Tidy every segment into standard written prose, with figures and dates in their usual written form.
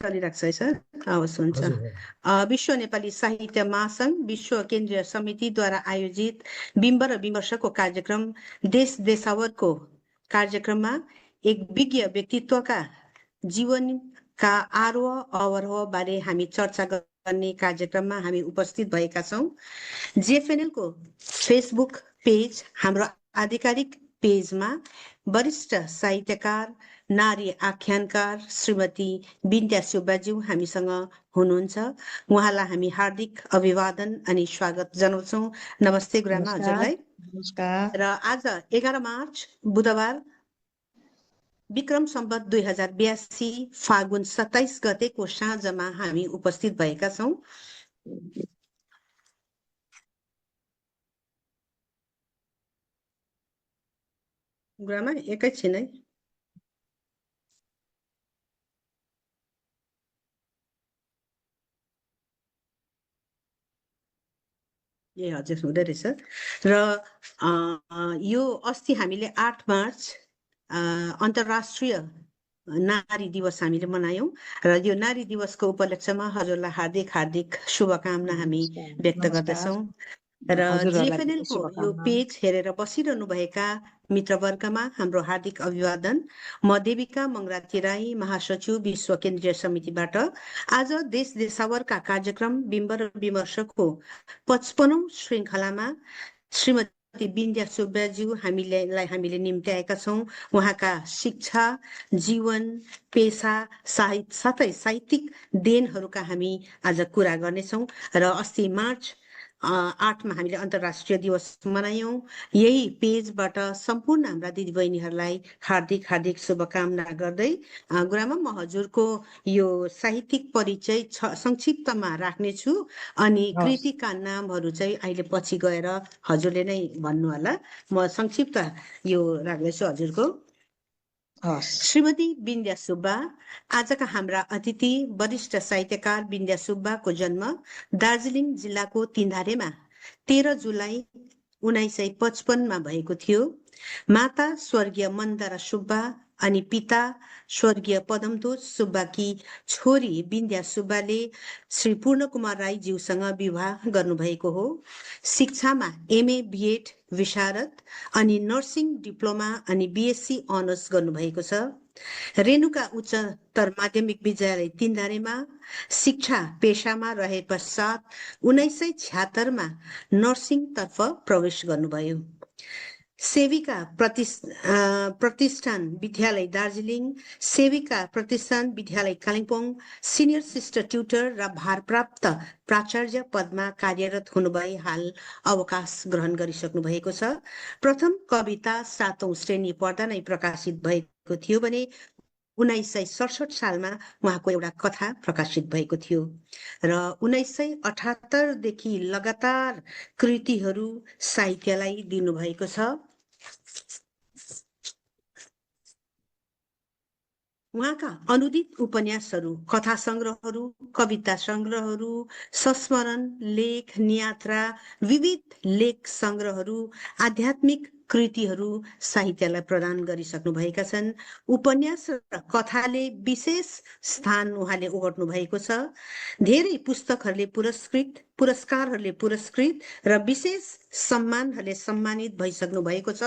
चलिरहेको छ है सर? हवस्, हुन्छ। हजुर विश्व नेपाली साहित्य महासंघ विश्व केन्द्रीय समितिद्वारा आयोजित बिम्ब र विमर्शको कार्यक्रम देश देशावरको कार्यक्रममा एक विज्ञ व्यक्तित्वका जीवनका आरोह अवरोह बारे हामी चर्चा गर्ने कार्यक्रममा हामी उपस्थित भएका छौँ। जेएफएनएलको फेसबुक पेज, हाम्रो आधिकारिक पेजमा वरिष्ठ साहित्यकार, नारी आख्यानकार श्रीमती बिन्द्या सुब्बाज्यू हामीसँग हुनुहुन्छ। उहाँलाई हामी हार्दिक अभिवादन अनि स्वागत जनाउँछौँ। नमस्ते गुरुआमा हजुरलाई। नमस्कार। र आज 11 मार्च बुधबार विक्रम सम्वत 2082 फागुन 27 गतेको साँझमा हामी उपस्थित भएका छौँ। गुरुआमा एकैछिन है। ए हजुर, हुँदो रहेछ। र यो अस्ति हामीले 8 मार्च अन्तर्राष्ट्रिय नारी दिवस हामीले मनायौँ र यो नारी दिवसको उपलक्ष्यमा हजुरलाई हार्दिक हार्दिक शुभकामना हामी व्यक्त गर्दछौँ। र जेएफएनएलको यो पेज हेरेर बसिरहनु भएका मित्रवर्गमा हाम्रो हार्दिक अभिवादन। म देविका मङ्गराती राई, महासचिव विश्व केन्द्रीय समितिबाट आज देश देशावरका कार्यक्रम बिम्ब र विमर्शको 55औं श्रृङ्खलामा श्रीमती बिन्द्या सुब्बाज्यू हामीले निम्त्याएका छौँ। उहाँका शिक्षा, जीवन, पेसा, साथै साहित्यिक देनहरूका हामी आज कुरा गर्नेछौँ। र अस्ति मार्च 8 मा हामीले अन्तर्राष्ट्रिय दिवस मनायौँ। यही पेजबाट सम्पूर्ण हाम्रा दिदीबहिनीहरूलाई हार्दिक हार्दिक शुभकामना गर्दै गुरुआमा म हजुरको यो साहित्यिक परिचय संक्षिप्तमा राख्नेछु अनि कृतिका नामहरू चाहिँ अहिले पछि गएर हजुरले नै भन्नु होला। म संक्षिप्त यो राख्दैछु हजुरको। श्रीमती बिन्द्या सुब्बा, आजका हाम्रा अतिथि वरिष्ठ साहित्यकार बिन्द्या सुब्बाको जन्म दार्जिलिङ जिल्लाको तीनधारेमा 13 जुलाई 1955 मा भएको थियो। माता स्वर्गीय मन्दरा सुब्बा अनि पिता स्वर्गीय पदमतोष सुब्बाकी छोरी बिन्द्या सुब्बाले श्री पूर्णकुमार राईज्यूसँग विवाह गर्नुभएको हो। शिक्षामा एमए बिएड विशारद अनि नर्सिङ डिप्लोमा अनि बिएससी अनर्स गर्नुभएको छ। रेणुका उच्चतर माध्यमिक विद्यालय तीनधारेमा शिक्षा पेशामा रहे पश्चात 1976 मा नर्सिङ तर्फ प्रवेश गर्नुभयो। सेविका प्रतिष्ठान विद्यालय दार्जिलिङ, सेविका प्रतिष्ठान विद्यालय कालिम्पोङ सिनियर सिस्टर ट्युटर र भारप्राप्त प्राचार्य पदमा कार्यरत हुनुभई हाल अवकाश ग्रहण गरिसक्नु भएको छ। प्रथम कविता 7औं श्रेणी पढ्दा नै प्रकाशित भएको थियो भने 1967 सालमा उहाँको एउटा कथा प्रकाशित भएको थियो र 1978 देखि लगातार कृतिहरू साहित्यलाई दिनुभएको छ। उहाँका अनुदित उपन्यासहरू, कथा संग्रहहरू, कविता संग्रहहरू, संस्मरण, लेख, नियात्रा, विविध लेख संग्रहहरू, आध्यात्मिक कृतिहरू साहित्यलाई प्रदान गरिसक्नु भएका छन्। उपन्यास र कथाले विशेष स्थान उहाँले ओगट्नु भएको छ। धेरै पुस्तकहरूले पुरस्कारहरूले पुरस्कृत र विशेष सम्मानहरूले सम्मानित भइसक्नु भएको छ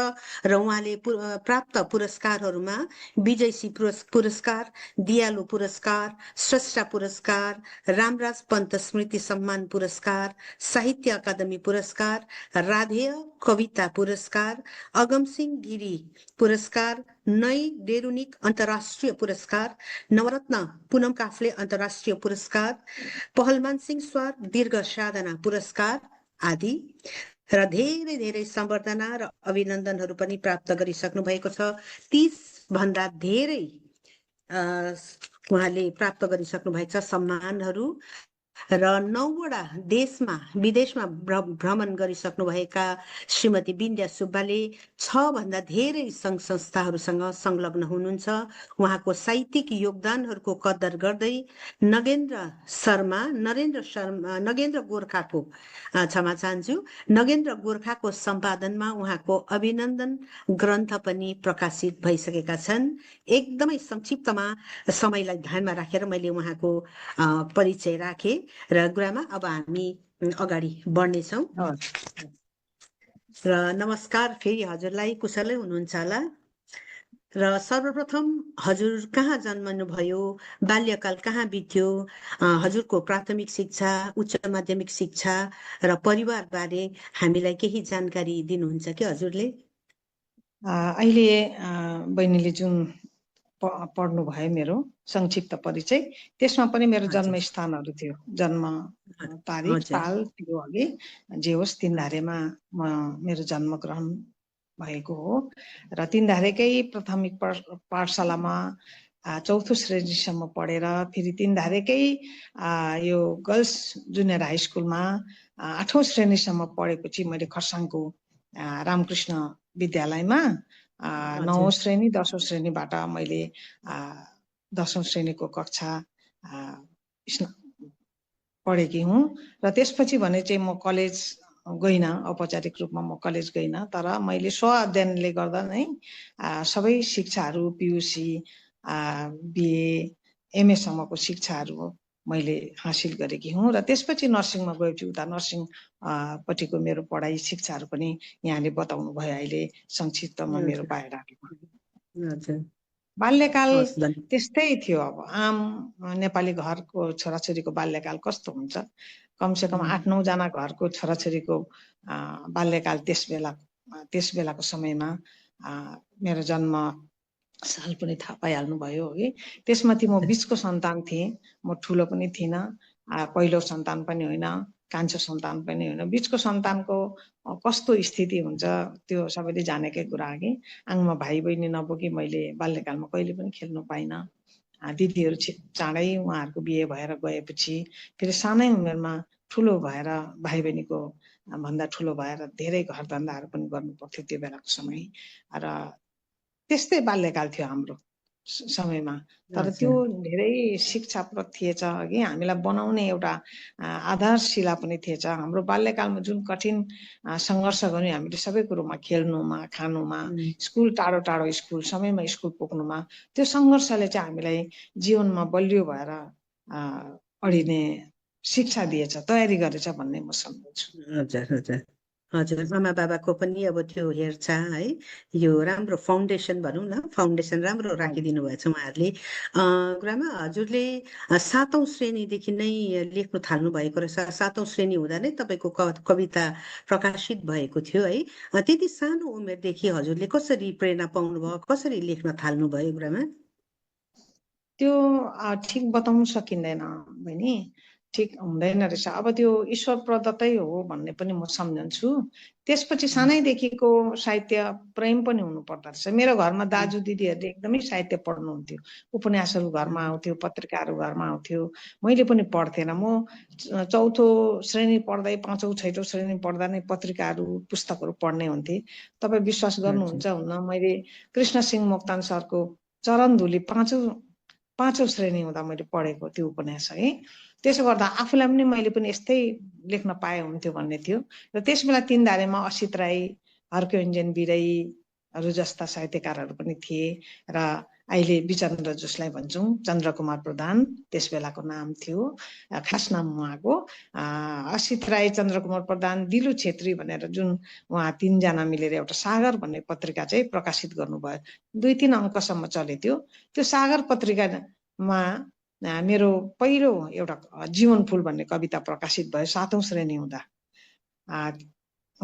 र उहाँले प्राप्त पुरस्कारहरूमा विजयसी पुरस्कार, दियालो पुरस्कार, स्रष्टा पुरस्कार, रामराज पन्त स्मृति सम्मान पुरस्कार, साहित्य अकादमी पुरस्कार, राधेय कविता पुरस्कार, अगमसिंह गिरी पुरस्कार, नै डेरुनिक अन्तर्राष्ट्रिय पुरस्कार, नवरत्न पुनम काफ्ले अन्तर्राष्ट्रिय पुरस्कार, पहलमान सिंह स्वार दीर्घ साधना पुरस्कार आदि र धेरै धेरै सम्बर्धना र अभिनन्दनहरू पनि प्राप्त गरिसक्नु भएको छ। 30 भन्दा धेरै उहाँले प्राप्त गरिसक्नु भएको छ सम्मानहरू र 9वटा देशमा विदेशमा भ्रमण गरिसक्नुभएका श्रीमती बिन्द्या सुब्बाले 6 भन्दा धेरै सङ्घ संस्थाहरूसँग संलग्न हुनुहुन्छ। उहाँको साहित्यिक योगदानहरूको कदर गर्दै नगेन्द्र गोर्खाको क्षमा चाहन्छु, नगेन्द्र गोर्खाको सम्पादनमा उहाँको अभिनन्दन ग्रन्थ पनि प्रकाशित भइसकेका छन्। एकदमै संक्षिप्तमा समयलाई ध्यानमा राखेर मैले उहाँको परिचय राखेँ र गुरुआमा अब हामी अगाडि बढ्नेछौँ। र नमस्कार फेरि हजुरलाई, कुशलै हुनुहुन्छ होला? र सर्वप्रथम हजुर कहाँ जन्मनुभयो, बाल्यकाल कहाँ बित्यो, हजुरको प्राथमिक शिक्षा, उच्च माध्यमिक शिक्षा र परिवार बारे हामीलाई केही जानकारी दिनुहुन्छ कि हजुरले? अहिले बहिनीले जुन पढ्नु भयो मेरो संक्षिप्त परिचय, त्यसमा पनि मेरो जन्मस्थानहरू थियो, जन्म तारिख साल थियो अघि जे होस् तीनधारेमा मेरो जन्म ग्रहण भएको हो। र तीनधारेकै प्राथमिक पाठशालामा 4औं श्रेणीसम्म पढेर फेरि तीनधारेकै यो गर्ल्स जुनियर हाई स्कुलमा 8औं श्रेणीसम्म पढेपछि मैले खरसाङको रामकृष्ण विद्यालयमा 9औं श्रेणी 10औं श्रेणीबाट मैले 10औं श्रेणीको कक्षा पढेकी हुँ। र त्यसपछि भने चाहिँ म कलेज गइनँ, औपचारिक रूपमा म कलेज गइनँ, तर मैले स्व अध्ययनले गर्दा नै सबै शिक्षाहरू पियुसी बिए एमए सम्मको शिक्षाहरू मैले हासिल गरेकी हुँ। र त्यसपछि नर्सिङमा गएपछि उता नर्सिङ पट्टिको मेरो पढाइ शिक्षाहरू पनि यहाँले बताउनु भयो अहिले संक्षिप्तमा मेरो बायोडाटामा। बाल्यकाल त्यस्तै थियो। अब आम नेपाली घरको छोराछोरीको बाल्यकाल कस्तो हुन्छ, कमसेकम 8-9 जना घरको छोराछोरीको बाल्यकाल त्यस बेलाको समयमा मेरो जन्म साल पनि थाहा पाइहाल्नु भयो है। त्यसमाथि म बीचको सन्तान थिएँ, म ठुलो पनि थिइनँ, पहिलो सन्तान पनि होइन, कान्छो सन्तान पनि होइन। बीचको सन्तानको कस्तो स्थिति हुन्छ त्यो सबैले जानेकै कुरा हो कि आङमा भाइ बहिनी नबोकी मैले बाल्यकालमा कहिले पनि खेल्नु पाइनँ। दिदीहरू चाँडै उहाँहरूको बिहे भएर गएपछि फेरि सानै उमेरमा ठुलो भएर भाइ बहिनीको भन्दा ठुलो भएर धेरै घर धन्दाहरू पनि गर्नु पर्थ्यो त्यो बेलाको समय। र त्यस्तै बाल्यकाल थियो हाम्रो समयमा। तर त्यो धेरै शिक्षाप्रद थिएछ कि हामीलाई बनाउने एउटा आधारशिला पनि थिएछ। हाम्रो बाल्यकालमा जुन कठिन सङ्घर्ष गर्यौँ हामीले सबै कुरोमा, खेल्नुमा, खानुमा, स्कुल टाढो टाढो स्कुल, समयमा स्कुल पुग्नुमा, त्यो सङ्घर्षले चाहिँ हामीलाई जीवनमा बलियो भएर अडिने शिक्षा दिएछ, तयारी गरेछ भन्ने म सम्झन्छु। हजुर आमा बाबाको पनि अब त्यो हेरचाह है, यो राम्रो फाउन्डेसन भनौँ न, फाउन्डेसन राम्रो राखिदिनु भएछ उहाँहरूले। गुरुआमा हजुरले 7औं श्रेणीदेखि नै लेख्नु थाल्नु भएको रहेछ। 7औं श्रेणी हुँदा नै तपाईँको कविता प्रकाशित भएको थियो है। त्यति सानो उमेरदेखि हजुरले कसरी प्रेरणा पाउनुभयो, कसरी लेख्न थाल्नुभयो गुरुआमा? त्यो ठिक बताउन सकिँदैन बहिनी, ठिक हुँदैन रहेछ। अब त्यो ईश्वर प्रदत्तै हो भन्ने पनि म सम्झन्छु। त्यसपछि सानैदेखिको साहित्य प्रेम पनि हुनु पर्दो रहेछ। मेरो घरमा दाजु दिदीहरूले एकदमै साहित्य पढ्नुहुन्थ्यो, उपन्यासहरू घरमा आउँथ्यो, पत्रिकाहरू घरमा आउँथ्यो, मैले पनि पढ्थेन। म 4औं श्रेणी पढ्दै 5औं 6औं श्रेणी पढ्दा नै पत्रिकाहरू पुस्तकहरू पढ्ने हुन्थे। तपाईँ विश्वास गर्नुहुन्छ हुन्न, मैले कृष्ण सिंह मोक्तान सरको चरणधुली 5औं श्रेणी हुँदा मैले पढेको त्यो उपन्यास है। त्यसो गर्दा आफूलाई पनि मैले पनि यस्तै लेख्न पाए हुन्थ्यो भन्ने थियो। र त्यस बेला तीनधारेमा असित राई, हर्कयोञ्जन बिराईहरू जस्ता साहित्यकारहरू पनि थिए। र अहिले विचन्द्र जसलाई भन्छौँ, चन्द्रकुमार प्रधान त्यस बेलाको नाम थियो, खास नाम उहाँको। असित राई, चन्द्रकुमार प्रधान, दिलु छेत्री भनेर जुन उहाँ 3 जना मिलेर एउटा सागर भन्ने पत्रिका चाहिँ प्रकाशित गर्नुभयो। 2-3 अङ्कसम्म चले त्यो सागर पत्रिकामा मेरो पहिलो एउटा जीवन फुल भन्ने कविता प्रकाशित भयो 7औं श्रेणी हुँदा।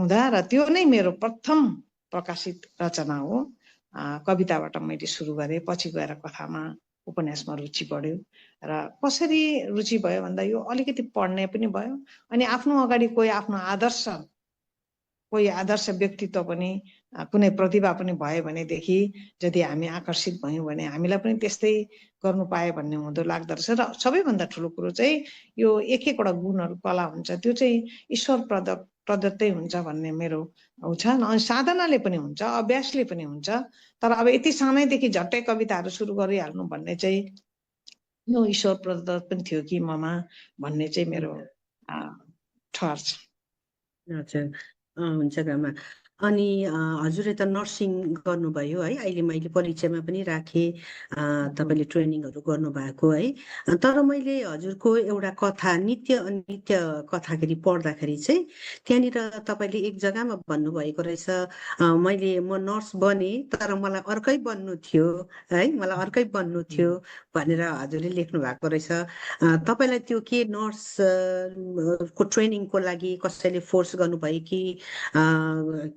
र त्यो नै मेरो प्रथम प्रकाशित रचना हो। कविताबाट मैले सुरु गरेँ, पछि गएर कथामा, उपन्यासमा रुचि बढ्यो। र कसरी रुचि भयो भन्दा यो अलिकति पढ्ने पनि भयो, अनि आफ्नो अगाडि कोही आफ्नो आदर्श कोही आदर्श व्यक्तित्व पनि कुनै प्रतिभा पनि भयो भनेदेखि यदि हामी आकर्षित भयौँ भने हामीलाई पनि त्यस्तै गर्नु पाए भन्ने हुँदो लाग्दो रहेछ। र सबैभन्दा ठुलो कुरो चाहिँ यो एक एकवटा गुणहरू कला हुन्छ त्यो चाहिँ ईश्वर प्रदत्तै हुन्छ भन्ने मेरो छ। अनि साधनाले पनि हुन्छ, अभ्यासले पनि हुन्छ। तर अब यति सानैदेखि झट्टै कविताहरू सुरु गरिहाल्नु भन्ने चाहिँ यो ईश्वर प्रदत्त पनि थियो कि ममा भन्ने चाहिँ मेरो ठहर छ। हजुर, हुन्छ ग्रामा। अनि हजुरले त नर्सिङ गर्नुभयो है, अहिले मैले परिचयमा पनि राखेँ तपाईँले ट्रेनिङहरू गर्नुभएको है। तर मैले हजुरको एउटा कथा नित्य कथाखेरि पढ्दाखेरि चाहिँ त्यहाँनिर तपाईँले एक जग्गामा भन्नुभएको रहेछ, म नर्स बने तर मलाई अर्कै बन्नु थियो है, मलाई अर्कै बन्नु थियो भनेर हजुरले लेख्नु भएको रहेछ। तपाईँलाई त्यो के नर्स को ट्रेनिङको लागि कसैले फोर्स गर्नुभयो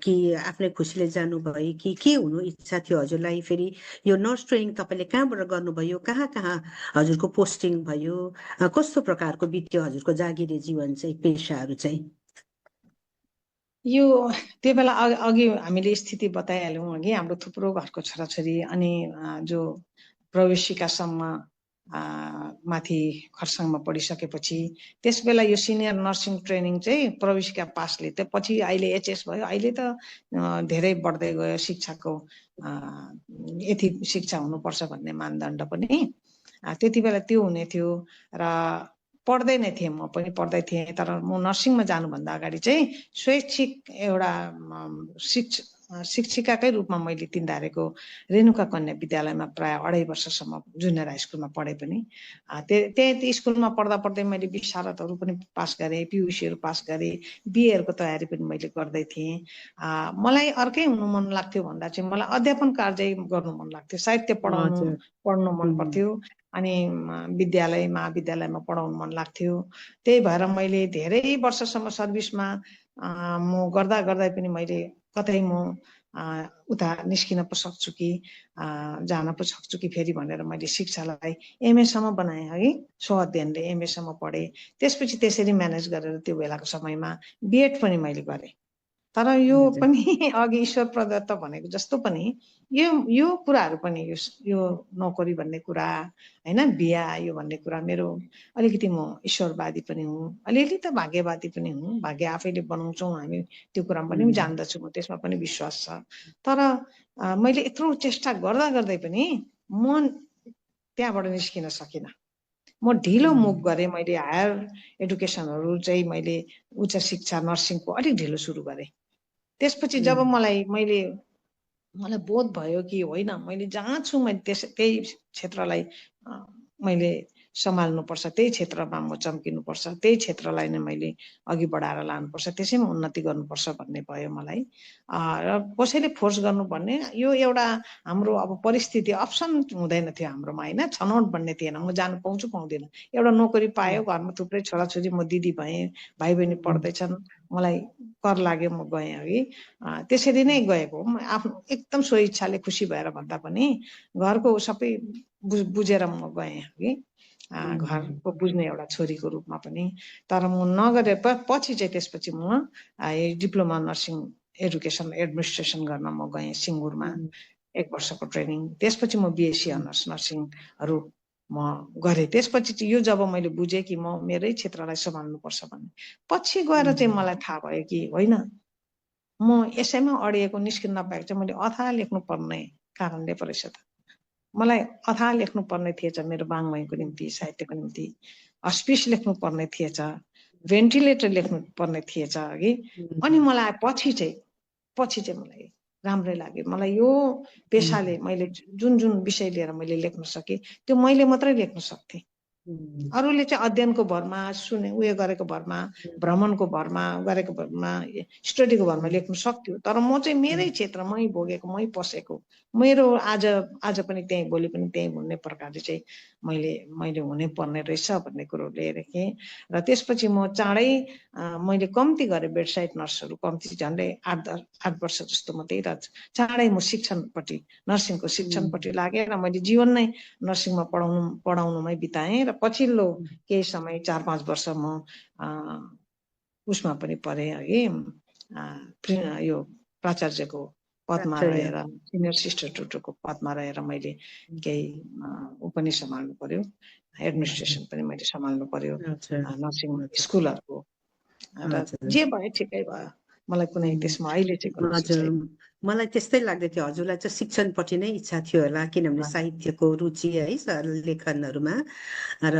कि आफ्नै खुसीले जानुभयो कि के हुनु इच्छा थियो हजुरलाई? फेरि यो नर्स ट्रेनिङ तपाईँले कहाँबाट गर्नुभयो, कहाँ कहाँ हजुरको पोस्टिङ भयो, कस्तो प्रकारको बित्यो हजुरको जागिरे जीवन चाहिँ, पेसाहरू चाहिँ? यो त्यो बेला अघि हामीले स्थिति बताइहाल्यौँ अघि, हाम्रो थुप्रो घरको छोराछोरी अनि जो प्रवेशिकासम्म माथि खरसाङमा पढिसकेपछि त्यस बेला यो सिनियर नर्सिङ ट्रेनिङ चाहिँ प्रवेशिका पासले त पछि अहिले एचएस भयो। अहिले त धेरै बढ्दै गयो शिक्षाको यति शिक्षा हुनुपर्छ भन्ने मानदण्ड पनि। त्यति बेला त्यो हुने थियो र पढ्दै नै थिएँ, म पनि पढ्दै थिएँ। तर म नर्सिङमा जानुभन्दा अगाडि चाहिँ स्वैच्छिक एउटा शिक्षिकाकै रूपमा मैले तिनधारेको रेणुका कन्या विद्यालयमा प्राय 2.5 वर्षसम्म जुनियर हाई स्कुलमा पढेँ पनि। त्यही स्कुलमा पढ्दा पढ्दै मैले विशारदहरू पनि पास गरेँ, पियुसीहरू पास गरेँ, बिएहरूको तयारी पनि मैले गर्दै थिएँ। मलाई अर्कै हुनु मन लाग्थ्यो भन्दा चाहिँ मलाई अध्यापन कार्य गर्नु मन लाग्थ्यो, साहित्य पढ्नु मन पर्थ्यो अनि विद्यालय महाविद्यालयमा पढाउनु मन लाग्थ्यो। त्यही भएर मैले धेरै वर्षसम्म सर्भिसमा म गर्दा पनि मैले कतै म उता निस्किन पो सक्छु कि जान पो सक्छु कि फेरि भनेर मैले शिक्षालाई एमएसम्म बनाएँ है, स्वअध्ययनले एमएसम्म पढेँ। त्यसपछि त्यसरी म्यानेज गरेर त्यो बेलाको समयमा बिएड पनि मैले गरेँ। तर यो पनि अघि ईश्वर प्रदत्त भनेको जस्तो पनि यो कुराहरू पनि यो नोकरी भन्ने कुरा हैन, बिहा यो भन्ने कुरा मेरो अलिकति म ईश्वरवादी पनि हुँ, अलिअलि त भाग्यवादी पनि हुँ। भाग्य आफैले बनाउँछौँ हामी, त्यो कुरा पनि जान्दछु, म त्यसमा पनि विश्वास छ। तर मैले यत्रो चेष्टा गर्दै पनि म त्यहाँबाट निस्किन सकिनँ। म ढिलो मुभ गरेँ। मैले हायर एडुकेसनहरू चाहिँ मैले उच्च शिक्षा नर्सिङको अलिक ढिलो सुरु गरेँ। त्यसपछि जब मलाई बोध भयो कि होइन मैले जहाँ छु मैले त्यही क्षेत्रलाई मैले सम्हाल्नुपर्छ, त्यही क्षेत्रमा म चम्किनुपर्छ, त्यही क्षेत्रलाई नै मैले अघि बढाएर लानुपर्छ, त्यसैमा उन्नति गर्नुपर्छ भन्ने भयो मलाई। र कसैले फोर्स गर्नु भन्ने यो एउटा हाम्रो अब परिस्थिति अप्सन हुँदैन थियो हाम्रोमा होइन, छनौट भन्ने थिएन, म जानु पाउँछु पाउँदिन। एउटा नोकरी पायो, घरमा थुप्रै छोराछोरी, म दिदी भएँ, भाइ बहिनी पढ्दैछन्, मलाई कर लाग्यो, म गएँ अघि। त्यसरी नै गएको म आफ्नो एकदम स्वइच्छाले खुसी भएर भन्दा पनि घरको सबै बुझेर म गएँ अघि, घरको बुझ्ने एउटा छोरीको रूपमा पनि। तर म नगरे पछि चाहिँ त्यसपछि म डिप्लोमा नर्सिङ एडुकेसन एडमिनिस्ट्रेसन गर्न म गएँ सिङ्गुरमा 1 वर्षको ट्रेनिङ। त्यसपछि म बिएससी अनर्स नर्सिङहरू म गरेँ। त्यसपछि चाहिँ यो जब मैले बुझेँ कि म मेरै क्षेत्रलाई सम्हाल्नुपर्छ भन्ने, पछि गएर चाहिँ मलाई थाहा भयो कि होइन, म यसैमा अडिएको निस्किन नपाएको चाहिँ मैले अथाह लेख्नु पर्ने कारणले पो रहेछ त। मलाई अथाह लेख्नु पर्ने थिएछ मेरो वाङ्मयको निम्ति, साहित्यको निम्ति, अस्पिस लेख्नु पर्ने थिएछ, भेन्टिलेटर लेख्नु पर्ने थिएछ अघि। अनि मलाई पछि चाहिँ मलाई राम्रै लाग्यो। मलाई यो पेसाले मैले जुन विषय लिएर मैले लेख्न सकेँ त्यो मैले मात्रै लेख्न सक्थेँ। अरूले चाहिँ अध्ययनको भरमा, उयो गरेको भरमा, भ्रमणको भरमा गरेको भरमा, स्टडीको भरमा लेख्न सक्थ्यो। तर म चाहिँ मेरै क्षेत्र, मै भोगेको, मै पसेको, मेरो आज पनि त्यहीँ, भोलि पनि त्यहीँ भन्ने प्रकारले चाहिँ मैले हुनै पर्ने रहेछ भन्ने कुरो लिएर लेखेँ। र त्यसपछि म चाँडै मैले कम्ती गरेँ बेडसाइड नर्सहरू, कम्ती झन्डै 8 वर्ष जस्तो मात्रै। र चाँडै म शिक्षणपट्टि, नर्सिङको शिक्षणपट्टि लागेँ र मैले जीवन नै नर्सिङमा पढाउनुमै बिताएँ। र पछिल्लो केही समय 4-5 वर्ष म उसमा पनि पढेँ अघि, यो प्राचार्यको पदमा रहेर सिनियर सिस्टर ट्युटरको पदमा रहेर मैले केही ऊ पनि सम्हाल्नु पर्यो, एडमिनिस्ट्रेसन पनि मैले सम्हाल्नु पर्यो, नर्सिङ स्कुलहरूको र जे भयो ठिकै भयो। मलाई कुनै त्यसमा अहिले चाहिँ कुनै हजुर मलाई त्यस्तै लाग्दै थियो हजुरलाई चाहिँ शिक्षणपट्टि नै इच्छा थियो होला किनभने साहित्यको रुचि है लेखनहरूमा र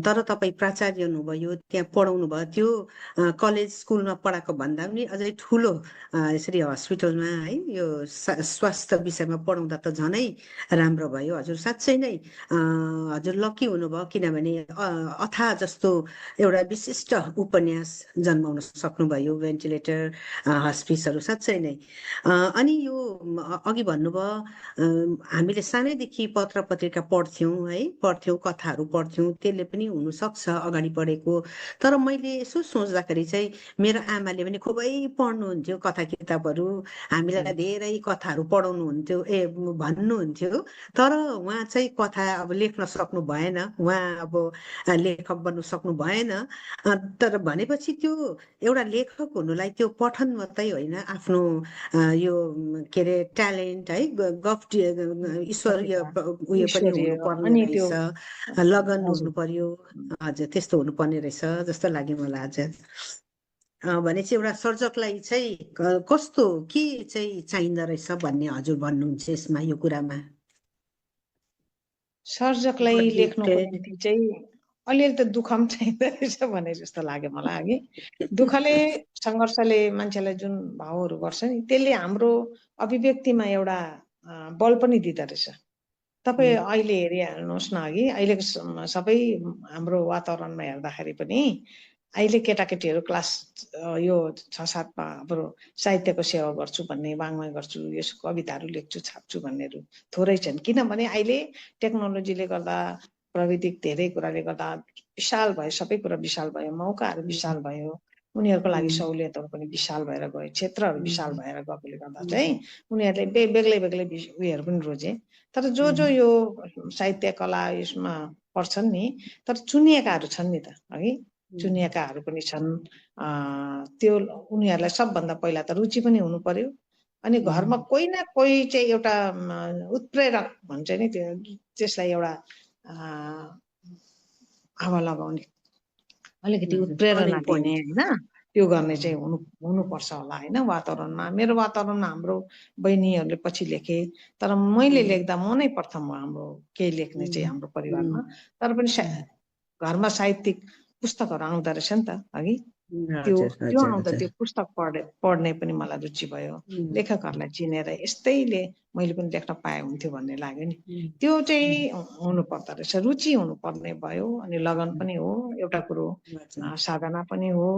तर तपाईँ प्राचार्य हुनुभयो त्यहाँ पढाउनु भयो त्यो कलेज स्कुलमा पढाएको भन्दा पनि अझै ठुलो यसरी हस्पिटलमा है यो स्वास्थ्य विषयमा पढाउँदा त झनै राम्रो भयो। हजुर साँच्चै नै हजुर लकी हुनुभयो किनभने अथाह जस्तो एउटा विशिष्ट उपन्यास जन्माउन सक्नुभयो, भेन्टिलेटर हस्पिसहरू साँच्चै नै। अनि यो अघि भन्नुभयो हामीले सानैदेखि पत्र पत्रिका पढ्थ्यौँ कथाहरू पढ्थ्यौँ, त्यसले पनि हुनसक्छ अगाडि बढेको। तर मैले यसो सोच्दाखेरि चाहिँ मेरो आमाले पनि खुबै पढ्नुहुन्थ्यो कथा किताबहरू, हामीलाई धेरै कथाहरू पढाउनुहुन्थ्यो भन्नुहुन्थ्यो। तर उहाँ चाहिँ कथा अब लेख्न सक्नु भएन, उहाँ अब लेखक बन्नु सक्नु भएन। तर भनेपछि त्यो एउटा लेखक हुनुलाई त्यो पठन मात्रै होइन, आफ्नो यो के अरे ट्यालेन्ट है गफ्ट ईश्वरीय उयो पनि हुनुपर्ने रहेछ, लगन हुनु पर्यो। हजुर त्यस्तो हुनुपर्ने रहेछ जस्तो लाग्यो मलाई हजुर। भनेपछि एउटा सर्जकलाई चाहिँ कस्तो के चाहिँ चाहिँदो रहेछ भन्ने हजुर भन्नुहुन्छ यसमा यो कुरामा? सर्जकलाई लेख्नुको निम्ति चाहिँ अलिअलि त दुःख पनि चाहिँदो रहेछ भने जस्तो लाग्यो मलाई। अघि दुःखले सङ्घर्षले मान्छेलाई जुन भावहरू गर्छ नि त्यसले हाम्रो अभिव्यक्तिमा एउटा बल पनि दिँदो रहेछ। तपाईँ अहिले हेरिहाल्नुहोस् न, अघि अहिलेको सबै हाम्रो वातावरणमा हेर्दाखेरि पनि अहिले केटाकेटीहरू क्लास यो 6-7मा अब साहित्यको सेवा गर्छु भन्ने, वाङ्मय गर्छु, यस कविताहरू लेख्छु छाप्छु भन्नेहरू थोरै छन्। किनभने अहिले टेक्नोलोजीले गर्दा, प्रविधिक धेरै कुराले गर्दा विशाल भयो, सबै कुरा विशाल भयो, मौकाहरू विशाल भयो, उनीहरूको लागि सहुलियतहरू पनि विशाल भएर गयो, क्षेत्रहरू विशाल भएर गएकोले गर्दा चाहिँ उनीहरूले बेग्लै बेग्लै उयोहरू पनि रोजे। तर जो यो साहित्य कला यसमा पढ्छन् नि, तर चुनिएकाहरू छन् नि त, अघि चुनिएकाहरू पनि छन्। त्यो उनीहरूलाई सबभन्दा पहिला त रुचि पनि हुनु पर्यो। अनि घरमा कोही न कोही चाहिँ एउटा उत्प्रेरक भन्छ नि, त्यो त्यसलाई एउटा हावा लगाउने अलिकति उत्प्रेरणा दिने होइन, त्यो गर्ने चाहिँ हुनुपर्छ होला होइन वातावरणमा। मेरो वातावरणमा हाम्रो बहिनीहरूले पछि लेखे, तर मैले लेख्दा म नै प्रथम हाम्रो केही लेख्ने चाहिँ हाम्रो परिवारमा। तर पनि घरमा साहित्यिक पुस्तकहरू आउँदो रहेछ नि त अघि, त्यो आउँदा त्यो पुस्तक पढ्ने पनि मलाई रुचि भयो। लेखकहरूलाई चिनेर यस्तैले मैले पनि लेख्न पाए हुन्थ्यो भन्ने लाग्यो नि। त्यो चाहिँ हुनुपर्दो रहेछ, रुचि हुनुपर्ने भयो। अनि लगन पनि हो एउटा कुरो, साधना पनि हो,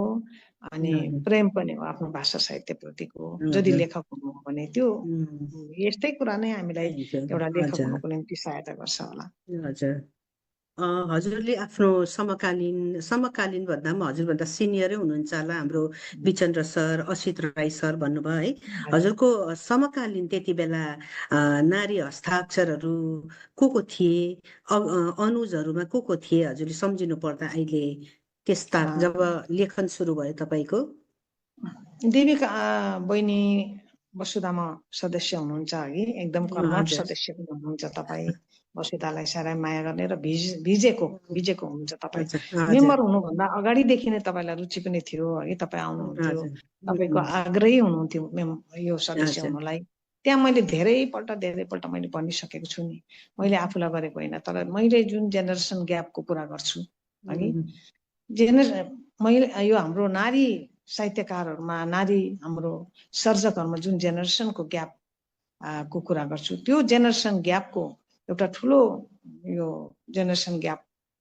अनि प्रेम पनि हो आफ्नो भाषा साहित्यप्रतिको। यदि लेखक हुनु हो भने त्यो यस्तै कुरा नै हामीलाई एउटा लेखक हुनुको निम्ति सहायता गर्छ होला। हजुरले आफ्नो समकालीन भन्दा पनि हजुरभन्दा सिनियरै हुनुहुन्छ होला, हाम्रो विचन्द्र सर, असित राई सर भन्नुभयो है। हजुरको समकालीन त्यति बेला नारी हस्ताक्षरहरू को थिए, अनुजहरूमा को थिए हजुरले सम्झिनु पर्दा अहिले त्यस्ता जब लेखन सुरु भयो तपाईँको? देविका बहिनी वसुधामा सदस्य हुनुहुन्छ अघि, एकदम कर्मठ सदस्य पनि हुनुहुन्छ तपाईँ। वसुधालाई साह्रै माया गर्ने र भिजेको हुनुहुन्छ तपाईँ। मेम्बर हुनुभन्दा अगाडिदेखि नै तपाईँलाई रुचि पनि थियो है, तपाईँ आउनुहुन्थ्यो, तपाईँको आग्रही हुनुहुन्थ्यो यो सदस्य हुनुलाई। त्यहाँ मैले धेरैपल्ट मैले भनिसकेको छु नि, मैले आफूलाई गरेको होइन, तर मैले जुन जेनेरेसन ग्यापको कुरा गर्छु अघि, मैले यो हाम्रो नारी साहित्यकारहरूमा, नारी हाम्रो सर्जकहरूमा जुन जेनेरेसनको ग्याप को कुरा गर्छु, त्यो जेनेरेसन ग्यापको एउटा ठुलो यो जेनेरेसन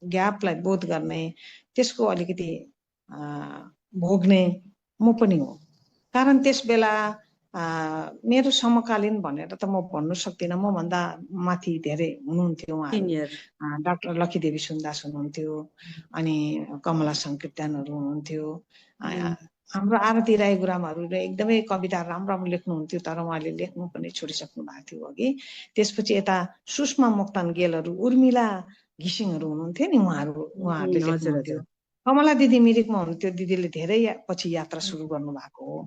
ग्यापलाई बोध गर्ने, त्यसको अलिकति भोग्ने म पनि हो। कारण त्यस बेला मेरो समकालीन भनेर त म भन्नु सक्दिनँ, म भन्दा माथि धेरै हुनुहुन्थ्यो उहाँहरू। डाक्टर लक्कीदेवी सुन्दास हुनुहुन्थ्यो, अनि कमला सङ्कीर्तनहरू हुनुहुन्थ्यो, हाम्रो आरती राई गुरुआमाहरूले एकदमै कविता राम्रो लेख्नुहुन्थ्यो, तर उहाँले लेख्नु पनि छोडिसक्नु भएको थियो अघि। त्यसपछि यता सुषमा मोक्तान गेलहरू, उर्मिला घिसिङहरू हुनुहुन्थ्यो नि, उहाँहरूले लेख्नुहुन्थ्यो। कमला दिदी मिरिकमा हुनुहुन्थ्यो, दिदीले धेरै पछि यात्रा सुरु गर्नु भएको हो।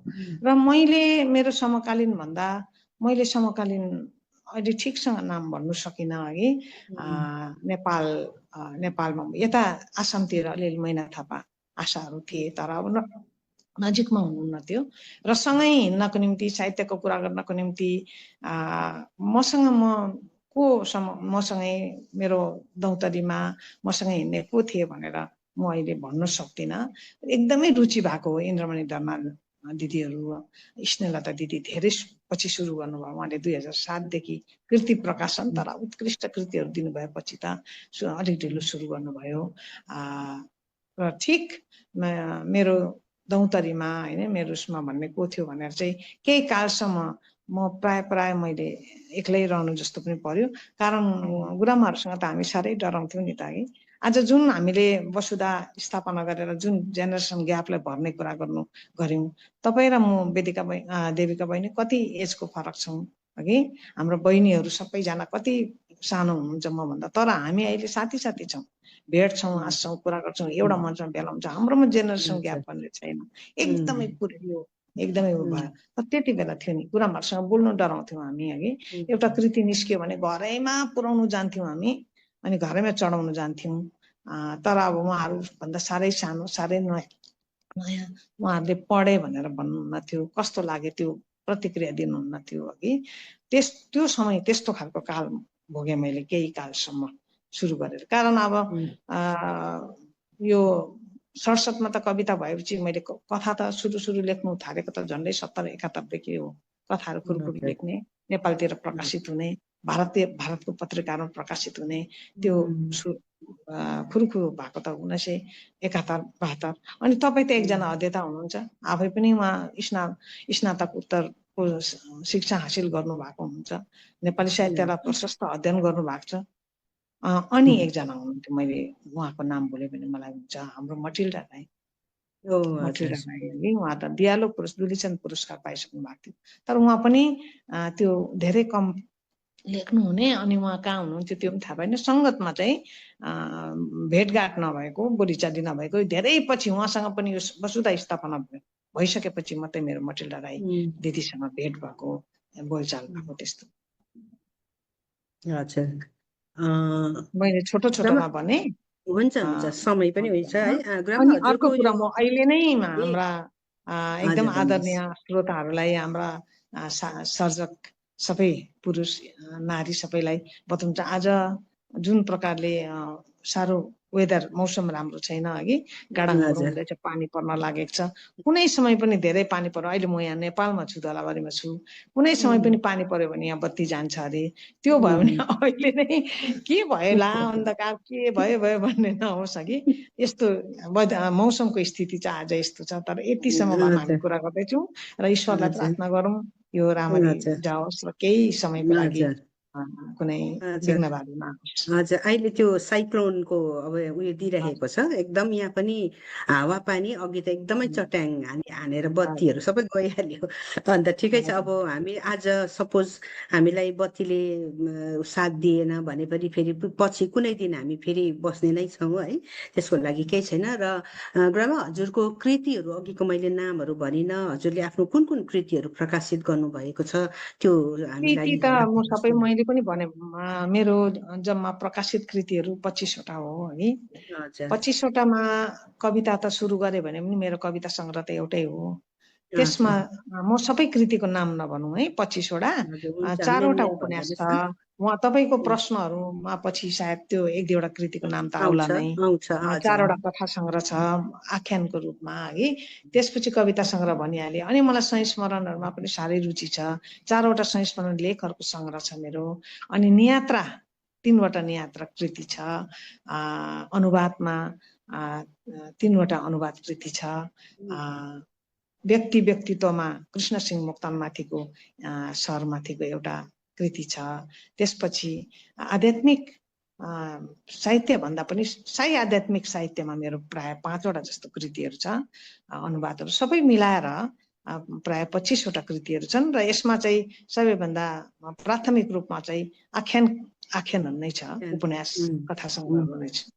र मैले मेरो समकालीन भन्दा मैले समकालीन अहिले ठिकसँग नाम भन्नु सकिनँ है। नेपालमा यता आसामतिर अलिअलि मैना थापा आशाहरू थिए, तर अब नजिकमा हुनुहुन्न थियो। र सँगै हिँड्नको निम्ति, साहित्यको कुरा गर्नको निम्ति मसँगै मेरो दौतरीमा मसँगै हिँड्ने को थिए भनेर म अहिले भन्न सक्दिनँ। एकदमै रुचि भएको हो। इन्द्रमणि दर्नाल दिदीहरू, स्नेहलता दिदी धेरै पछि सुरु गर्नुभयो। उहाँले 2007 देखि कृति प्रकाशन, तर उत्कृष्ट कृतिहरू दिनुभएपछि त अलिक ढिलो सुरु गर्नुभयो। र ठिक मेरो दौतरीमा होइन, मेरो उसमा भन्ने को थियो भनेर चाहिँ केही कालसम्म म प्राय मैले एक्लै रहनु जस्तो पनि पर्यो। कारण गुरुआमाहरूसँग त हामी साह्रै डराउँथ्यौँ नि त है। आज जुन हामीले वसुधा स्थापना गरेर जुन जेनेरेसन ग्यापलाई भर्ने कुरा गऱ्यौँ, तपाईँ र म देविका बहिनी कति एजको फरक छौँ हगि। हाम्रो बहिनीहरू सबैजना कति सानो हुनुहुन्छ मभन्दा, तर हामी अहिले साथी छौँ, भेट्छौँ, हाँस्छौँ, कुरा गर्छौँ, एउटा मञ्चमा भेला हुन्छ। हाम्रोमा जेनेरेसन ग्याप भन्ने छैन। एकदमै पुऱ्यो, एकदमै भयो। त्यति बेला थियो नि, गुरुआमाहरूसँग बोल्नु डराउँथ्यौँ हामी हगि। एउटा कृति निस्कियो भने घरैमा पुर्याउनु जान्थ्यौँ हामी, अनि घरैमा चढाउनु जान्थ्यौँ। तर अब उहाँहरू भन्दा साह्रै सानो, साह्रै नयाँ, उहाँहरूले पढे भनेर भन्नुहुन्न थियो, कस्तो लाग्यो त्यो प्रतिक्रिया दिनुहुन्न थियो हगि। त्यो समय त्यस्तो खालको काल भोगेँ मैले केही कालसम्म सुरु गरेर। कारण अब यो 67मा त कविता भएपछि मैले कथा त सुरु लेख्नु थालेको त झन्डै 70-71 देखि हो। कथाहरू खुरुखुरु लेख्ने, नेपालतिर प्रकाशित हुने, भारतको पत्रिकामा प्रकाशित हुने, त्यो खुरुखुरु भएको त 1971-72। अनि तपाईँ त एकजना अध्येता हुनुहुन्छ, आफै पनि उहाँ स्नातकोत्तरको शिक्षा हासिल गर्नु भएको हुन्छ, नेपाली साहित्यलाई प्रशस्त अध्ययन गर्नु भएको छ। अनि एकजना हुनुहुन्थ्यो, मैले उहाँको नाम बोल्यो भने मलाई हुन्छ, हाम्रो मटिल्डा राई। उहाँ त दियालो दुलीचन्द पुरस्कार पाइसक्नु भएको थियो, तर उहाँ पनि त्यो धेरै कम लेख्नुहुने। अनि उहाँ कहाँ हुनुहुन्थ्यो त्यो पनि थाहा भएन। सङ्गतमा चाहिँ भेटघाट नभएको, बोलीचाली नभएको, धेरै पछि उहाँसँग पनि यो वसुधा स्थापना भइसकेपछि मात्रै मेरो मटिल्डा राई दिदीसँग भेट भएको, बोलचाल भएको। त्यस्तो मैले छोटोमा भने हुन्छ, समय पनि हुन्छ है। अनि अर्को कुरा म अहिले नै हाम्रा एकदम आदरणीय श्रोताहरूलाई, हाम्रा सर्जक सबै पुरुष नारी सबैलाई बताउँछ, आज जुन प्रकारले साह्रो वेदर, मौसम राम्रो छैन हगि, गाडाङहरू हुँदैछ, पानी पर्न लागेको छ। कुनै समय पनि धेरै पानी पर्यो। अहिले म यहाँ नेपालमा छु, धलाबारीमा छु, कुनै समय पनि पानी पर्यो भने यहाँ बत्ती जान्छ अरे। त्यो भयो भने अहिले नै के भयो ला, अन्धकार के भयो भन्ने नहोस् हगि। यस्तो मौसमको स्थिति चाहिँ आज यस्तो छ। तर यतिसम्म भए हामी कुरा गर्दैछौँ र ईश्वरलाई प्रार्थना गरौँ यो राम्ररी जाओस् र केही समयको लागि कुनै विघ्न बाधा नहोस्। हजुर, अहिले त्यो साइक्लोनको अब उयो दिइरहेको छ एकदम। यहाँ पनि हावापानी अघि त एकदमै चट्याङ हानेर बत्तीहरू सबै गइहाल्यो। अन्त ठिकै छ। अब हामी आज सपोज हामीलाई बत्तीले साथ दिएन भने पनि फेरि पछि कुनै दिन हामी फेरि बस्ने नै छौँ है, त्यसको लागि केही छैन। र गुरुआमा, हजुरको कृतिहरू अघिको मैले नामहरू भनिनँ, हजुरले आफ्नो कुन कुन कृतिहरू प्रकाशित गर्नुभएको छ त्यो हामीलाई त म सबै मैले पनि भने। मेरो जम्मा प्रकाशित कृतिहरू 25वटा हो है। 25वटामा कविता त सुरु गरे भने पनि मेरो कविता सङ्ग्रह त एउटै हो। त्यसमा म सबै कृतिको नाम नभनौँ है। 25वटा, 4वटा उपन्यास छ। उहाँ तपाईँको प्रश्नहरूमा पछि सायद त्यो 1-2वटा कृतिको नाम त आउला नै। 4वटा कथा सङ्ग्रह छ आख्यानको रूपमा है। त्यसपछि कविता सङ्ग्रह भनिहालेँ। अनि मलाई संस्मरणहरूमा पनि साह्रै रुचि छ। 4वटा संस्मरण लेखहरूको सङ्ग्रह छ मेरो। अनि नियात्रा 3वटा नियात्रा कृति छ। अनुवादमा 3वटा अनुवाद कृति छ। व्यक्तित्वमा कृष्णसिंह मोक्तानमाथिको सरमाथिको एउटा कृति छ। त्यसपछि आध्यात्मिक साहित्य भन्दा पनि आध्यात्मिक साहित्यमा मेरो प्राय 5वटा जस्तो कृतिहरू छ। अनुवादहरू सबै मिलाएर प्राय 25वटा कृतिहरू छन्। र यसमा चाहिँ सबैभन्दा प्राथमिक रूपमा चाहिँ आख्यानहरू नै छ, उपन्यास कथा सङ्ग्रहहरू नै छ।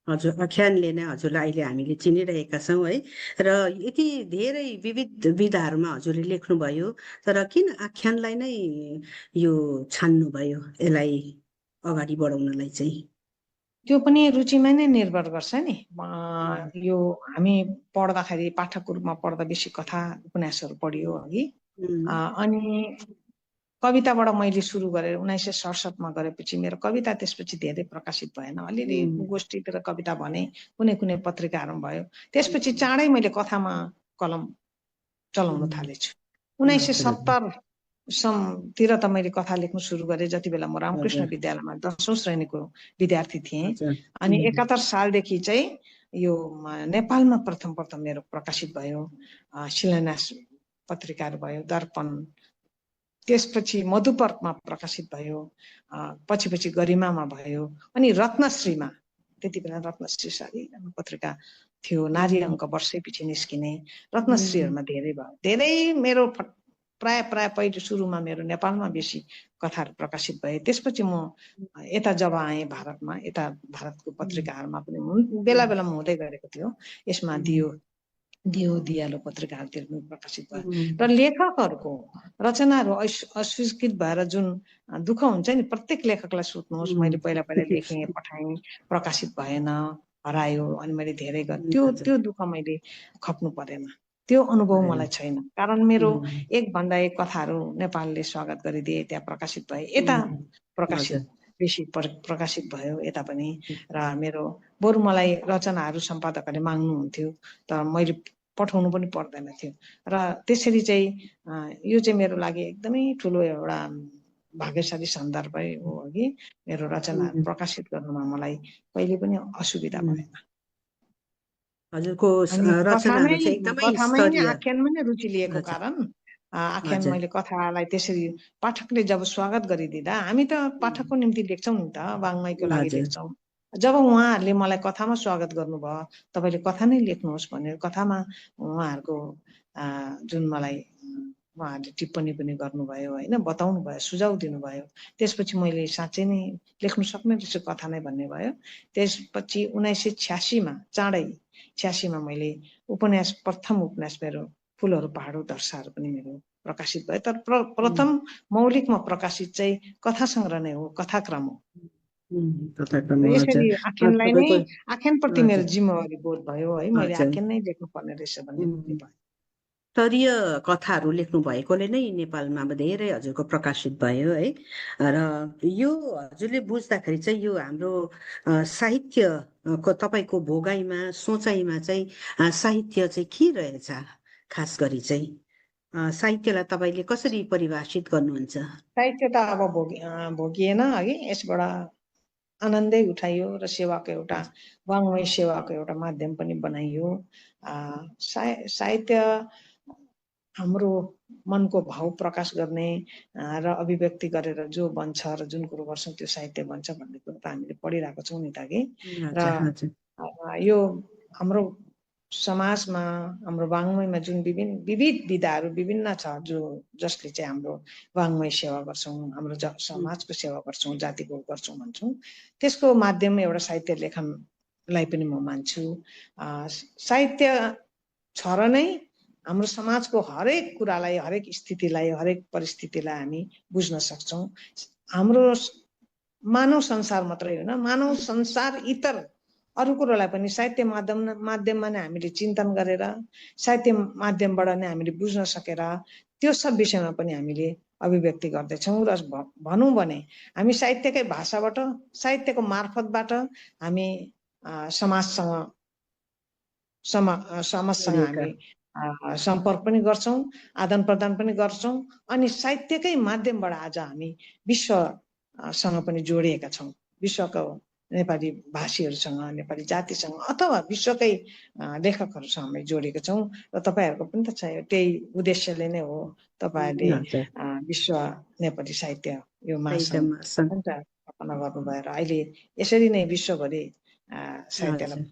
हजुर, आख्यानले नै हजुरलाई अहिले हामीले चिनिरहेका छौँ है। र यति धेरै विविध विधाहरूमा हजुरले लेख्नुभयो, तर किन आख्यानलाई नै यो छान्नुभयो, यसलाई अगाडि बढाउनलाई चाहिँ? त्यो पनि रुचिमा नै निर्भर गर्छ नि। यो हामी पढ्दाखेरि पाठकको रूपमा पढ्दा बेसी कथा उपन्यासहरू पढियो अघि। अनि कविताबाट मैले सुरु गरेर 1967 मा गरेपछि मेरो कविता त्यसपछि धेरै प्रकाशित भएन। अलिअलि गोष्ठीतिर कविता भने, कुनै कुनै पत्रिकाहरूमा भयो। त्यसपछि चाँडै मैले कथामा कलम चलाउन थालेछु। 1970 तिर त मैले कथा लेख्न सुरु गरेँ, जति बेला म रामकृष्ण विद्यालयमा 10औं श्रेणीको विद्यार्थी थिएँ। अनि 71 सालदेखि चाहिँ यो नेपालमा प्रथम मेरो प्रकाशित भयो। शिलान्यास पत्रिकाहरू भयो, दर्पण, त्यसपछि मधुपर्कमा प्रकाशित भयो, पछि गरिमामा भयो, अनि रत्नश्रीमा, त्यति बेला रत्नश्री सारी पत्रिका थियो, नारी अङ्क वर्षैपछि निस्किने, रत्नश्रीहरूमा धेरै भयो। धेरै मेरो प्राय पहिले सुरुमा मेरो नेपालमा बेसी कथाहरू प्रकाशित भए। त्यसपछि म यता जब आएँ भारतमा, यता भारतको पत्रिकाहरूमा पनि बेला बेलामा हुँदै गरेको थियो। यसमा दियालो पत्रिकाहरूतिर पनि प्रकाशित भयो। र लेखकहरूको रचनाहरू अस्वीकृत भएर जुन दुःख हुन्छ नि, प्रत्येक लेखकलाई सोध्नुहोस्, मैले पहिला लेखेँ, पठाएँ, प्रकाशित भएन, हरायो, अनि मैले धेरै गरेँ, त्यो दुःख मैले खप्नु परेन। त्यो अनुभव मलाई छैन, कारण मेरो एकभन्दा एक कथाहरू नेपालले स्वागत गरिदिए, त्यहाँ प्रकाशित भए। यता बेसी प्रकाशित भयो यता पनि। र मेरो बरु मलाई रचनाहरू सम्पादकहरूले माग्नुहुन्थ्यो, तर मैले पठाउनु पनि पर्दैन थियो। र त्यसरी चाहिँ यो चाहिँ मेरो लागि एकदमै ठुलो एउटा भाग्यशाली सन्दर्भ हो कि मेरो रचना प्रकाशित गर्नुमा मलाई कहिले पनि असुविधा भएन। हजुरको रचनाहरू चाहिँ एकदमै स्तरीय, आख्यानमा नै रुचि लिएको कारण आख्यान मैले कथालाई त्यसरी पाठकले जब स्वागत गरिदिँदा, हामी त पाठकको निम्ति लेख्छौँ नि त, वाङ्मयको लागि लेख्छौँ। जब उहाँहरूले मलाई कथामा स्वागत गर्नुभयो, तपाईँले कथा नै लेख्नुहोस् भनेर कथामा उहाँहरूको जुन मलाई उहाँहरूले टिप्पणी पनि गर्नुभयो होइन, बताउनु भयो, सुझाउ दिनुभयो। त्यसपछि मैले साँच्चै नै लेख्नु सक्ने रहेछ कथा नै भन्ने भयो। त्यसपछि 1986 मा चाँडै 86 मा मैले प्रथम उपन्यास मेरो फुलहरू पहाडो दर्शाहरू पनि मेरो प्रकाशित भयो। तर प्रथम मौलिकमा प्रकाशित चाहिँ कथा सङ्ग्रह नै हो, कथाक्रम हो। यसरी आख्यानलाई नै, आख्यानप्रति मेरो जिम्मेवारी बोध भयो है, मैले आख्यान नै लेख्नुपर्ने रहेछ भन्ने भयो। स्तरीय कथाहरू लेख्नु भएकोले नै नेपालमा अब धेरै हजुरको प्रकाशित भयो है। र यो हजुरले बुझ्दाखेरि चाहिँ यो हाम्रो साहित्यको तपाईँको भोगाइमा, सोचाइमा चाहिँ साहित्य चाहिँ के रहेछ? खास गरी चाहिँ साहित्यलाई तपाईँले कसरी परिभाषित गर्नुहुन्छ? साहित्य त अब भोगिएन है, यसबाट आनन्दै उठाइयो र सेवाको एउटा वाङ्मय सेवाको एउटा माध्यम पनि बनाइयो। साहित्य हाम्रो मनको भाव प्रकाश गर्ने र अभिव्यक्ति गरेर जो बन्छ र जुन कुरो गर्छौँ त्यो साहित्य बन्छ भन्ने कुरो त हामीले पढिरहेको छौँ नि त कि। र यो हाम्रो समाजमा, हाम्रो वाङ्मयमा जुन विविध विधाहरू विभिन्न छ, जसले चाहिँ हाम्रो वाङ्मय सेवा गर्छौँ, हाम्रो समाजको सेवा गर्छौँ, जातिको गर्छौँ भन्छौँ, त्यसको माध्यम एउटा साहित्य लेखनलाई पनि म मान्छु। साहित्य छ र नै हाम्रो समाजको हरेक कुरालाई, हरेक स्थितिलाई, हरेक परिस्थितिलाई हामी बुझ्न सक्छौँ। हाम्रो मानव संसार मात्रै होइन, मानव संसार इतर अरू कुरोलाई पनि साहित्य माध्यममा नै हामीले चिन्तन गरेर, साहित्य माध्यमबाट नै हामीले बुझ्न सकेर त्यो सब विषयमा पनि हामीले अभिव्यक्ति गर्दैछौँ। र भनौँ भने हामी साहित्यकै भाषाबाट, साहित्यको मार्फतबाट हामी समाजसँग हामी सम्पर्क पनि गर्छौँ, आदान प्रदान पनि गर्छौँ, अनि साहित्यकै माध्यमबाट आज हामी विश्वसँग पनि जोडिएका छौँ। विश्वको नेपाली भाषीहरूसँग, नेपाली जातिसँग, अथवा विश्वकै लेखकहरूसँग हामी जोडिएका छौँ। र तपाईँहरूको पनि त त्यही उद्देश्यले नै हो तपाईँहरूले विश्व नेपाली साहित्य यो महासङ्घ स्थापना गर्नुभयो र अहिले यसरी नै विश्वभरि साहित्यलाई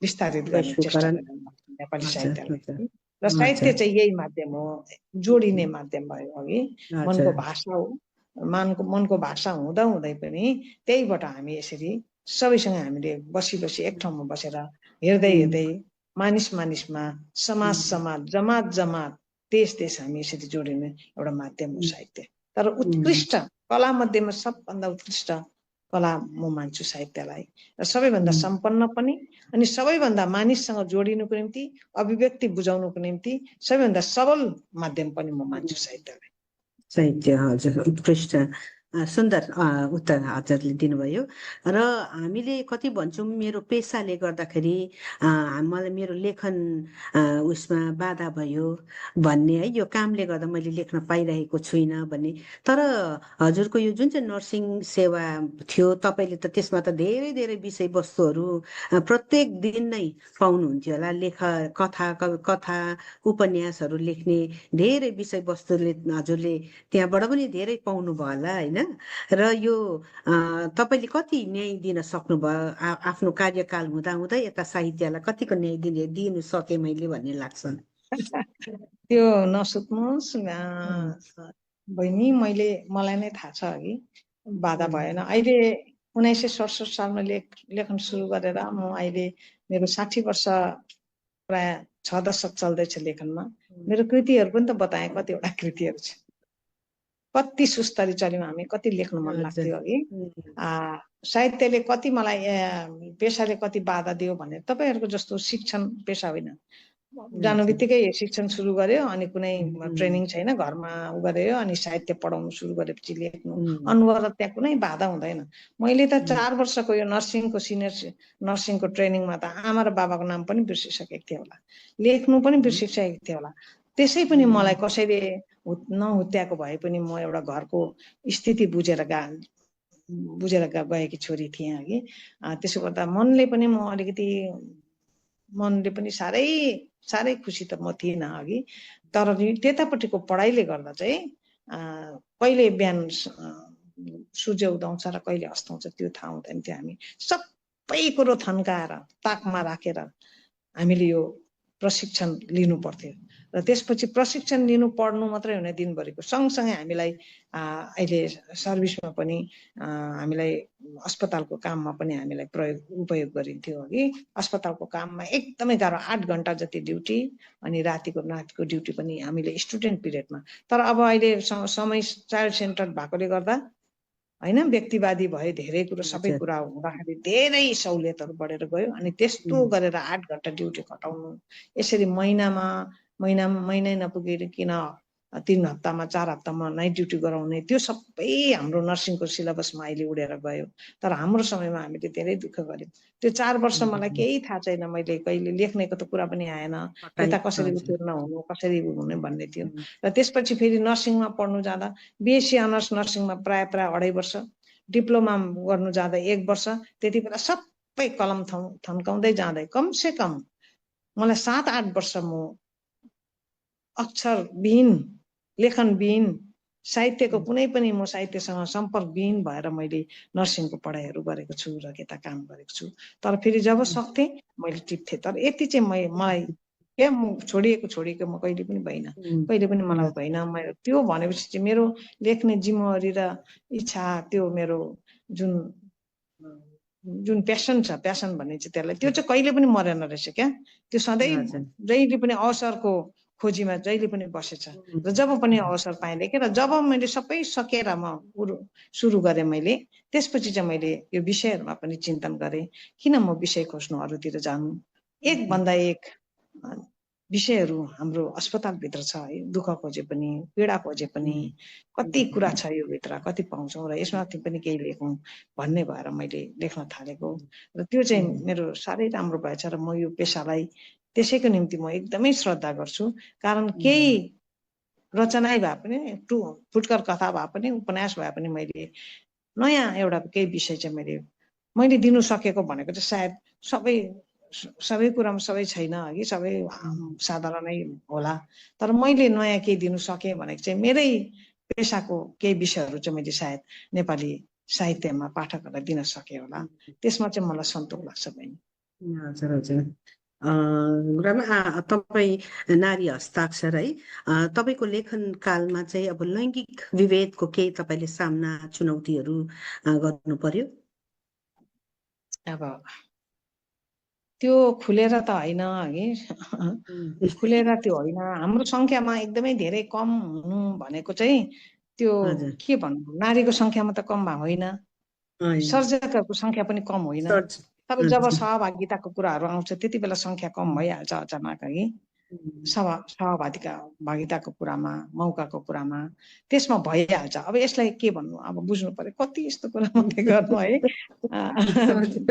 विस्तारित गर्ने चेष्टा गर्नु नेपाली साहित्यलाई। र साहित्य चाहिँ यही माध्यम हो, जोडिने माध्यम भयो अघि, मनको भाषा हो। मनको भाषा हुँदा हुँदै पनि त्यहीबाट हामी यसरी सबैसँग हामीले बसी एक ठाउँमा बसेर हेर्दै मानिसमा समाज जमात देश हामी यसरी जोडिने एउटा माध्यम हो साहित्य। तर उत्कृष्ट कला मध्येमा सबभन्दा उत्कृष्ट कला म मान्छु साहित्यलाई, र सबैभन्दा सम्पन्न पनि, अनि सबैभन्दा मानिससँग जोडिनुको निम्ति, अभिव्यक्ति बुझाउनुको निम्ति सबैभन्दा सबल माध्यम पनि म मान्छु साहित्यलाई। साहित्य, हजुर, उत्कृष्ट सुन्दर उत्तर हजुरले दिनुभयो। र हामीले कति भन्छौँ मेरो पेसाले गर्दाखेरि मलाई मेरो लेखन उसमा बाधा भयो भन्ने है, यो कामले गर्दा मैले लेख्न पाइरहेको छुइनँ भन्ने। तर हजुरको यो जुन चाहिँ नर्सिङ सेवा थियो, तपाईँले त त्यसमा त धेरै धेरै विषयवस्तुहरू प्रत्येक दिन नै पाउनुहुन्थ्यो होला। कथा उपन्यासहरू लेख्ने धेरै विषयवस्तुले हजुरले त्यहाँबाट पनि धेरै पाउनुभयो होला होइन। र यो तपाईँले कति न्याय दिन सक्नुभयो आफ्नो कार्यकाल हुँदा हुँदै यता साहित्यलाई कतिको न्याय दिनु सके मैले भन्ने लाग्छ? त्यो नसुत्नुहोस् बहिनी, मलाई नै थाहा छ अघि बाधा भएन। अहिले 1967 सालमा लेखन सुरु गरेर म अहिले मेरो 60 वर्ष प्राय 6 दशक चल्दैछ लेखनमा। मेरो कृतिहरू पनि त बताएँ, कतिवटा कृतिहरू छ। कति सुस्तरी चल्यौँ हामी, कति लेख्न मन लाग्थ्यो अघि। साहित्यले कति मलाई पेसाले कति बाधा दियो भने, तपाईँहरूको जस्तो शिक्षण पेसा होइन। जानु बित्तिकै शिक्षण सुरु गर्यो, अनि कुनै ट्रेनिङ छैन, घरमा उ गर्यो, अनि साहित्य पढाउनु सुरु गरेपछि लेख्नु अनुभव, त्यहाँ कुनै बाधा हुँदैन। मैले त 4 वर्षको यो नर्सिङको सिनियर नर्सिङको ट्रेनिङमा त आमा र बाबाको नाम पनि बिर्सिसकेको थिएँ होला, लेख्नु पनि बिर्सिसकेको थिएँ होला। त्यसै पनि मलाई कसैले नहुत्याएको भए पनि म एउटा घरको स्थिति बुझेर गएकी छोरी थिएँ अघि। त्यसो गर्दा मनले पनि साह्रै खुसी त म थिइनँ अघि। तर त्यतापट्टिको पढाइले गर्दा चाहिँ कहिले बिहान सूर्य उदाउँछ र कहिले अस्ताउँछ त्यो थाहा हुँदैन थियो। हामी सबै कुरो थन्काएर ताकमा राखेर हामीले यो प्रशिक्षण लिनु पर्थ्यो। र त्यसपछि प्रशिक्षण लिनु पढ्नु मात्रै हुने दिनभरिको सँगसँगै हामीलाई अहिले सर्भिसमा पनि हामीलाई अस्पतालको काममा पनि हामीलाई उपयोग गरिन्थ्यो अघि। अस्पतालको काममा एकदमै गाह्रो, 8 घण्टा जति ड्युटी, अनि रातिको ड्युटी पनि हामीले स्टुडेन्ट पिरियडमा। तर अब अहिले समय चाइल्ड सेन्टर भएकोले गर्दा होइन, व्यक्तिवादी भयो, धेरै कुरो सबै कुरा हुँदाखेरि धेरै सहुलियतहरू बढेर गयो। अनि त्यस्तो गरेर 8 घण्टा ड्युटी खटाउनु, यसरी महिनै नपुगेर किन 3 हप्तामा 4 हप्तामा नाइट ड्युटी गराउने, त्यो सबै हाम्रो नर्सिङको सिलेबसमा अहिले उडेर गयो। तर हाम्रो समयमा हामीले धेरै दुःख गर्यौँ। त्यो 4 वर्ष मलाई केही थाहा छैन, मैले कहिले लेख्नेको त कुरा पनि आएन, यता कसरी उत्तीर्ण हुनु, कसरी हुने भन्ने थियो। र त्यसपछि फेरि नर्सिङमा पढ्नु जाँदा बिएससी अनर्स नर्सिङमा प्राय 2.5 वर्ष, डिप्लोमा गर्नु जाँदा 1 वर्ष, त्यति बेला सबै कलम थन्काउँदै जाँदै कमसे कम मलाई 7-8 वर्ष म अक्षरविहीन, लेखनविहीन, साहित्यको कुनै पनि म साहित्यसँग सम्पर्कविहीन भएर मैले नर्सिङको पढाइहरू गरेको छु र यता काम गरेको छु। तर फेरि जब सक्थेँ मैले टिप्थेँ। तर यति चाहिँ मलाई छोडिएको म कहिले पनि भइन, कहिले पनि मलाई भइन। त्यो भनेपछि चाहिँ मेरो लेख्ने जिम्मेवारी र इच्छा, त्यो मेरो जुन प्यासन छ, प्यासन भन्ने चाहिँ त्यसलाई, त्यो चाहिँ कहिले पनि मरेन रहेछ क्या। त्यो सधैँ जहिले पनि अवसरको खोजीमा जहिले पनि बसेछ। र जब पनि अवसर पाएँ लेखेँ, र जब मैले सबै सकेर म सुरु गरेँ मैले, त्यसपछि चाहिँ मैले यो विषयहरूमा पनि चिन्तन गरेँ, किन म विषय खोज्नु अरूतिर जानु। एकभन्दा एक विषयहरू हाम्रो अस्पतालभित्र छ है, दुःख खोजे पनि, पीडा खोजे पनि, कति कुरा छ यो भित्र, कति पाउँछौँ, र यसमा पनि केही लेखौँ भन्ने भएर मैले लेख्न थालेको। र त्यो चाहिँ मेरो साह्रै राम्रो भएछ। र म यो पेसालाई त्यसैको निम्ति म एकदमै श्रद्धा गर्छु। कारण केही रचनाइ भए पनि, फुटकर कथा भए पनि, उपन्यास भए पनि, मैले नयाँ एउटा केही विषय चाहिँ मैले दिनु सकेको भनेको चाहिँ सायद सबै कुरामा सबै छैन अघि, सबै साधारणै होला। तर मैले नयाँ केही दिनु सकेँ भनेको चाहिँ मेरै पेसाको केही विषयहरू चाहिँ मैले सायद नेपाली साहित्यमा पाठकहरूलाई दिन सकेँ होला। त्यसमा चाहिँ मलाई सन्तोष लाग्छ बहिनी। हजुर हजुर। तपाईँ नारी हस्ताक्षर है, तपाईँको लेखन कालमा चाहिँ अब लैङ्गिक विभेदको केही तपाईँले सामना, चुनौतीहरू गर्नु पर्यो? अब त्यो खुलेर त होइन हगि खुलेर त्यो होइन हाम्रो संख्यामा एकदमै धेरै कम हुनु भनेको चाहिँ त्यो हजुर के भन्नु नारीको संख्यामा त कम होइन होइन सर्जकहरूको संख्या पनि कम होइन सर्च तर जब सहभागिताको कुराहरू आउँछ त्यति बेला संख्या कम भइहाल्छ अचानक है सहभागिताको कुरामा मौकाको कुरामा त्यसमा भइहाल्छ। अब यसलाई के भन्नु अब बुझ्नु पर्यो कति यस्तो कुरा मात्रै गर्नु है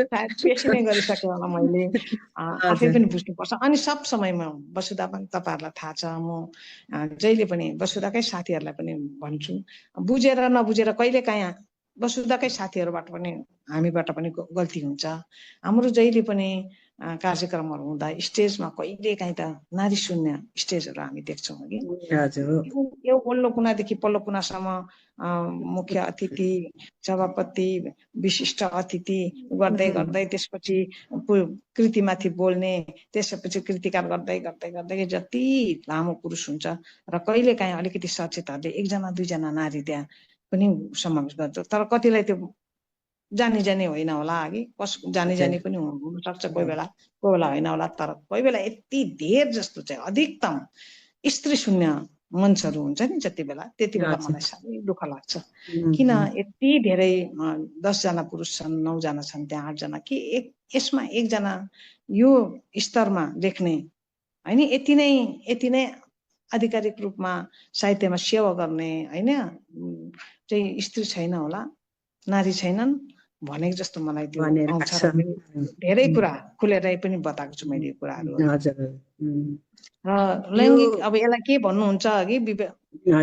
सायद पेसी नै गरिसकेँ होला मैले आफै पनि बुझ्नुपर्छ। अनि सब समयमा वसुधा पनि तपाईँहरूलाई थाहा छ म जहिले पनि वसुधाकै साथीहरूलाई पनि भन्छु बुझेर नबुझेर कहिलेकाहीँ वसुधाकै साथीहरूबाट पनि हामीबाट पनि गल्ती हुन्छ। हाम्रो जहिले पनि कार्यक्रमहरू हुँदा स्टेजमा कहिलेकाहीँ त नारी शून्य स्टेजहरू हामी देख्छौँ कि यो वल्लो कुनादेखि पल्लो कुनासम्म मुख्य अतिथि सभापति विशिष्ट अतिथि गर्दै गर्दै त्यसपछि कृतिमाथि बोल्ने त्यसपछि कृतिकार गर्दै गर्दै गर्दै जति लामो पुरुष हुन्छ र कहिलेकाहीँ अलिकति सचेतहरूले एकजना दुईजना नारी त्यहाँ पनि समावेश गर्छ तर कतिलाई त्यो जानी जानी होइन होला कि जानी जानी पनि हुनसक्छ कोही बेला होइन होला तर कोही बेला यति धेर जस्तो चाहिँ अधिकतम स्त्री शून्य मञ्चहरू हुन्छ नि जति बेला त्यति बेला मलाई साह्रै दुःख लाग्छ किन यति धेरै 10 जना पुरुष छन् 9 जना छन् त्यहाँ 8 जना कि यसमा एकजना यो स्तरमा लेख्ने हैन यति नै आधिकारिक रूपमा साहित्यमा सेवा गर्ने हैन चाहिँ स्त्री छैन होला नारी छैनन् भनेको जस्तो मलाई त्यो आउँछ धेरै कुरा खुलेरै पनि बताएको छु मैले कुराहरू र लैङ्गिक अब यसलाई के भन्नुहुन्छ अघि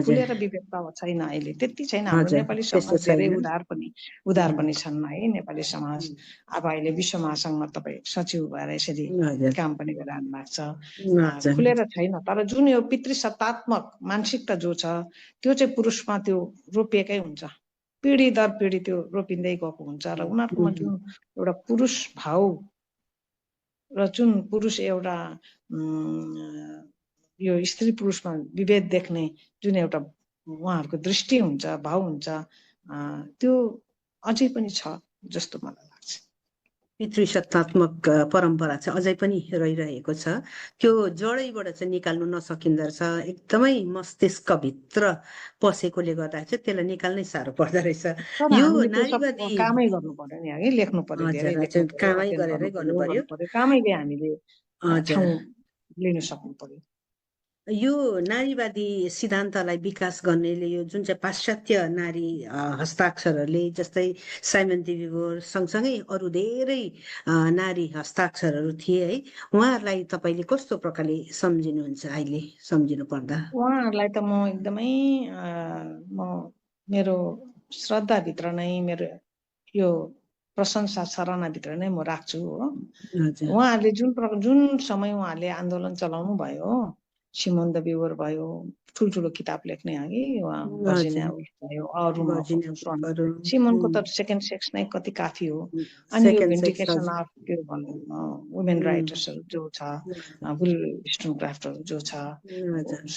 खुलेर विवेकता छैन अहिले त्यति छैन हाम्रो नेपाली समाज धेरै उदार पनि छन् है नेपाली समाज अब अहिले विश्व महासंघमा तपाईँ सचिव भएर यसरी काम पनि गरिरहनु भएको छ खुलेर छैन तर जुन यो पितृसत्तात्मक मानसिकता जो छ त्यो चाहिँ पुरुषमा त्यो रोपिएकै हुन्छ पिढी दर पिढी त्यो रोपिँदै गएको हुन्छ र उनीहरूकोमा जुन एउटा पुरुष भाव र जुन पुरुष एउटा यो स्त्री पुरुषमा विभेद देख्ने जुन एउटा उहाँहरूको दृष्टि हुन्छ भाव हुन्छ त्यो अझै पनि छ जस्तो मलाई लाग्छ। पितृसत्तात्मक परम्परा चाहिँ अझै पनि रहिरहेको छ त्यो जडैबाट चाहिँ निकाल्नु नसकिँदो रहेछ एकदमै मस्तिष्कभित्र पसेकोले गर्दा चाहिँ त्यसलाई निकाल्नै साह्रो पर्दो रहेछ। यो नारीवादी कामै गर्नु पर्यो नि है लेख्नु पर्यो धेरै कामै गरेरै गर्नु पर्यो कामैले हामीले ठाउँ लिन सक्नु पर्यो। यो नारीवादी सिद्धान्तलाई विकास गर्नेले यो जुन चाहिँ पाश्चात्य नारी हस्ताक्षरहरूले जस्तै साइमन दी बिभोर सँगसँगै अरू धेरै नारी हस्ताक्षरहरू थिए है उहाँहरूलाई तपाईँले कस्तो प्रकारले सम्झिनुहुन्छ अहिले सम्झिनु पर्दा? उहाँहरूलाई त म एकदमै मेरो श्रद्धाभित्र नै मेरो यो प्रशंसा सराहनाभित्र नै म राख्छु हो। उहाँहरूले जुन समय उहाँहरूले आन्दोलन चलाउनु भयो सिमोन द बिभोर भयो ठुल्ठुलो किताब लेख्ने हगि भर्जिनिया वुल्फ भयो सिमोनको त सेकेन्ड सेक्स नै कति काफी हो। अनि यो भिन्डिकेसन अफ के भन्नु वुमेन राइटर्सहरू जो छ बुल स्टोनक्राफ्टहरू जो छ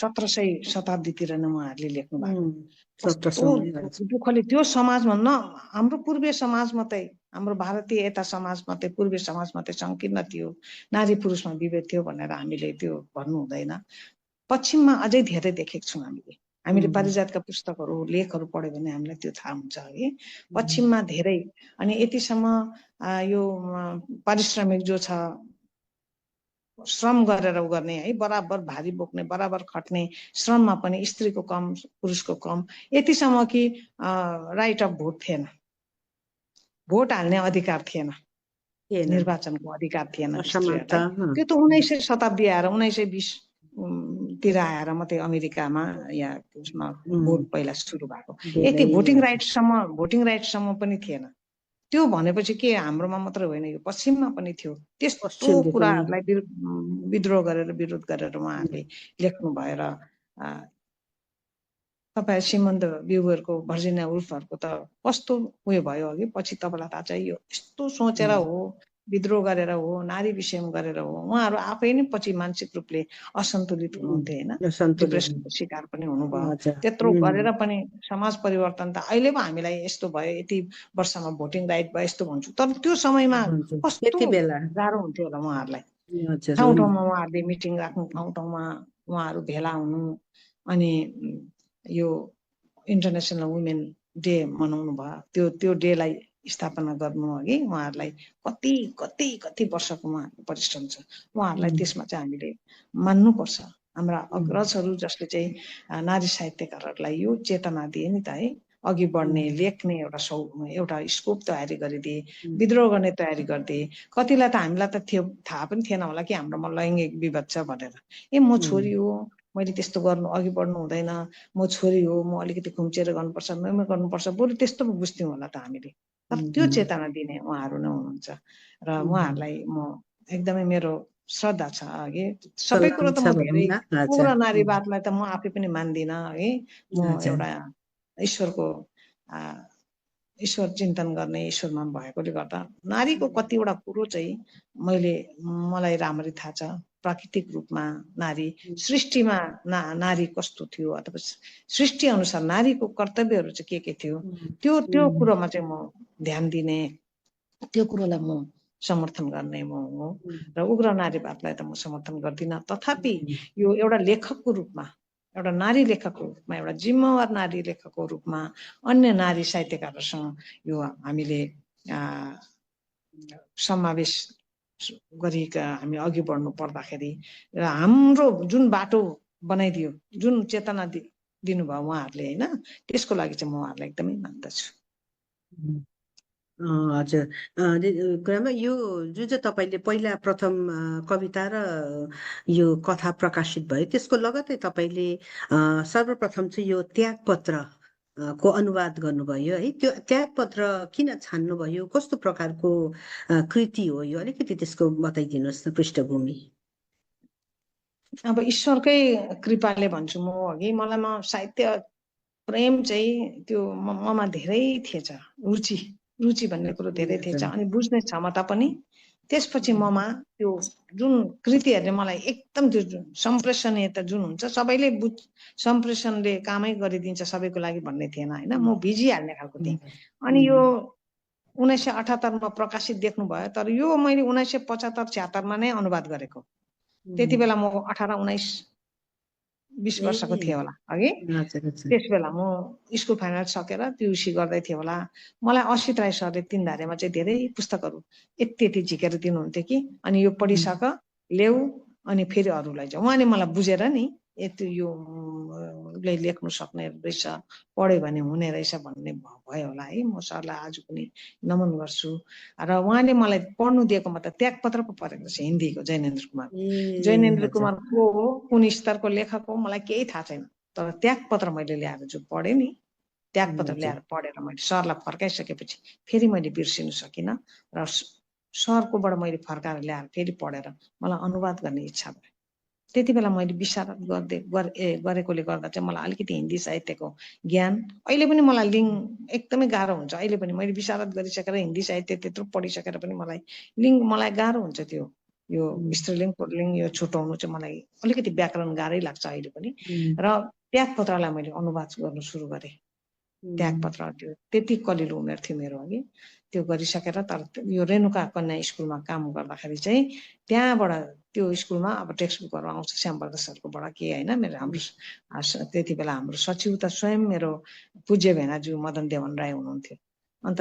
1700 शताब्दीतिर नै उहाँहरूले लेख्नु भएको दुःखले त्यो समाजमा न हाम्रो पूर्वीय समाज मात्रै हाम्रो भारतीय यता समाज मात्रै पूर्वीय समाज मात्रै संकीर्ण थियो नारी पुरुषमा विभेद थियो भनेर हामीले त्यो भन्नु हुँदैन। पश्चिममा अझै धेरै देखेको छौँ हामीले पारिजातका पुस्तकहरू लेखहरू पढ्यो भने हामीलाई त्यो थाहा हुन्छ है पश्चिममा धेरै। अनि यतिसम्म यो पारिश्रमिक जो छ श्रम गरेर उ गर्ने है बराबर भारी बोक्ने बराबर खट्ने श्रममा पनि स्त्रीको कम पुरुषको कम यतिसम्म कि राइट अफ भोट थिएन भोट हाल्ने अधिकार थिएन निर्वाचनको अधिकार थिएन त्यो त 1900 शताब्दी आएर 1920 तिर आएर मात्रै अमेरिकामा या उसमा भोट पहिला सुरु भएको यति भोटिङ राइटसम्म पनि थिएन। त्यो भनेपछि के हाम्रोमा मात्र होइन यो पश्चिममा पनि थियो। त्यस्तो कुराहरूलाई विद्रोह गरेर विरोध गरेर उहाँहरूले लेख्नु भएर तपाईँ सिमोन द बिभोरको भर्जिनिया वुल्फहरूको त कस्तो उयो भयो अघि पछि तपाईँलाई थाहा छ यो यस्तो सोचेर हो विद्रोह गरेर हो, नारी विषयमा गरेर हो, उहाँहरू आफै नै पछि मानसिक रूपले असन्तुलित हुनुहुन्थ्यो होइन, सन्तुलन डिप्रेसनको शिकार पनि हुनुभयो। हजुर त्यत्रो गरेर पनि समाज परिवर्तन त अहिले पो हामीलाई यस्तो भयो, यति वर्षमा भोटिङ राइट भयो यस्तो भन्छु, तर त्यो समयमा कस्तो त्यति बेला गाह्रो हुन्थ्यो होला उहाँहरूलाई। हजुर ठाउँ ठाउँमा उहाँहरूले मिटिङ राख्नु, ठाउँ ठाउँमा उहाँहरू भेला हुनु, अनि यो इन्टरनेसनल वुमेन डे मनाउनु भयो, त्यो डेलाई स्थापना गर्नु अघि उहाँहरूलाई कति कति कति वर्षको उहाँहरूको परिश्रम छ। उहाँहरूलाई त्यसमा चाहिँ हामीले मान्नुपर्छ। हाम्रा अग्रजहरू जसले चाहिँ नारी साहित्यकारहरूलाई यो चेतना दिए नि त है, अघि बढ्ने, लेख्ने एउटा स्कोप तयारी गरिदिए, विद्रोह गर्ने तयारी गरिदिए। कतिलाई त हामीलाई त थाहा पनि थिएन होला कि हाम्रोमा लैङ्गिक विवाद छ भनेर। म छोरी हो, मैले त्यस्तो गर्नु, अघि बढ्नु हुँदैन, म छोरी हो, म अलिकति खुम्चिएर गर्नुपर्छ, म गर्नुपर्छ, बरु त्यस्तो पो बुझ्थ्यौँ होला त हामीले। तर त्यो चेतना दिने उहाँहरू नै हुनुहुन्छ र उहाँहरूलाई म एकदमै मेरो श्रद्धा छ। अघि सबै कुरो त म धेरै उग्र नारीवादलाई त म आफै पनि मान्दिनँ है। म एउटा ईश्वर चिन्तन गर्ने ईश्वरमा भएकोले गर्दा नारीको कतिवटा कुरो चाहिँ मलाई राम्ररी थाहा छ। प्राकृतिक रूपमा नारी, सृष्टिमा नारी कस्तो थियो अथवा सृष्टि अनुसार नारीको कर्तव्यहरू चाहिँ के थियो, त्यो कुरोमा चाहिँ म ध्यान दिने, त्यो कुरोलाई म समर्थन गर्ने म हो। र उग्र नारीवादलाई त म समर्थन गर्दिनँ। तथापि यो एउटा लेखकको रूपमा, एउटा नारी लेखकको रूपमा, एउटा जिम्मेवार नारी लेखकको रूपमा अन्य नारी साहित्यकारहरूसँग यो हामीले समावेश गरिका हामी अघि बढ्नु पर्दाखेरि र हाम्रो जुन बाटो बनाइदियो, जुन चेतना दिनुभयो उहाँहरूले होइन, त्यसको लागि चाहिँ म उहाँहरूलाई एकदमै मान्दछु। हजुर, कुरामा यो जुन चाहिँ तपाईँले पहिला प्रथम कविता र यो कथा प्रकाशित भयो, त्यसको लगत्तै तपाईँले सर्वप्रथम चाहिँ यो त्यागपत्र को अनुवाद गर्नुभयो है। त्यो त्यागपत्र किन छान्नुभयो, कस्तो प्रकारको कृति हो यो, अलिकति त्यसको बताइदिनुहोस् न पृष्ठभूमि। अब ईश्वरकै कृपाले भन्छु म अघि, मलाई साहित्य प्रेम चाहिँ त्यो ममा धेरै थिएछ, रुचि भन्ने कुरो धेरै थिएछ, अनि बुझ्ने क्षमता पनि। त्यसपछि ममा त्यो जुन कृतिहरूले मलाई एकदम त्यो सम्प्रेषणीयता जुन हुन्छ, सबैले सम्प्रेषणले कामै गरिदिन्छ सबैको लागि भन्ने थिएन होइन, म भिजिहाल्ने खालको थिएँ। अनि यो 1978मा प्रकाशित देख्नुभयो, तर यो मैले 1975-76मा नै अनुवाद गरेको। त्यति बेला म 18-19-20 वर्षको थिएँ होला अघि। त्यस बेला म स्कुल फाइनल सकेर पियुसी गर्दै थिएँ होला। मलाई असित राई सरले तीनधारेमा चाहिँ धेरै पुस्तकहरू यति झिकेर दिनुहुन्थ्यो कि, अनि यो पढिसक ल्याऊ अनि फेरि अरूलाई चाहिँ। उहाँले मलाई बुझेर नि यति यो उसले लेख्नु सक्ने रहेछ, पढ्यो भने हुने रहेछ भन्ने भयो होला है। म सरलाई आज पनि नमन गर्छु। र उहाँले मलाई पढ्नु दिएको मतलब त्यागपत्र पो पढेको छ, हिन्दीको, जैनेन्द्र कुमार। जैनेन्द्र कुमार को हो, कुन स्तरको लेखक हो मलाई केही थाहा छैन, तर त्यागपत्र मैले ल्याएर जो पढेँ नि, त्यागपत्र ल्याएर पढेर मैले सरलाई फर्काइसकेपछि फेरि मैले बिर्सिनु सकिनँ र सरकोबाट मैले फर्काएर ल्याएर फेरि पढेर मलाई अनुवाद गर्ने इच्छा भयो। त्यति बेला मैले विशारद गरेकोले गर्दा चाहिँ मलाई अलिकति हिन्दी साहित्यको ज्ञान, अहिले पनि मलाई लिङ्क एकदमै गाह्रो हुन्छ। अहिले पनि मैले विशारद गरिसकेर हिन्दी साहित्य त्यत्रो पढिसकेर पनि मलाई गाह्रो हुन्छ। त्यो यो स्त्रीलिङ्ग पुल्लिङ्ग यो छुटाउनु चाहिँ मलाई अलिकति व्याकरण गाह्रै लाग्छ अहिले पनि। र त्यागपत्रलाई मैले अनुवाद गर्नु सुरु गरेँ। त्यागपत्र त्यो त्यति कलिलो उमेर थियो मेरो अघि। त्यो गरिसकेर तर यो रेणुका कन्या स्कुलमा काम गर्दाखेरि चाहिँ त्यहाँबाट त्यो स्कुलमा अब टेक्स्ट बुकहरू आउँछ श्यामबहादुर सरकोबाट के होइन। मेरो हाम्रो त्यति बेला हाम्रो सचिव त स्वयं मेरो पूज्य भेनाज्यू मदन देवन राई हुनुहुन्थ्यो। अन्त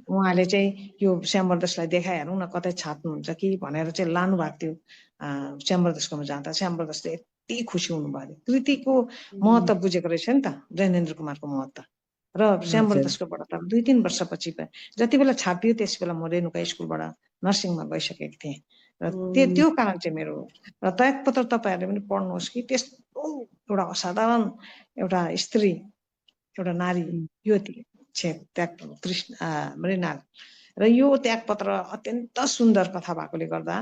उहाँले चाहिँ यो श्यामबहादुरलाई देखाइहालौँ न, कतै छाप्नुहुन्छ कि भनेर चाहिँ लानु भएको थियो। श्यामबहादुरकोमा जाँदा श्यामबहादुरले यति खुसी हुनुभयो। कृतिको महत्त्व बुझेको रहेछ नि त जैनेन्द्र कुमारको महत्त्व। र श्यामबहादुरकोबाट त 2-3 वर्षपछि जति बेला छापियो त्यस बेला म रेणुका स्कुलबाट नर्सिङमा गइसकेको थिएँ। र त्यो कारण चाहिँ मेरो। र त्यागपत्र तपाईँहरूले पनि पढ्नुहोस् कि, त्यस्तो एउटा असाधारण एउटा स्त्री, एउटा नारी यो मृणाल। र यो त्यागपत्र अत्यन्त सुन्दर कथा भएकोले गर्दा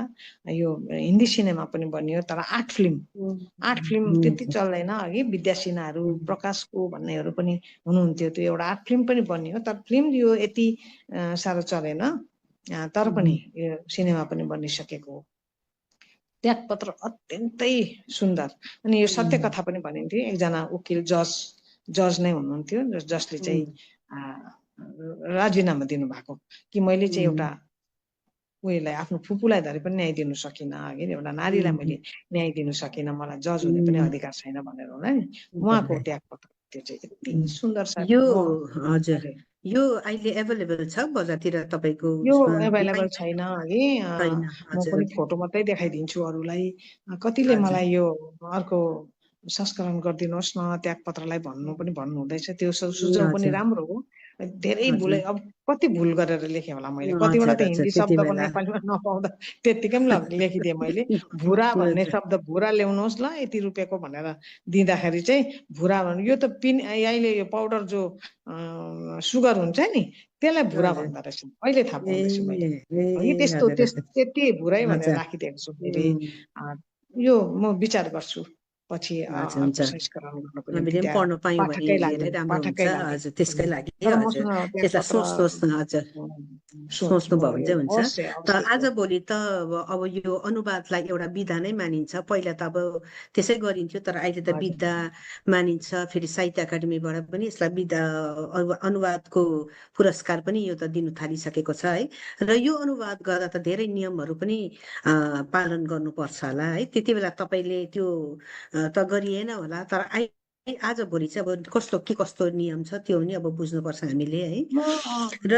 यो हिन्दी सिनेमा पनि बनियो, तर 8 फिल्म त्यति चल्दैन अघि। विद्या सिन्हाहरू, प्रकाशको भन्नेहरू पनि हुनुहुन्थ्यो। त्यो एउटा 8 फिल्म पनि बनियो, तर फिल्म यो यति साह्रो चलेन। तर पनि यो सिनेमा पनि बनिसकेको हो। त्यागपत्र अत्यन्तै सुन्दर। अनि यो सत्य कथा पनि भनिन्थ्यो। एकजना वकिल जज नै हुनुहुन्थ्यो जसले चाहिँ राजीनामा दिनुभएको कि मैले चाहिँ एउटा उयोलाई आफ्नो फुपूलाई धरि पनि न्याय दिनु सकिनँ, अघि एउटा नारीलाई मैले न्याय दिनु सकिनँ, मलाई जज हुने पनि अधिकार छैन भनेर होला नि। उहाँको त्यागपत्र त्यो चाहिँ यति सुन्दर छ। यो हजुर यो अहिले एभाइलेबल छ बजारतिर तपाईको? यो एभाइलेबल छैन है। म पनि फोटो मात्रै देखाइदिन्छु अरूलाई। कतिले मलाई यो अर्को संस्करण गरिदिनुहोस् न त्यागपत्रलाई भन्नु हुँदैछ। त्यो सुझाव पनि राम्रो हो। धेरै भुल, अब कति भुल गरेर लेखेँ होला मैले, कतिवटा त हिन्दी शब्दको नेपालीमा नपाउँदा त्यत्तिकै पनि लेखिदिएँ मैले। भुरा भन्ने शब्द भुरा ल्याउनुहोस् ल यति रुपियाँको भनेर दिँदाखेरि चाहिँ भुरा भन्नु, यो त अहिले यो पाउडर जो सुगर हुन्छ नि त्यसलाई भुरा भन्दो रहेछ, अहिले थाहा पाउँदैछु मैले। त्यस्तो त्यति भुरै भनेर राखिदिएको छु फेरि। यो म विचार गर्छु पछि संस्करण गर्नको निम्ति पाठकै लागि। त्यसकै लागि सोच्नु भयो भने चाहिँ हुन्छ। तर आजभोलि त अब यो अनुवादलाई एउटा विधा नै मानिन्छ। पहिला त अब त्यसै गरिन्थ्यो, तर अहिले त विधा मानिन्छ। फेरि साहित्य अकाडेमीबाट पनि यसलाई विधा अनुवादको पुरस्कार पनि यो त दिनु थालिसकेको छ है। र यो अनुवाद गर्दा त धेरै नियमहरू पनि पालन गर्नुपर्छ होला है। त्यति बेला तपाईँले त्यो त गरिएन होला, तर आजभोलि चाहिँ अब कस्तो नियम छ त्यो पनि अब बुझ्नुपर्छ हामीले है। र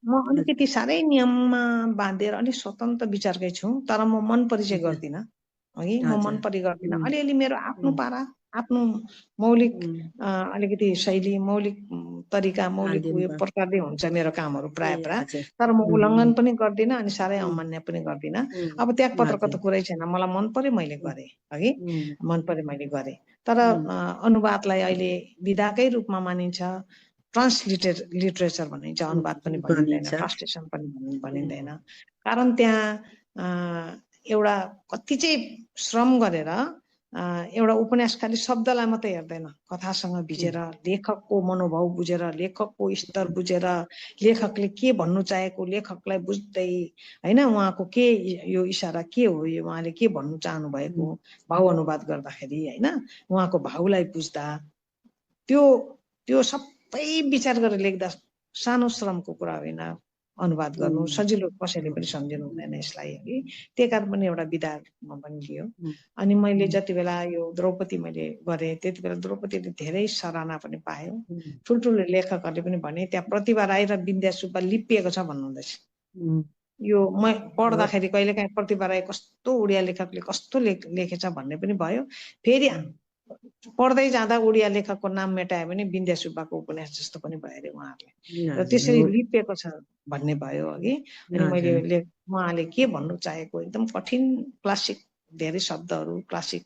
म अलिकति साह्रै नियममा बाँधेर अलिक स्वतन्त्र विचारकै छु, तर म मन परिचय गर्दिनँ है। म मन परि गर्दिनँ। अलिअलि मेरो आफ्नो पारा, आफ्नो मौलिक अलिकति शैली, मौलिक तरिका, मौलिक उयो प्रकारले हुन्छ मेरो कामहरू प्राय। तर म उल्लङ्घन पनि गर्दिनँ अनि साह्रै अमान्य पनि गर्दिनँ। अब त्यागपत्रको त कुरै छैन, मलाई मन पर्यो मैले गरेँ है, मन पर्यो मैले गरेँ। तर अनुवादलाई अहिले विधाकै रूपमा मानिन्छ। लिटरेचर भनिन्छ, अनुवाद पनि भनिँदैन, ट्रान्सलेसन पनि भनिँदैन। कारण त्यहाँ एउटा कति चाहिँ श्रम गरेर एउटा उपन्यास खालि शब्दलाई मात्रै हेर्दैन, कथासँग भिजेर लेखकको मनोभाव बुझेर, लेखकको स्तर बुझेर, लेखकले के भन्नु चाहेको लेखकलाई बुझ्दै होइन, उहाँको के यो इसारा के हो, यो उहाँले के भन्नु चाहनु भएको भाव अनुवाद गर्दाखेरि होइन, उहाँको भावलाई बुझ्दा त्यो सबै विचार गरेर लेख्दा सानो श्रमको कुरा होइन। अनुवाद गर्नु सजिलो कसैले पनि सम्झिनु हुँदैन यसलाई है। त्यही कारण पनि एउटा विधामा बनियो। अनि मैले जति बेला यो द्रौपदी मैले गरेँ त्यति बेला द्रौपदीले धेरै सराहना पनि पायो। ठुल्ठुलो लेखकहरूले पनि भने त्यहाँ प्रतिभा राई र विद्या सुब्बा लिपिएको छ भन्नुहुँदैछ। यो म पढ्दाखेरि कहिलेकाहीँ प्रतिभा राई कस्तो उडिया लेखकले कस्तो लेखेछ भन्ने पनि भयो। फेरि पढ्दै जाँदा उडिया लेखकको नाम मेटायो भने विद्या सुब्बाको उपन्यास जस्तो पनि भयो अरे उहाँहरूले, र त्यसरी लिपिएको छ भन्ने भयो अघि। अनि मैले उहाँले के भन्नु चाहेको एकदम कठिन क्लासिक धेरै शब्दहरू क्लासिक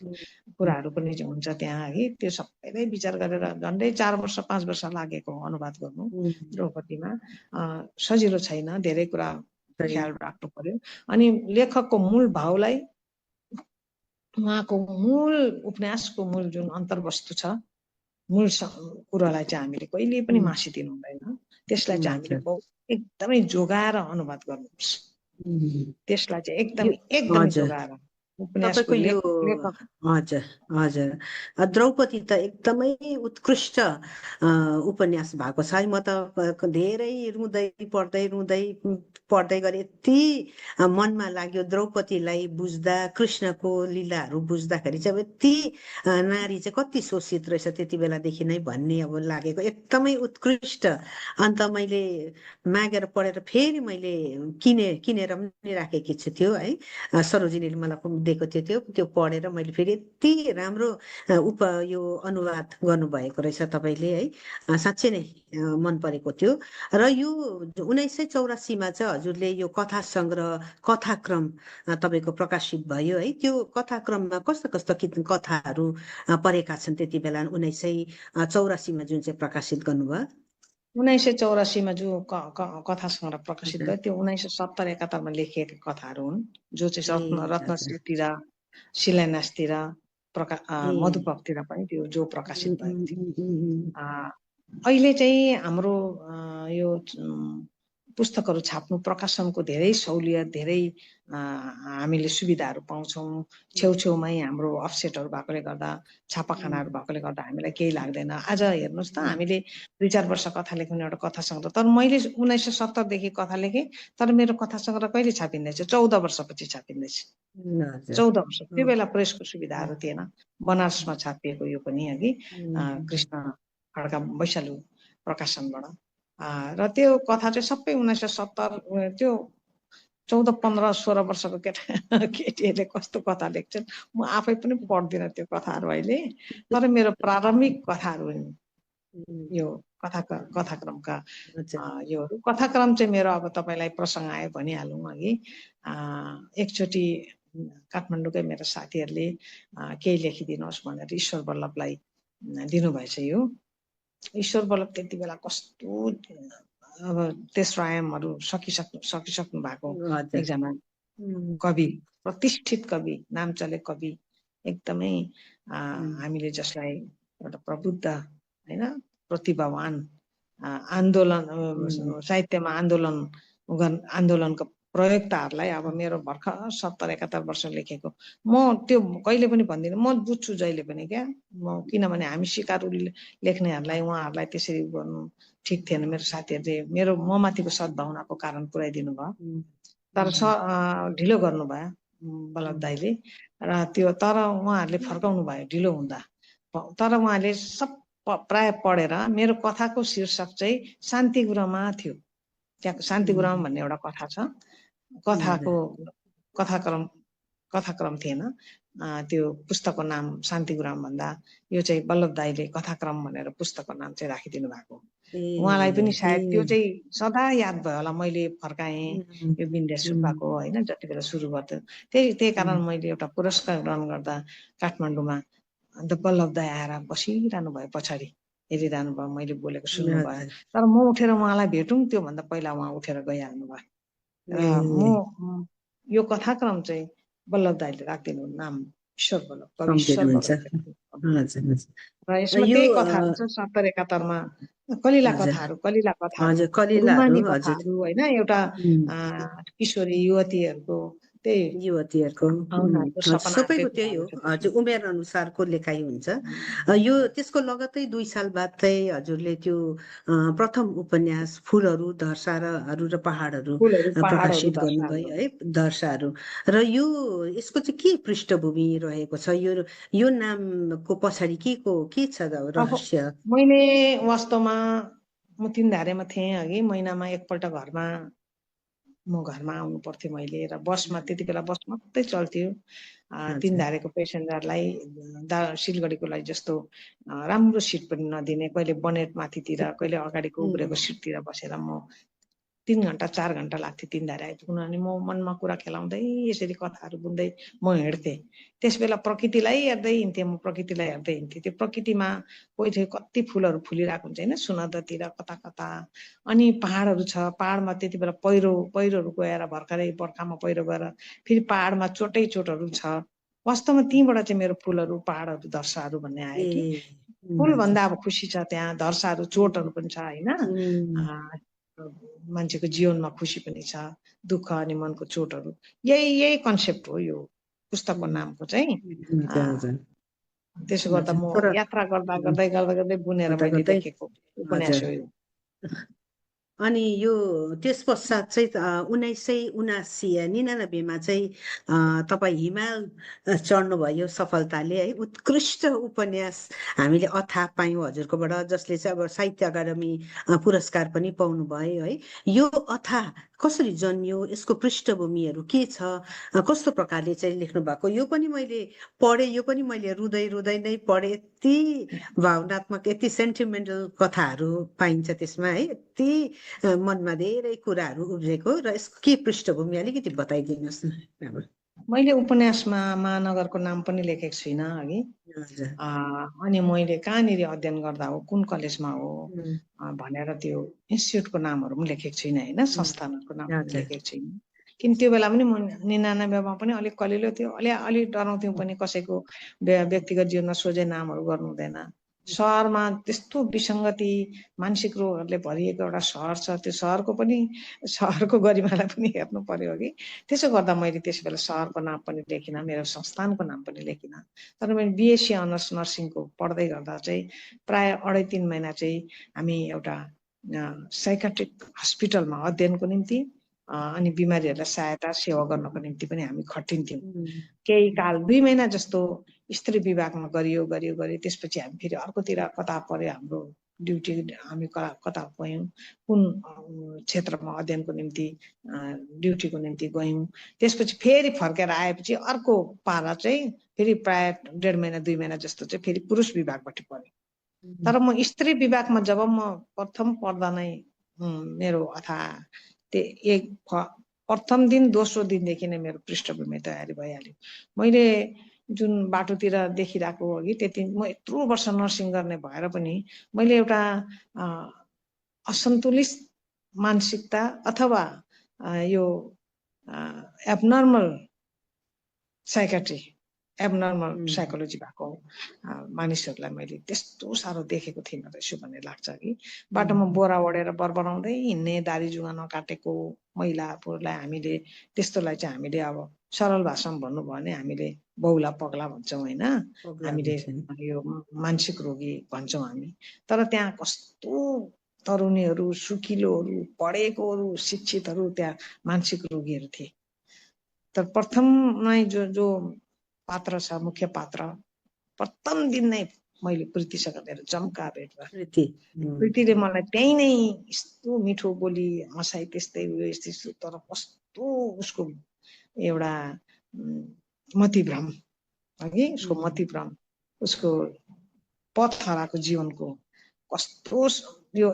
कुराहरू पनि हुन्छ त्यहाँ है। त्यो सबैलाई विचार गरेर झन्डै 4 वर्ष 5 वर्ष लागेको अनुवाद गर्नु द्रौपदीमा। सजिलो छैन, धेरै कुरा ख्याल राख्नु पर्यो। अनि लेखकको मूल भावलाई, उहाँको मूल उपन्यासको मूल जुन अन्तर्वस्तु छ, मूल कुरालाई चाहिँ हामीले कहिले पनि मासिदिनु हुँदैन। त्यसलाई चाहिँ हामीले एकदमै जोगाएर अनुवाद गर्नुपर्छ। त्यसलाई चाहिँ एकदमै जोगाएर। हजुर द्रौपदी त एकदमै उत्कृष्ट उपन्यास भएको छ। म त धेरै पढ्दै गरे, यति मनमा लाग्यो द्रौपदीलाई बुझ्दा, कृष्णको लीलाहरू बुझ्दाखेरि चाहिँ अब यति नारी चाहिँ कति शोषित रहेछ त्यति बेलादेखि नै भन्ने अब लागेको, एकदमै उत्कृष्ट। अन्त मैले मागेर पढेर फेरि मैले किनेर पनि राखेकी छु त्यो है। सरोजिनीले मलाई दिएको थियो, त्यो पढेर मैले फेरि यति राम्रो यो अनुवाद गर्नुभएको रहेछ तपाईँले है। साँच्चै नै मन परेको थियो। र यो 1984मा चाहिँ हजुरले यो कथा सङ्ग्रह कथाक्रम तपाईँको प्रकाशित भयो है। त्यो कथाक्रममा कस्तो कथाहरू परेका छन् त्यति बेला 1984मा जुन चाहिँ प्रकाशित गर्नुभयो? 1984मा जो कथा सङ्ग्रह प्रकाशित भयो त्यो 1970-71मा लेखिएका कथाहरू हुन्, जो चाहिँ रत्नश्रीतिर, शिलान्यासतिर, मधुपपतिर पनि त्यो जो प्रकाशित भएको थियो। अहिले चाहिँ हाम्रो यो पुस्तकहरू छाप्नु प्रकाशनको धेरै सहुलियत धेरै हामीले सुविधाहरू पाउँछौँ छेउछेउमै हाम्रो अफसेटहरू भएकोले गर्दा छापाखानाहरू भएकोले गर्दा हामीलाई केही लाग्दैन आज हेर्नुस् त हामीले 2-4 वर्ष कथा लेख्ने एउटा कथा सङ्ग्रह तर मैले 1970 देखि कथा लेखेँ तर मेरो कथा सङ्ग्रह कहिले छापिँदैछ 14 वर्षपछि छापिँदैछ 14 वर्ष त्यो बेला प्रेसको सुविधाहरू थिएन बनारसमा छापिएको यो पनि अघि कृष्ण खड्का वैशालु प्रकाशनबाट र त्यो कथा चाहिँ सबै 1970 त्यो 14, 15, 16 वर्षको केटीहरूले कस्तो कथा लेख्छन् म आफै पनि पढ्दिनँ त्यो कथाहरू अहिले तर मेरो प्रारम्भिक कथाहरू यो कथाक्रमका यो कथाक्रम चाहिँ मेरो अब तपाईलाई प्रसङ्ग आयो भनिहालौँ अघि एकचोटि काठमाडौँकै मेरो साथीहरूले केही लेखिदिनुहोस् भनेर ईश्वर बल्लभलाई दिनुभएछ यो ईश्वर बल्लभ त्यति बेला कस्तो अब तेस्रो आयामहरू सकिसक्नु भएको एकजना कवि प्रतिष्ठित कवि नाम चले कवि एकदमै हामीले जसलाई एउटा प्रबुद्ध हैन प्रतिभावान आन्दोलन साहित्यमा आन्दोलनको प्रयोक्ताहरूलाई अब मेरो भर्खर 70-71 वर्ष लेखेको म त्यो कहिले पनि भन्दिनँ म बुझ्छु जहिले पनि क्या म किनभने हामी सिकारु लेख्नेहरूलाई उहाँहरूलाई त्यसरी गर्नु ठिक थिएन मेरो साथीहरूले मेरो ममाथिको सद्भावनाको कारण पुर्याइदिनु भयो तर ढिलो गर्नुभयो बल्लभ दाइले र त्यो तर उहाँहरूले फर्काउनु भयो ढिलो हुँदा तर उहाँले सब प्राय पढेर मेरो कथाको शीर्षक चाहिँ शान्तिगृहमा थियो त्यहाँ शान्तिगृह भन्ने एउटा कथा छ कथाको कथाक्रम थिएन त्यो पुस्तकको नाम शान्तिगृह भन्दा यो चाहिँ बल्लभ दाइले कथाक्रम भनेर पुस्तकको नाम चाहिँ राखिदिनु भएको उहाँलाई पनि सायद त्यो चाहिँ सदा याद भयो होला मैले फर्काएँ यो विन्ध्या सुब्बाको हैन जति बेला सुरु गर्थ्यो त्यही कारण मैले एउटा पुरस्कार ग्रहण गर्दा काठमाडौँमा अन्त बल्लभ दाइ आएर बसिरहनु भयो पछाडि हेरिरहनु भयो मैले बोलेको सुन्नु भयो तर म उठेर उहाँलाई भेटौँ त्यो भन्दा पहिला उहाँ उठेर गइहाल्नु भयो र म यो कथाक्रम चाहिँ बल्लभ दाइले राखिदिनु नाम ईश्वर बल्लभ कवि ईश्वर बल्लभ र यसमा त्यही कथाहरू छ 70-71 मा कलिला कथाहरू हैन एउटा किशोरी युवतीहरूको त्यही युवतीहरूको सबैको त्यही हो हजुर उमेर अनुसारको लेखाइ हुन्छ यो त्यसको लगत्तै 2 साल बाद चाहिँ हजुरले त्यो प्रथम उपन्यास फुलहरू धर्साहरू र पहाडहरू प्रकाशित गर्नुभयो है धर्साहरू र यसको चाहिँ के पृष्ठभूमि रहेको छ यो नामको पछाडि के छ रहस्य मैले वास्तवमा म तीनधारेमा थिएँ अघि महिनामा एकपल्ट म घरमा आउनु पर्थ्यो मैले र बसमा त्यति बेला बस मात्रै चल्थ्यो तीनधारेको पेसेन्जरलाई सिलगढीको लागि जस्तो राम्रो सिट पनि नदिने कहिले बनेट माथितिर कहिले अगाडिको उब्रेको सिटतिर बसेर म 3 घण्टा 4 घण्टा लाग्थ्यो तीनधारे आइपुग्नु अनि म मनमा कुरा खेलाउँदै यसरी कथाहरू बुन्दै म हिँड्थेँ त्यसबेला प्रकृतिलाई हेर्दै हिँड्थेँ त्यो प्रकृतिमा कोही ठाउँ कति फुलहरू फुलिरहेको हुन्छ हैन सुनदतिर कता अनि पहाडहरू छ पहाडमा त्यति बेला पहिरोहरू गएर भर्खरै बर्खामा पहिरो गएर फेरि पहाडमा चोटहरू छ वास्तवमा त्यहीबाट चाहिँ मेरो फुलहरू पहाडहरू धर्साहरू भन्ने आयो कि फुल भन्दा अब खुसी छ त्यहाँ धर्साहरू चोटहरू पनि छ हैन मान्छेको जीवनमा खुसी पनि छ दुःख अनि मनको चोटहरू यही कन्सेप्ट हो यो पुस्तकको नामको चाहिँ त्यसो गर्दा म यात्रा गर्दै बुनेर मैले लेखेको उपन्यास हो यो अनि यो त्यस पश्चात चाहिँ 1979 मा चाहिँ तपाईँ हिमाल चढ्नुभयो सफलताले है उत्कृष्ट उपन्यास हामीले अथा पायौँ हजुरकोबाट जसले चाहिँ अब साहित्य अकादमी पुरस्कार पनि पाउनु भयो है यो अथा कसरी जन्मियो यसको पृष्ठभूमिहरू के छ कस्तो प्रकारले चाहिँ लेख्नु भएको यो पनि मैले पढेँ यो पनि मैले रुँदै नै पढेँ यति भावनात्मक यति सेन्टिमेन्टल कथाहरू पाइन्छ त्यसमा है यति मनमा धेरै कुराहरू उब्जेको र यसको के पृष्ठभूमि अलिकति बताइदिनुहोस् न मैले उपन्यासमा महानगरको नाम पनि लेखेको छुइनँ अघि अनि मैले कहाँनिर अध्ययन गर्दा हो कुन कलेजमा हो भनेर त्यो इन्स्टिट्युटको नामहरू पनि लेखेको छुइनँ होइन संस्थानहरूको नाम लेखेको छुइनँ किन त्यो बेला पनि म 99 मा पनि अलिक कलिलो थियो अलि डराउँथ्यौँ पनि कसैको व्यक्तिगत जीवनमा सोझै नामहरू गर्नु हुँदैन सहरमा त्यस्तो विसङ्गति मानसिक रोगहरूले भरिएको एउटा सहर छ। त्यो सहरको गरिमालाई पनि हेर्नु पर्यो कि। त्यसो गर्दा मैले त्यस बेला सहरको नाम पनि लेखिनँ, मेरो संस्थानको नाम पनि लेखिनँ। तर मैले बिएससी अनर्स नर्सिङको पढ्दै गर्दा चाहिँ प्राय 2.5-3 महिना चाहिँ हामी एउटा साइकाट्रिक हस्पिटलमा अध्ययनको निम्ति अनि बिमारीहरूलाई सहायता सेवा गर्नको निम्ति पनि हामी खटिन्थ्यौँ। केही काल 2 महिना जस्तो स्त्री विभागमा गरियो। त्यसपछि हामी फेरि अर्कोतिर कता पर्यो हाम्रो ड्युटी, हामी कता गयौँ, कुन क्षेत्रमा अध्ययनको निम्ति ड्युटीको निम्ति गयौँ। त्यसपछि फेरि फर्केर आएपछि अर्को पाला चाहिँ फेरि प्राय 1.5 महिना 2 महिना जस्तो चाहिँ फेरि पुरुष विभागबाट पऱ्यो। तर म स्त्री विभागमा जब म प्रथम पढ्दा नै मेरो प्रथम दिन दोस्रो दिनदेखि नै मेरो पृष्ठभूमि तयारी भइहाल्यो। मैले जुन बाटोतिर देखिरहेको अघि त्यति म यत्रो वर्ष नर्सिङ गर्ने भएर पनि मैले एउटा असन्तुलित मानसिकता अथवा यो एबनर्मल साइकोलोजी भएको मानिसहरूलाई मैले त्यस्तो साह्रो देखेको थिइनँ रहेछु भन्ने लाग्छ कि। बाटोमा बोरा ओढेर बरबराउँदै हिँड्ने, दारी जुङ्गा नकाटेको महिला पुरुषलाई हामीले त्यस्तोलाई चाहिँ हामीले अब सरल भाषामा भन्नुभयो भने हामीले बहुला पगला भन्छौँ होइन, हामीले यो मानसिक रोगी भन्छौँ हामी। तर त्यहाँ कस्तो तरुणीहरू, सुकिलोहरू, पढेकोहरू, शिक्षितहरू त्यहाँ मानसिक रोगीहरू थिए। तर प्रथममै जो पात्र छ, मुख्य पात्र, प्रथम दिन नै मैले प्रीतिसँग मेरो जम्का भेट भयो। प्रीतिले मलाई त्यही नै यस्तो मिठो बोली, हँसाइ, त्यस्तै यस्तो, तर कस्तो उसको एउटा मतिभ्रम हगि, उसको मतिभ्रम, उसको पथ हराएको जीवनको कस्तो यो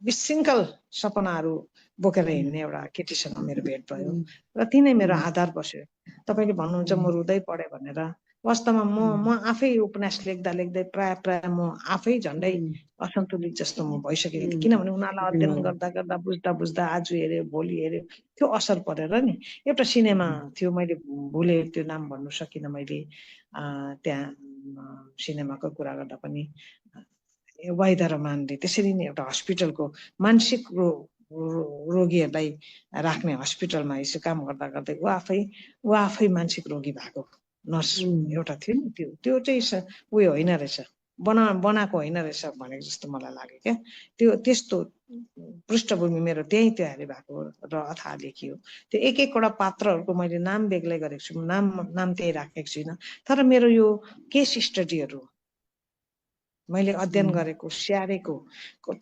विशृङ्खल सपनाहरू बोकेर हिँड्ने एउटा केटीसँग मेरो भेट भयो र तिनै मेरो आधार बस्यो। तपाईले भन्नुहुन्छ म रुँदै पढेँ भनेर, वास्तवमा म आफै उपन्यास लेख्दा प्राय म आफै झन्डै असन्तुलित जस्तो म भइसकेको थिएँ। किनभने उनीहरूलाई अध्ययन गर्दा बुझ्दा आज हेऱ्यो भोलि हेऱ्यो त्यो असर परेर नि एउटा सिनेमा थियो, मैले भुले त्यो नाम भन्नु सकिनँ मैले। त्यहाँ सिनेमाको कुरा गर्दा पनि वाइदा रहमानले त्यसरी नै एउटा हस्पिटलको मानसिक रोगीहरूलाई राख्ने हस्पिटलमा यसो काम गर्दा ऊ आफै मानसिक रोगी भएको नर्स एउटा थियो नि। त्यो चाहिँ उयो होइन रहेछ, बनाएको होइन रहेछ भनेको जस्तो मलाई लाग्यो क्या। त्यस्तो पृष्ठभूमि मेरो त्यही तयारी भएको र अथाह लेखियो। त्यो एकवटा पात्रहरूको मैले नाम बेग्लै गरेको छु, नाम त्यही राखेको छुइनँ। तर मेरो यो केस स्टडीहरू मैले अध्ययन गरेको, स्याहारेको,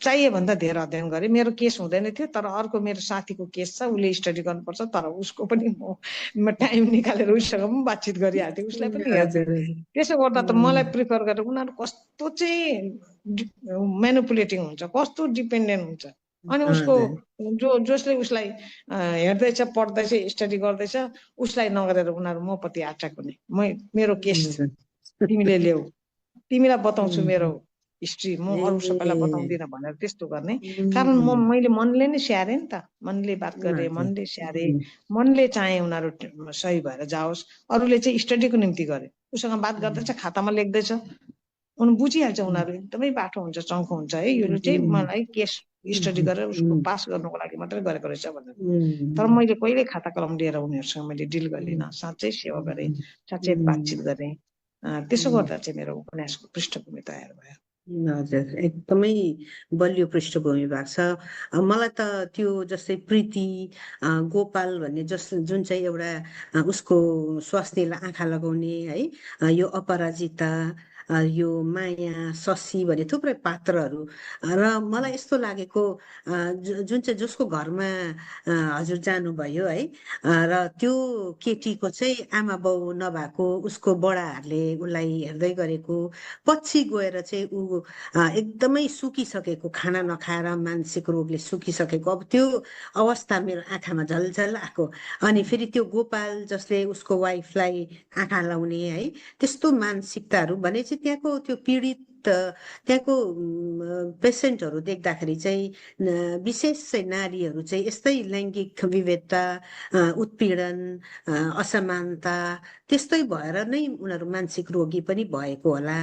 चाहिए भन्दा धेरै अध्ययन गरेँ। मेरो केस हुँदैन थियो, तर अर्को मेरो साथीको केस छ, उसले स्टडी गर्नुपर्छ, तर उसको पनि म टाइम निकालेर उससँग पनि बातचित गरिहाल्थेँ, उसलाई पनि हेर्थेँ। त्यसो गर्दा त मलाई प्रिफर गरेर उनीहरू कस्तो चाहिँ म्यानिपुलेटिङ हुन्छ, कस्तो डिपेन्डेन्ट हुन्छ। अनि उसको जसले उसलाई हेर्दैछ, पढ्दैछ, स्टडी गर्दैछ, उसलाई नगरेर उनीहरू म प्रति एट्र्याक्ट हुने। मेरो केस तिमीले ल्याऊ, तिमीलाई बताउँछु मेरो हिस्ट्री, म अरू सबैलाई बताउँदिनँ भनेर त्यस्तो गर्ने। कारण मैले मनले नै स्याहारेँ नि त, मनले बात गरेँ, मनले स्याहारेँ, मनले चाहे उनीहरू सही भएर जाओस्। अरूले चाहिँ स्टडीको निम्ति गरे, उसँग बात गर्दैछ, खातामा लेख्दैछ, उनी बुझिहाल्छ उनीहरू एकदमै बाठो हुन्छ, चङ्खो हुन्छ है, यो चाहिँ मलाई केस स्टडी गरेर उसको पास गर्नुको लागि मात्रै गरेको रहेछ भनेर। तर मैले कहिले खाता कलम लिएर उनीहरूसँग मैले डिल गरिनँ, साँच्चै सेवा गरेँ, साँच्चै बातचित गरेँ। त्यसो गर्दा चाहिँ मेरो उपन्यासको पृष्ठभूमि तयार भयो। हजुर, एकदमै बलियो पृष्ठभूमि भएको छ। मलाई त त्यो जस्तै प्रीति गोपाल भन्ने जुन चाहिँ एउटा उसको स्वास्थ्यलाई आँखा लगाउने है, यो अपराजिता, यो माया, शशी भन्ने थुप्रै पात्रहरू। र मलाई यस्तो लागेको जुन चाहिँ जसको घरमा हजुर जानुभयो है, र त्यो केटीको चाहिँ आमा बाउ नभएको, उसको बडाहरूले उसलाई हेर्दै गरेको, पछि गएर चाहिँ ऊ एकदमै सुकिसकेको, खाना नखाएर मानसिक रोगले सुकिसकेको, अब त्यो अवस्था मेरो आँखामा झलझल आएको। अनि फेरि त्यो गोपाल जसले उसको वाइफलाई आँखा लाउने है, त्यस्तो मानसिकताहरू भने चाहिँ त्यहाँको त्यो पीडित त्यहाँको पेसेन्टहरू देख्दाखेरि चाहिँ विशेष चाहिँ नारीहरू चाहिँ यस्तै लैङ्गिक विभेदता, उत्पीडन, असमानता त्यस्तै भएर नै उनीहरू मानसिक रोगी पनि भएको होला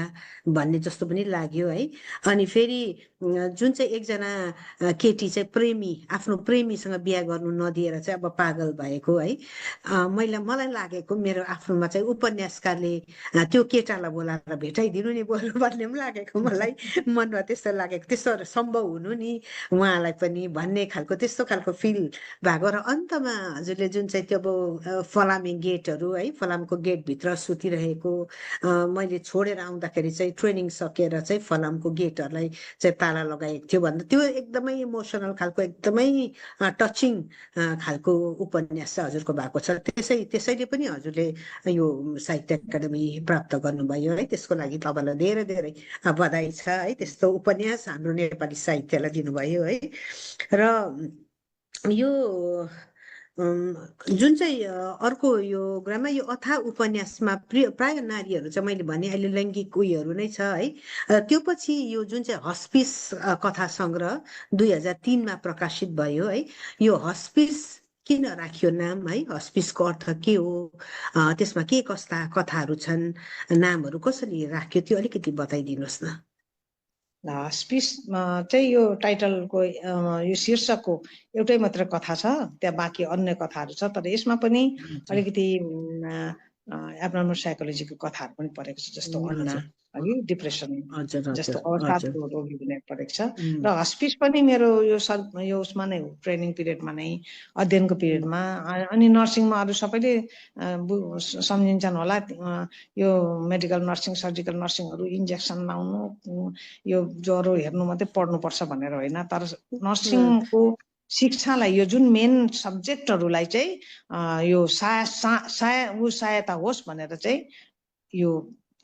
भन्ने जस्तो पनि लाग्यो है। अनि फेरि जुन चाहिँ एकजना केटी चाहिँ आफ्नो प्रेमीसँग बिहा गर्नु नदिएर चाहिँ अब पागल भएको है, मलाई लागेको मेरो आफ्नोमा चाहिँ उपन्यासकारले त्यो केटालाई बोलाएर भेटाइदिनु नि बोल्नु भन्ने पनि लागेको मलाई मनमा त्यस्तो लागेको, त्यस्तो सम्भव हुनु नि उहाँलाई पनि भन्ने खालको त्यस्तो खालको फिल भएको। र अन्तमा हजुरले जुन चाहिँ त्यो अब फलामे गेटहरू है, फलामको गेटभित्र सुतिरहेको मैले छोडेर आउँदाखेरि चाहिँ ट्रेनिङ सकेर चाहिँ फलामको गेटहरूलाई चाहिँ ताला लगाएको थियो भन्दा त्यो एकदमै इमोसनल खालको एकदमै टचिङ खालको उपन्यास चाहिँ हजुरको भएको छ। त्यसैले पनि हजुरले यो साहित्य अकादमी प्राप्त गर्नुभयो है, त्यसको लागि तपाईँलाई धेरै धेरै बधाई छ है। त्यस्तो उपन्यास हाम्रो नेपाली साहित्यलाई दिनुभयो है। र यो जुन चाहिँ अर्को यो ग्राममा यो अथा उपन्यासमा प्राय नारीहरू चाहिँ मैले भने अहिले लैङ्गिक उयोहरू नै छ है। त्यो पछि यो जुन चाहिँ हस्पिस कथा सङ्ग्रह 2003मा प्रकाशित भयो है। यो हस्पिस किन राखियो नाम है, हस्पिसको अर्थ के हो, त्यसमा के कस्ता कथाहरू छन्, नामहरू कसरी राख्यो त्यो अलिकति बताइदिनुहोस् न। हस्पिस चाहिँ यो टाइटलको यो शीर्षकको एउटै मात्र कथा छ, त्यहाँ बाँकी अन्य कथाहरू छ, तर यसमा पनि अलिकति एब्नर्मल साइकोलोजीको कथाहरू पनि परेको छ, जस्तो अन्ना है, डिप्रेसन जस्तो अवसादको रोगी पनि परेको छ। र हस्पिस पनि मेरो यो उसमा नै हो, ट्रेनिङ पिरियडमा नै, अध्ययनको पिरियडमा। अनि नर्सिङमा अरू सबैले सम्झिन्छन् होला, यो मेडिकल नर्सिङ, सर्जिकल नर्सिङहरू इन्जेक्सन लाउनु, यो ज्वरो हेर्नु मात्रै पढ्नुपर्छ भनेर होइन, तर नर्सिङको शिक्षालाई यो जुन मेन सब्जेक्टहरूलाई चाहिँ यो सहायता होस् भनेर चाहिँ यो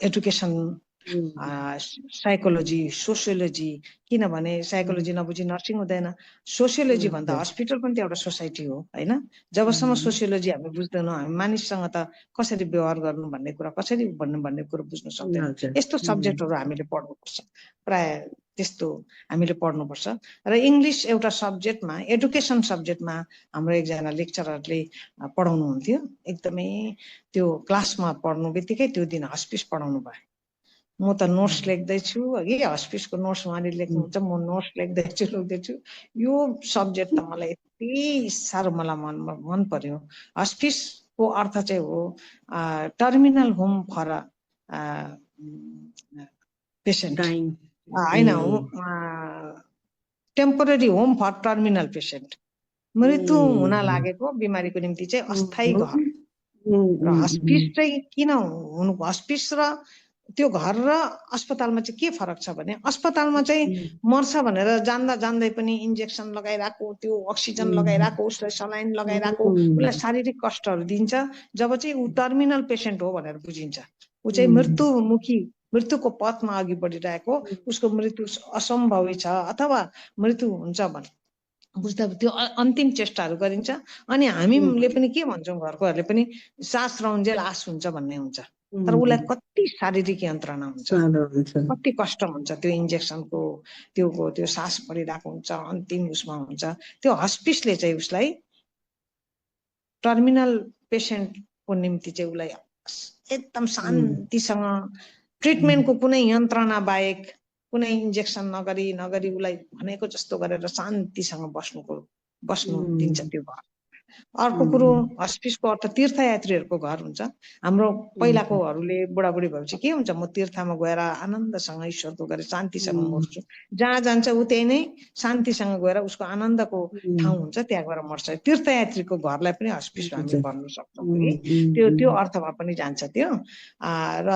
एडुकेसन, साइकोलोजी, सोसियोलोजी, किनभने साइकोलोजी नबुझी नर्सिङ हुँदैन। सोसियोलोजी भन्दा हस्पिटल पनि त एउटा सोसाइटी हो होइन। जबसम्म सोसियोलोजी हामी बुझ्दैनौँ, हामी मानिससँग त कसरी व्यवहार गर्नु भन्ने कुरा, कसरी भन्नु भन्ने कुरो बुझ्न सक्दैनौँ। यस्तो सब्जेक्टहरू हामीले पढ्नुपर्छ, प्राय त्यस्तो हामीले पढ्नुपर्छ। र इङ्ग्लिस एउटा सब्जेक्टमा, एडुकेसन सब्जेक्टमा हाम्रो एकजना लेक्चररले पढाउनुहुन्थ्यो, एकदमै त्यो क्लासमा पढ्नु बित्तिकै त्यो दिन हस्पिस पढाउनु भयो। म त नोट्स लेख्दैछु अघि, हस्पिसको नोट्स उहाँले लेख्नुहुन्छ, म नोट्स लेख्दैछु। यो सब्जेक्ट त मलाई यति साह्रो मलाई मन पर्यो। हस्पिसको अर्थ चाहिँ हो टर्मिनल होम फर पेसेन्ट होइन, temporary home for terminal patient, मृत्यु हुन लागेको बिमारीको निम्ति चाहिँ अस्थायी घर। र हस्पिस चाहिँ किन हुनु, हस्पिस र त्यो घर र अस्पतालमा चाहिँ के फरक छ भने, अस्पतालमा चाहिँ मर्छ भनेर जान्दै पनि इन्जेक्सन लगाइरहेको, त्यो अक्सिजन लगाइरहेको, उसलाई सलाइन लगाइरहेको, उसलाई शारीरिक कष्टहरू दिन्छ। जब चाहिँ ऊ टर्मिनल पेसेन्ट हो भनेर बुझिन्छ, ऊ चाहिँ मृत्युको पथमा अघि बढिरहेको, उसको मृत्यु असम्भवी छ अथवा मृत्यु हुन्छ भने बुझ्दा त्यो अन्तिम चेष्टाहरू गरिन्छ। अनि हामीले पनि के भन्छौँ, घरकोहरूले पनि सास रौन्जेल आस हुन्छ भन्ने हुन्छ, तर उसलाई कति शारीरिक यन्त्रणा हुन्छ, कति कष्ट हुन्छ, त्यो इन्जेक्सनको त्यो सास बढिरहेको हुन्छ, अन्तिम उसमा हुन्छ। त्यो हस्पिसले चाहिँ उसलाई टर्मिनल पेसेन्टको निम्ति चाहिँ उसलाई एकदम शान्तिसँग ट्रिटमेन्टको कुनै यन्त्रणा बाहेक, कुनै इन्जेक्सन नगरी उसलाई भनेको जस्तो गरेर शान्तिसँग बस्नु दिन्छ त्यो घर। अर्को कुरो, हस्पिसको अर्थ तीर्थयात्रीहरूको घर हुन्छ। हाम्रो पहिलाकोहरूले बुढाबुढी भएपछि के हुन्छ, म तीर्थमा गएर आनन्दसँग ईश्वरको गरेर शान्तिसँग मर्छु, जहाँ जान्छ ऊ त्यही नै शान्तिसँग गएर उसको आनन्दको ठाउँ हुन्छ, त्यहाँ गएर मर्छ। तीर्थयात्रीको घरलाई पनि हस्पिस हामी भन्न सक्छौँ कि त्यो अर्थमा पनि जान्छ त्यो। र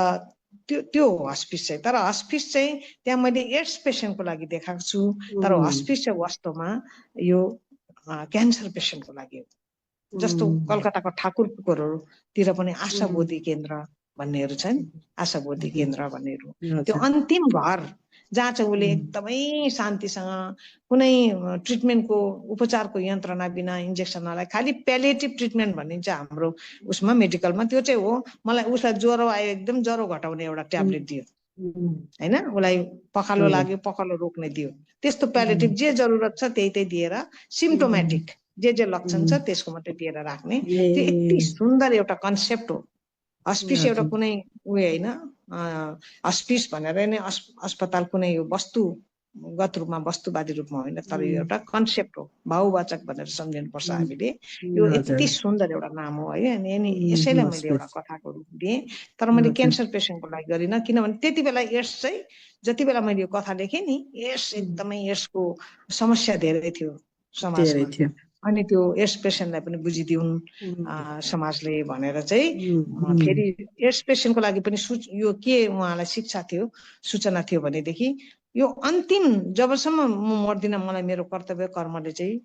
त्यो हस्पिस चाहिँ, तर हस्पिस चाहिँ त्यहाँ मैले एड्स पेसेन्टको लागि देखाएको छु, तर हस्पिस चाहिँ वास्तवमा यो क्यान्सर पेसेन्टको लागि हो। जस्तो कलकत्ताको ठाकुरपुरहरूतिर पनि आशाबोधी केन्द्र भन्नेहरू छन्, आशाबोधी केन्द्र भन्नेहरू, त्यो अन्तिम घर जहाँ चाहिँ उसले एकदमै शान्तिसँग कुनै ट्रिटमेन्टको उपचारको यन्त्रणा बिना, इन्जेक्सन नलाइ, खालि प्यालिएटिभ ट्रिटमेन्ट भनिन्छ हाम्रो उसमा, मेडिकलमा। त्यो चाहिँ हो, मलाई उसलाई ज्वरो आयो, एकदम ज्वरो घटाउने एउटा ट्याब्लेट दियो, हैन, उसलाई पखालो लाग्यो पखालो रोक्ने दियो, त्यस्तो प्यालेटिभ जे जरुरत छ त्यही दिएर सिम्प्टोमेटिक जे लक्षण छ त्यसको मात्रै दिएर राख्ने, त्यो यति सुन्दर एउटा कन्सेप्ट हो। हस्पिस एउटा कुनै उयो होइन, हस्पिस भनेर नै अस्पताल कुनै यो वस्तुगत रूपमा वस्तुवादी रूपमा होइन, तर यो एउटा कन्सेप्ट हो, भाववाचक भनेर सम्झिनुपर्छ हामीले। यो यति सुन्दर एउटा नाम हो है, अनि यसैलाई मैले एउटा कथाको रूप दिएँ। तर मैले क्यान्सर पेसेन्टको लागि गरिनँ, किनभने त्यति बेला एड्स चाहिँ जति बेला मैले यो कथा लेखेँ नि, एड्स एकदमै एड्सको समस्या धेरै थियो समाजमा, अनि त्यो एड्स पेसेन्टलाई पनि बुझिदिउन् समाजले भनेर चाहिँ फेरि एड्स पेसेन्टको लागि पनि यो के उहाँलाई शिक्षा थियो, सूचना थियो भनेदेखि यो अन्तिम जबसम्म म मर्दिनँ, मलाई मेरो कर्तव्य कर्मले चाहिँ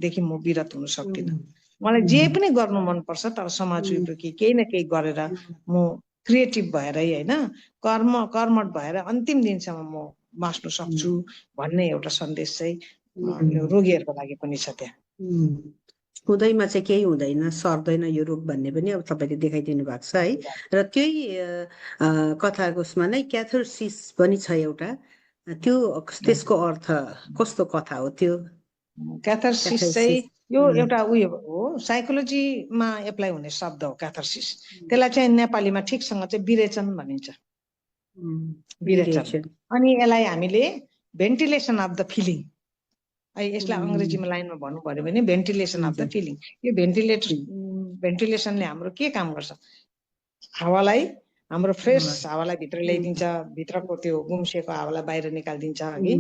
देखि म विरत हुन सक्दिनँ। मलाई जे पनि गर्नु मनपर्छ, तर समाज उपयोगी केही न केही गरेर म क्रिएटिभ भएरै होइन, कर्मठ भएर अन्तिम दिनसम्म म बाँच्नु सक्छु भन्ने एउटा सन्देश चाहिँ रोगीहरूको लागि पनि छ। त्यहाँ हुँदैमा चाहिँ केही हुँदैन, सर्दैन यो रोग भन्ने पनि अब तपाईँले देखाइदिनु भएको छ है। र त्यही कथाको उसमा नै क्याथार्सिस पनि छ एउटा, त्यो त्यसको अर्थ कस्तो कथा हो त्यो? क्याथार्सिस चाहिँ यो एउटा उयो हो, साइकोलोजीमा एप्लाई हुने शब्द हो क्याथार्सिस। त्यसलाई चाहिँ नेपालीमा ठिकसँग चाहिँ विरेचन भनिन्छ, विरेचन। अनि यसलाई हामीले भेन्टिलेसन अफ द फिलिङ, यसलाई अङ्ग्रेजीमा लाइनमा भन्नु पर्यो भने भेन्टिलेसन अफ द फिलिङ। यो भेन्टिलेसनले हाम्रो के काम गर्छ, हावालाई, हाम्रो फ्रेस हावालाई भित्र ल्याइदिन्छ, भित्रको त्यो गुम्सिएको हावालाई बाहिर निकालिदिन्छ अघि।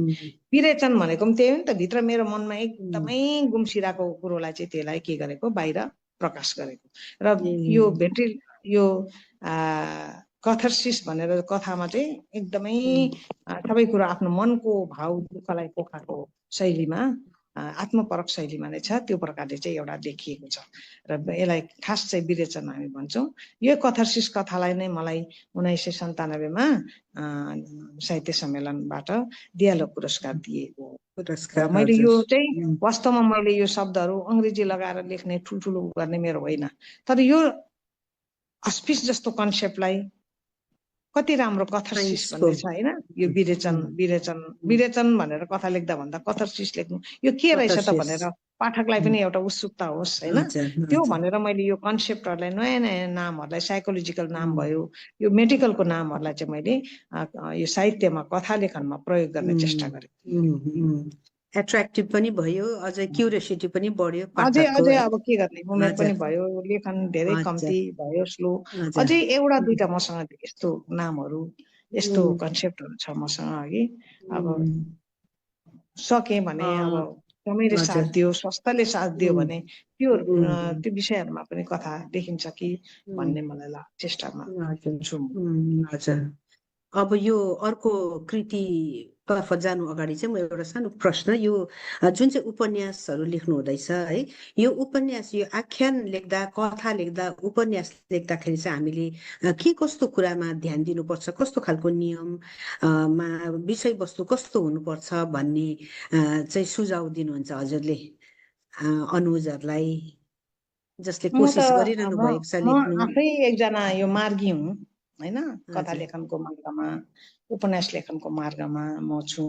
विरेचन भनेको पनि त्यही हो नि त, भित्र मेरो मनमा एकदमै गुम्सिरहेको कुरोलाई चाहिँ त्यसलाई के गरेको, बाहिर प्रकाश गरेको। र यो कथार्सिस भनेर कथामा चाहिँ एकदमै सबै कुरो आफ्नो मनको भाव दुःखलाई पोखाएको शैलीमा, आत्मपरक शैलीमा नै छ, त्यो प्रकारले चाहिँ एउटा देखिएको छ। र यसलाई खास चाहिँ विरेचन हामी भन्छौँ। यो कथार्सिस कथालाई नै मलाई 1997मा साहित्य सम्मेलनबाट दियालो पुरस्कार दिएको। मैले यो चाहिँ वास्तवमा मैले यो शब्दहरू अङ्ग्रेजी लगाएर लेख्ने ठुल्ठुलो गर्ने मेरो होइन, तर यो हस्पिस जस्तो कन्सेप्टलाई कति राम्रो कथार्सिस भन्ने छ होइन, यो विरेचन भनेर कथा लेख्दा भन्दा कथार्सिस लेख्नु यो के रहेछ त भनेर पाठकलाई पनि एउटा उत्सुकता होस् होइन, त्यो भनेर मैले यो कन्सेप्टहरूलाई नयाँ नयाँ नामहरूलाई, साइकोलोजिकल नाम भयो, यो मेडिकलको नामहरूलाई चाहिँ मैले यो साहित्यमा कथा लेखनमा प्रयोग गर्ने चेष्टा गरेँ। एट्र्याक्टिभ पनि भयो, अझै क्युरियोसिटी पनि बढ्यो, अझै अब के गर्ने, उमेर पनि भयो, लेखन धेरै कम्ती भयो, स्लो। अझै एउटा दुईटा मसँग यस्तो नामहरू, यस्तो कन्सेप्टहरू छ मसँग अघि। अब सके भने, अब समयले साथ दियो, स्वास्थ्यले साथ दियो भने त्यो विषयहरूमा पनि कथा देखिन्छ कि भन्ने मलाई चेष्टामा छु। अब यो अर्को कृतितर्फ जानु अगाडि चाहिँ म एउटा सानो प्रश्न, यो जुन चाहिँ उपन्यासहरू लेख्नु हुँदैछ है, यो उपन्यास, यो आख्यान लेख्दा, कथा लेख्दा, उपन्यास लेख्दाखेरि चाहिँ हामीले के कस्तो कुरामा ध्यान दिनुपर्छ, कस्तो खालको नियममा विषयवस्तु कस्तो हुनुपर्छ भन्ने चाहिँ सुझाव दिनुहुन्छ हजुरले अनुजहरूलाई, जसले कोसिस गरिरहनु भएको छ लेख्नु? आफै एकजना यो मार्गी हुँ होइन, कथा लेखनको मार्गमा, उपन्यास लेखनको मार्गमा म छु।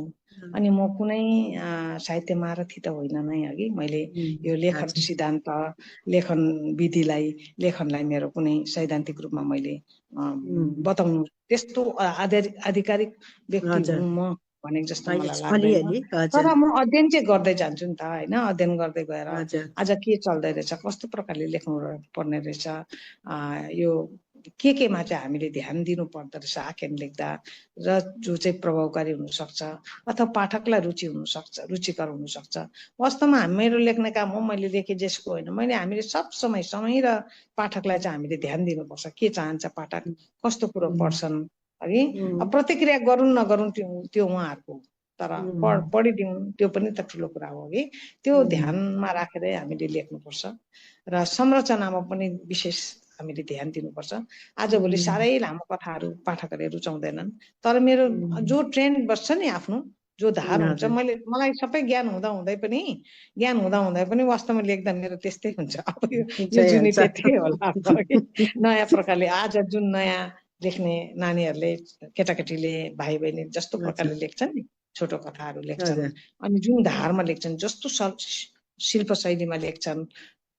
अनि म कुनै साहित्य महारथी त होइन नै अघि, मैले यो लेखन सिद्धान्त, लेखन विधिलाई, लेखनलाई मेरो कुनै सैद्धान्तिक रूपमा मैले बताउनु त्यस्तो आधिकारिक व्यक्ति हुँ म भनेको जस्तो मलाई लाग्दैन। तर म अध्ययन चाहिँ गर्दै जान्छु नि त होइन, अध्ययन गर्दै गएर आज के चल्दै रहेछ, कस्तो प्रकारले लेख्नु पर्ने रहेछ, यो केमा चाहिँ हामीले ध्यान दिनु पर्दो रहेछ आख्यान लेख्दा, र जो चाहिँ प्रभावकारी हुनसक्छ अथवा पाठकलाई रुचिकर हुनसक्छ। वास्तवमा मेरो लेख्ने काम हो, मैले लेखेँ जसको होइन, हामीले सब समय र पाठकलाई चाहिँ हामीले ध्यान दिनुपर्छ, के चाहन्छ पाठक, कस्तो कुरो पढ्छन् है। प्रतिक्रिया गरून् नगरून् त्यो उहाँहरूको, तर पढिदिउँ त्यो पनि त ठुलो कुरा हो कि, त्यो ध्यानमा राखेरै हामीले लेख्नुपर्छ। र संरचनामा पनि विशेष हामीले ध्यान दिनुपर्छ। आजभोलि साह्रै लामो कथाहरू पाठकहरूले रुचाउँदैनन्, तर मेरो जो ट्रेन्ड बस्छ नि, आफ्नो जो धार हुन्छ, मलाई सबै ज्ञान हुँदै पनि वास्तवमा लेख्दा मेरो त्यस्तै हुन्छ। अब यो जुनी त्यतिकै होला, नयाँ प्रकारले आज जुन नयाँ लेख्ने नानीहरूले केटाकेटीले भाइ बहिनी जस्तो प्रकारले लेख्छन् नि छोटो कथाहरू लेख्छन् अनि जुन धारमा लेख्छन् जस्तो शिल्प शैलीमा लेख्छन्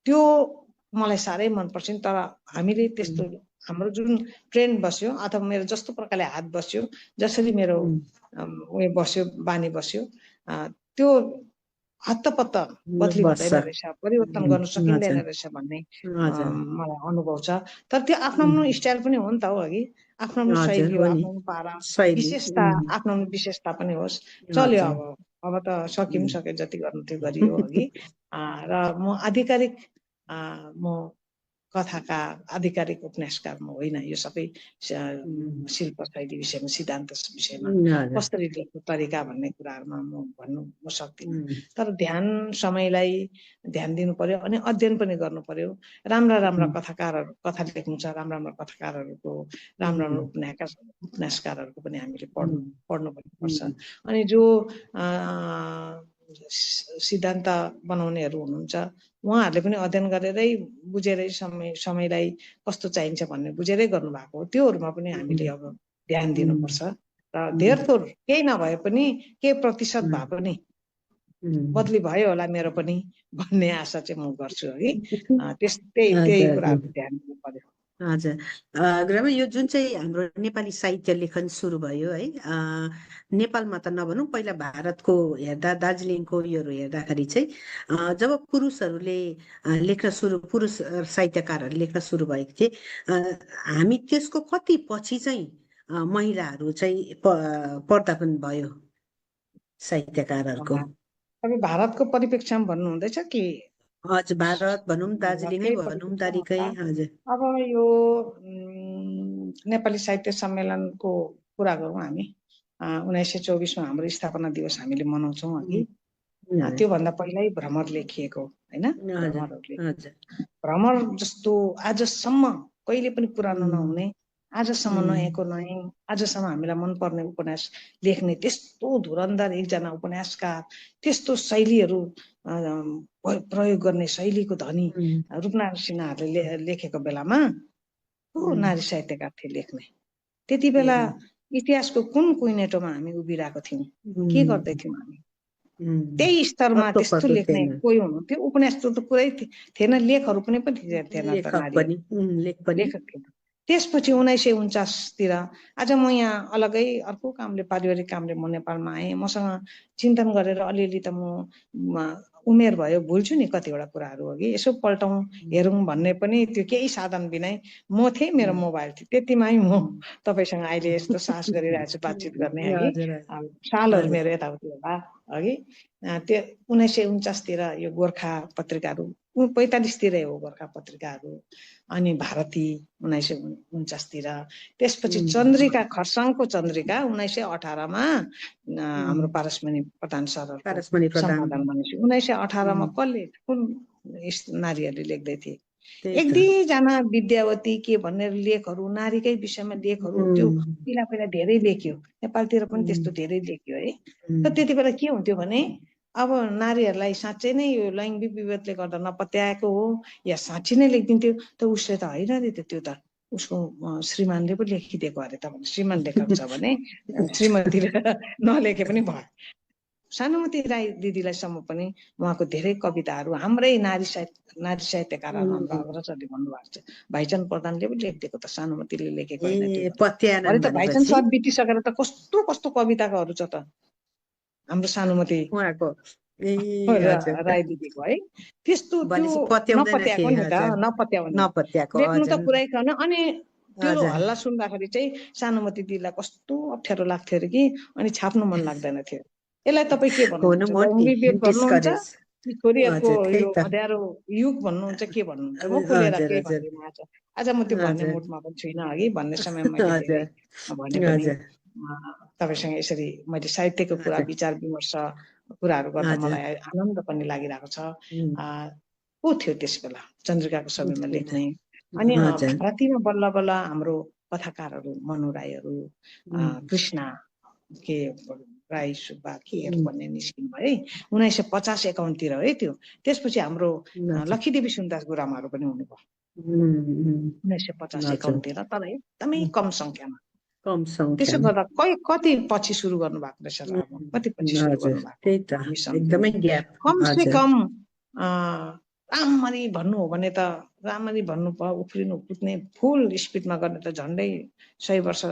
त्यो मलाई साह्रै मनपर्छ नि। तर हामीले त्यस्तो हाम्रो जुन ट्रेन्ड बस्यो अथवा मेरो जस्तो प्रकारले हात बस्यो जसरी मेरो उयो बस्यो बानी बस्यो त्यो हत्तपत्त बदली हुँदैन रहेछ, परिवर्तन गर्न सकिँदैन रहेछ भन्ने मलाई अनुभव छ। तर त्यो आफ्नो आफ्नो स्टाइल पनि हो नि त हो, अघि आफ्नो आफ्नो शैली हो, आफ्नो आफ्नो पारा विशेषता, आफ्नो आफ्नो विशेषता पनि होस्। चल्यो अब त सक्यो जति गर्नु त्यो गरियो अघि। र म आधिकारिक म कथाकार आधिकारिक उपन्यासकार म होइन। यो सबै शिल्प शैली विषयमा सिद्धान्त विषयमा कसरी लेख्ने तरिका भन्ने कुराहरूमा म भन्नु म सक्दिनँ। तर समयलाई ध्यान दिनु पर्यो अनि अध्ययन पनि गर्नु पर्यो। राम्रा कथाकारहरू कथा लेख्नु छ, राम्रा कथाकारहरूको राम्रा उपन्यासकारहरूको पनि हामीले पढ्नु पर्छ। अनि जो सिद्धान्त बनाउनेहरू हुनुहुन्छ उहाँहरूले पनि अध्ययन गरेरै बुझेरै समयलाई कस्तो चाहिन्छ भन्ने बुझेरै गर्नुभएको हो। त्योहरूमा पनि हामीले अब ध्यान दिनुपर्छ र धेर थोर केही नभए पनि केही प्रतिशत भए पनि बदली भयो होला मेरो पनि भन्ने आशा चाहिँ म गर्छु है। त्यही कुराहरू ध्यान दिनु पर्यो। हजुर गुरुआमा, यो जुन चाहिँ हाम्रो नेपाली साहित्य लेखन सुरु भयो है, नेपालमा त नभनौँ, पहिला भारतको हेर्दा दार्जिलिङको योहरू हेर्दाखेरि चाहिँ जब पुरुषहरूले पुरुष साहित्यकारहरूले लेख्न सुरु भएको थिए, हामी त्यसको कति पछि चाहिँ महिलाहरू चाहिँ पदार्पण भयो साहित्यकारहरूको? अब भारतको परिप्रेक्ष्यमा भन्नु हुँदैछ कि? हजुर, भारत भनौँ, दार्जिलिङै भनौँ, दारिकै। हजुर, अब यो नेपाली साहित्य सम्मेलनको कुरा गरौँ हामी। 1924 हाम्रो स्थापना दिवस हामीले मनाउँछौँ अघि। त्योभन्दा पहिल्यै भ्रमर लेखिएको होइन। भ्रमर जस्तो आजसम्म कहिले पनि पुरानो नहुने, आजसम्म नयाँको नयाँ, आजसम्म हामीलाई मनपर्ने उपन्यास लेख्ने त्यस्तो धुरन्धर एकजना उपन्यासकार, त्यस्तो शैलीहरू प्रयोग गर्ने शैलीको धनी रूपनारायण सिन्हाहरूले लेखेको बेलामा को नारी साहित्यकार थिए लेख्ने? त्यति बेला इतिहासको कुन कुइनेटोमा हामी उभिरहेको थियौँ, के गर्दै थियौँ हामी? त्यही स्तरमा त्यस्तो लेख्ने कोही हुनुहुन्थ्यो? उपन्यास त पुरै थिएन, लेखहरू पनि थिएन, लेखक थिएन। त्यसपछि 1949तिर आज म यहाँ अलगै अर्को कामले, पारिवारिक कामले म नेपालमा आएँ। मसँग चिन्तन गरेर अलिअलि त म उमेर भयो, भुल्छु नि कतिवटा कुराहरू अघि, यसो पल्टाउँ हेरौँ भन्ने पनि त्यो केही साधन बिनै म थिएँ, मेरो मोबाइल थियो, त्यतिमै म तपाईँसँग अहिले यस्तो साहस गरिरहेको छु बातचित गर्ने अघि। सालहरू मेरो यताउति होला अघि। त्यो 1949तिर यो गोर्खा पत्रिकाहरू, 45तिर हो गोर्खा पत्रिकाहरू, अनि भारती 1949तिर, त्यसपछि चन्द्रिका, खरसाङको चन्द्रिका 1918मा हाम्रो पारसमणि प्रधान सरहरूको सम्पादनमा 1918मा कसले, कुन नारीहरूले लेख्दै थिए? एक दुईजना विद्यावती के भन्ने लेखहरू, नारीकै विषयमा लेखहरू त्यो पहिला धेरै लेख्यो, नेपालतिर पनि त्यस्तो धेरै लेख्यो है। तर त्यति बेला के हुन्थ्यो भने अब नारीहरूलाई साँच्चै नै यो लैङ्गिक विभेदले गर्दा नपत्याएको हो या साँच्चै नै लेखिदिन्थ्यो त उसले त होइन रे, त्यो त उसको श्रीमानले पो लेखिदिएको अरे त भने, श्रीमान लेखक छ भने श्रीमतीले नलेखे पनि भयो। सानुमती राई दिदीलाईसम्म पनि उहाँको धेरै कविताहरू हाम्रै नारी साहित्यकारहरू हाम्रो अग्रजहरूले भन्नुभएको छ। भाइचन्द्र प्रधानले पनि लेखिदिएको त, सानुमतीले लेखेको होइन त्यो। अरे त भाइचन्द्र सर बितिसकेर त कस्तो कस्तो कविताहरू छ त हाम्रो सानुमती राई दिदीको है। त्यस्तो नपत्याएको नि त, नपत्याएको लेख्नु त पुरै छैन। अनि त्यो हल्ला सुन्दाखेरि चाहिँ सानुमती दिदीलाई कस्तो अप्ठ्यारो लाग्थ्यो अरे कि, अनि छाप्नु मन लाग्दैन थियो। यसलाई तपाईँ के भन्नुहुन्छ? भन्नुहुन्छ कि छोरीहरूको यो अँध्यारो युग भन्नुहुन्छ, के भन्नुहुन्छ? म खुलेर केही भन्दिनँ आज। आज म त्यो भन्ने मुडमा पनि छुइनँ अघि, भन्ने समयमा मैले धेरै भने पनि तपाईँसँग यसरी मैले साहित्यको कुरा, विचार विमर्श कुराहरू गर्दा मलाई आनन्द पनि लागिरहेको छ। को थियो त्यस बेला चन्द्रिकाको समयमा लेख्ने? अनि भारतीमा बल्ल बल्ल हाम्रो कथाकारहरू, मनु राईहरू, कृष्ण के राई सुब्बा केहरू भन्ने निस्किनु भयो है 1950-51 तिर है त्यो। त्यसपछि हाम्रो लक्ष्मीदेवी सुन्दास गुरुआमाहरू पनि हुनुभयो। 1950-51 तिर, तर एकदमै कम संख्यामा। कम त्यसो संख्यामा गर्दा कति पछि सुरु गर्नु भएको रहेछ र अब कति पछि सुरु हजुर गर्नु भएको त्यही त हामी एकदमै सम्झिनु। ग्याप कम से हजुर कम राम्ररी भन्नु हो भने त राम्ररी भन्नु उफ्रिनु कुद्ने फुल स्पिडमा गर्ने त झन्डै 100 वर्ष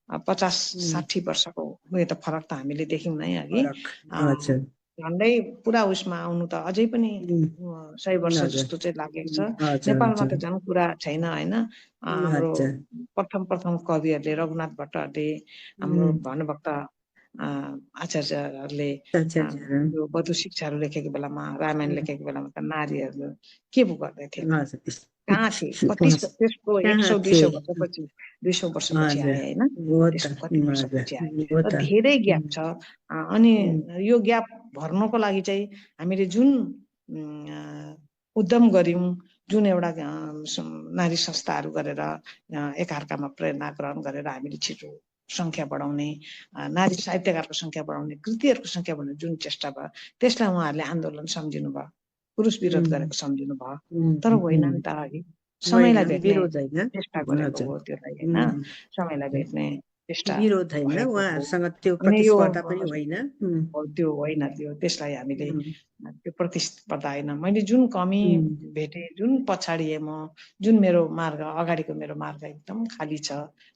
50-60 वर्षको उयो त फरक त हामीले देख्यौँ नै अघि। फरक हजुर झन्डै पुरा उसमा आउनु त अझै पनि 100 वर्ष हजुर जस्तो चाहिँ लागेको छ। हजुर नेपालमा त हजुर झन् कुरा छैन होइन। हाम्रो हजुर प्रथम कविहरूले रघुनाथ भट्टहरूले, हाम्रो भानुभक्त आचार्यहरूले आचार्यहरू यो बधु शिक्षाहरू लेखेको बेलामा, रामायण लेखेको बेलामा त नारीहरू के पो गर्दै थिए, हजुर कहाँ थिए, कति त्यसको 100-200 वर्षपछि 200 वर्षपछि हजुर आए होइन, हो त त्यसको कति वर्षपछि आए। हो र त धेरै ग्याप छ। अनि यो ग्याप भर्नको लागि चाहिँ हामीले जुन उद्यम गर्यौँ, जुन एउटा नारी संस्थाहरू गरेर एकअर्कामा प्रेरणा ग्रहण गरेर हामीले छिटो संख्या बढाउने, नारी साहित्यकारको संख्या बढाउने, कृतिहरूको संख्या बढाउने जुन चेष्टा भयो, त्यसलाई उहाँहरूले आन्दोलन सम्झिनु भयो, पुरुष विरोध गरेको सम्झिनु भयो। तर होइन नि त, अघि समयलाई भेट्ने चेष्टा गरेको हो त्यसलाई होइन, समयलाई भेट्ने चेष्टा विरोध होइन, भएको हो। उहाँहरूसँग त्यो अनि यो प्रतिस्पर्धा पनि होइन त्यो होइन, त्यो त्यसलाई हामीले त्यो प्रतिस्पर्धा होइन। मैले जुन कमी भेटेँ, जुन पछाडिएँ म, जुन मेरो मार्ग अगाडिको मेरो मार्ग एकदम खाली छ,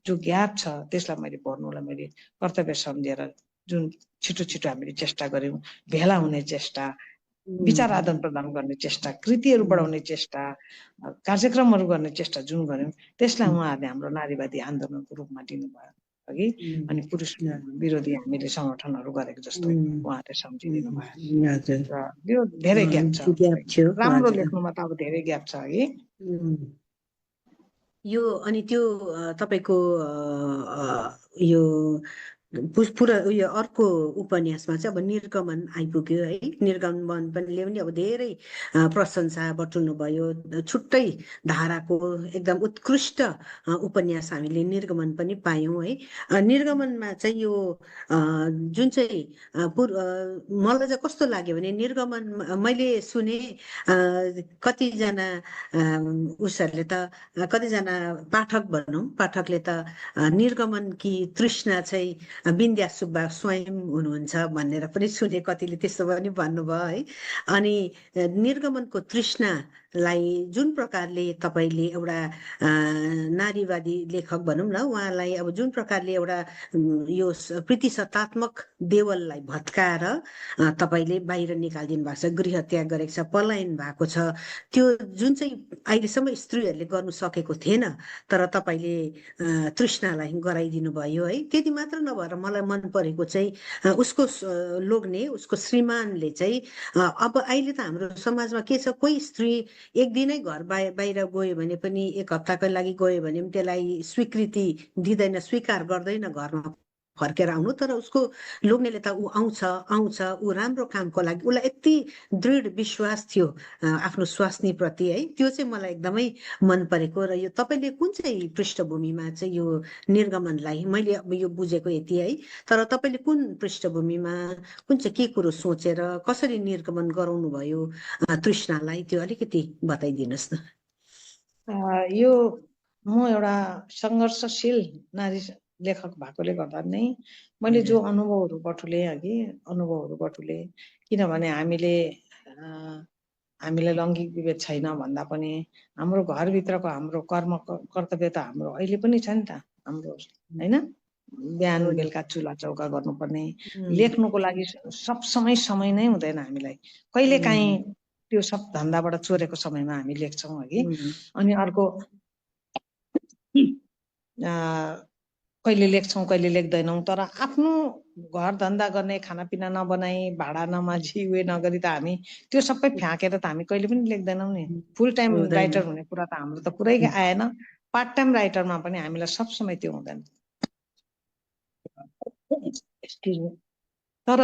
जो ग्याप छ, त्यसलाई मैले भर्नुलाई मैले कर्तव्य सम्झेर जुन छिटो छिटो हामीले चेष्टा गऱ्यौँ, भेला हुने चेष्टा, विचार आदान प्रदान गर्ने चेष्टा, कृतिहरू बढाउने चेष्टा, कार्यक्रमहरू गर्ने चेष्टा जुन गऱ्यौँ, त्यसलाई उहाँहरूले हाम्रो नारीवादी आन्दोलनको रूपमा दिनुभयो अघि। अनि पुरुष विरोधी हामीले सङ्गठनहरू गरेको जस्तो उहाँहरूले सम्झिदिनु भयो। र यो धेरै ग्याप छ, राम्रो लेख्नुमा त अब धेरै ग्याप छ अघि। यो अनि त्यो तपाईँको यो पुरा उयो अर्को उपन्यासमा चाहिँ अब निर्गमन आइपुग्यो है। निर्गमनले पनि अब धेरै प्रशंसा बटुल्नु भयो। छुट्टै धाराको एकदम उत्कृष्ट उपन्यास हामीले निर्गमन पनि पायौँ है। निर्गमनमा चाहिँ यो जुन चाहिँ मलाई चाहिँ कस्तो लाग्यो भने निर्गमन मैले सुने कतिजना उसहरूले त, कतिजना पाठक भनौँ, पाठकले त निर्गमनकी तृष्णा चाहिँ विन्द्या सुब्बा स्वयं हुनुहुन्छ भनेर पनि सुने, कतिले त्यस्तो पनि भन्नुभयो है। अनि निर्गमनको तृष्णालाई जुन प्रकारले तपाईँले एउटा नारीवादी लेखक भनौँ न, उहाँलाई अब जुन प्रकारले एउटा यो प्रीतिसत्तात्मक देवललाई भत्काएर तपाईँले बाहिर निकालिदिनु भएको छ, गृह त्याग गरेको छ, पलायन भएको छ, त्यो जुन चाहिँ अहिलेसम्म स्त्रीहरूले गर्नु सकेको थिएन, तर तपाईँले तृष्णालाई गराइदिनु भयो है। त्यति मात्र नभएर मलाई मन परेको चाहिँ उसको लोग्ने, उसको श्रीमानले चाहिँ अब अहिले त हाम्रो समाजमा के छ, कोही स्त्री एक दिनै घर बाहिर गयो भने पनि, एक हप्ताको लागि गयो भने पनि त्यसलाई स्वीकृति दिँदैन, स्वीकार गर्दैन घरमा फर्केर आउनु। तर उसको लोग्नेले त ऊ आउँछ, ऊ राम्रो कामको लागि, उसलाई यति दृढ विश्वास थियो आफ्नो स्वास्नीप्रति है। त्यो चाहिँ मलाई एकदमै मन परेको। र यो तपाईँले कुन चाहिँ पृष्ठभूमिमा चाहिँ यो निर्गमनलाई, मैले अब यो बुझेको यति है, तर तपाईँले कुन पृष्ठभूमिमा, कुन चाहिँ के कुरो सोचेर कसरी निर्गमन गराउनु भयो तृष्णालाई, त्यो अलिकति बताइदिनुहोस् न। यो म एउटा सङ्घर्षशील नारी लेखक भएकोले गर्दा नै मैले जो अनुभवहरू बटुलेँ अघि, अनुभवहरू बटुलेँ, किनभने हामीलाई लैङ्गिक विभेद छैन भन्दा पनि हाम्रो घरभित्रको हाम्रो कर्तव्य त हाम्रो अहिले पनि छ नि त हाम्रो, होइन? बिहान बेलुका चुल्हा चौका गर्नुपर्ने, लेख्नुको लागि सब समय नै हुँदैन हामीलाई। कहिले काहीँ त्यो सब धन्दाबाट चोरेको समयमा हामी लेख्छौँ अघि। अनि अर्को कहिले लेख्छौँ कहिले लेख्दैनौँ, तर आफ्नो घर धन्दा गर्ने, खानापिना नबनाई, भाडा नमाझी, उयो नगरी त हामी त्यो सबै फ्याँकेर त हामी कहिले पनि लेख्दैनौँ नि। फुल टाइम राइटर हुने कुरा त हाम्रो त पुरै आएन। पार्ट टाइम राइटरमा पनि हामीलाई सब समय त्यो हुँदैन। तर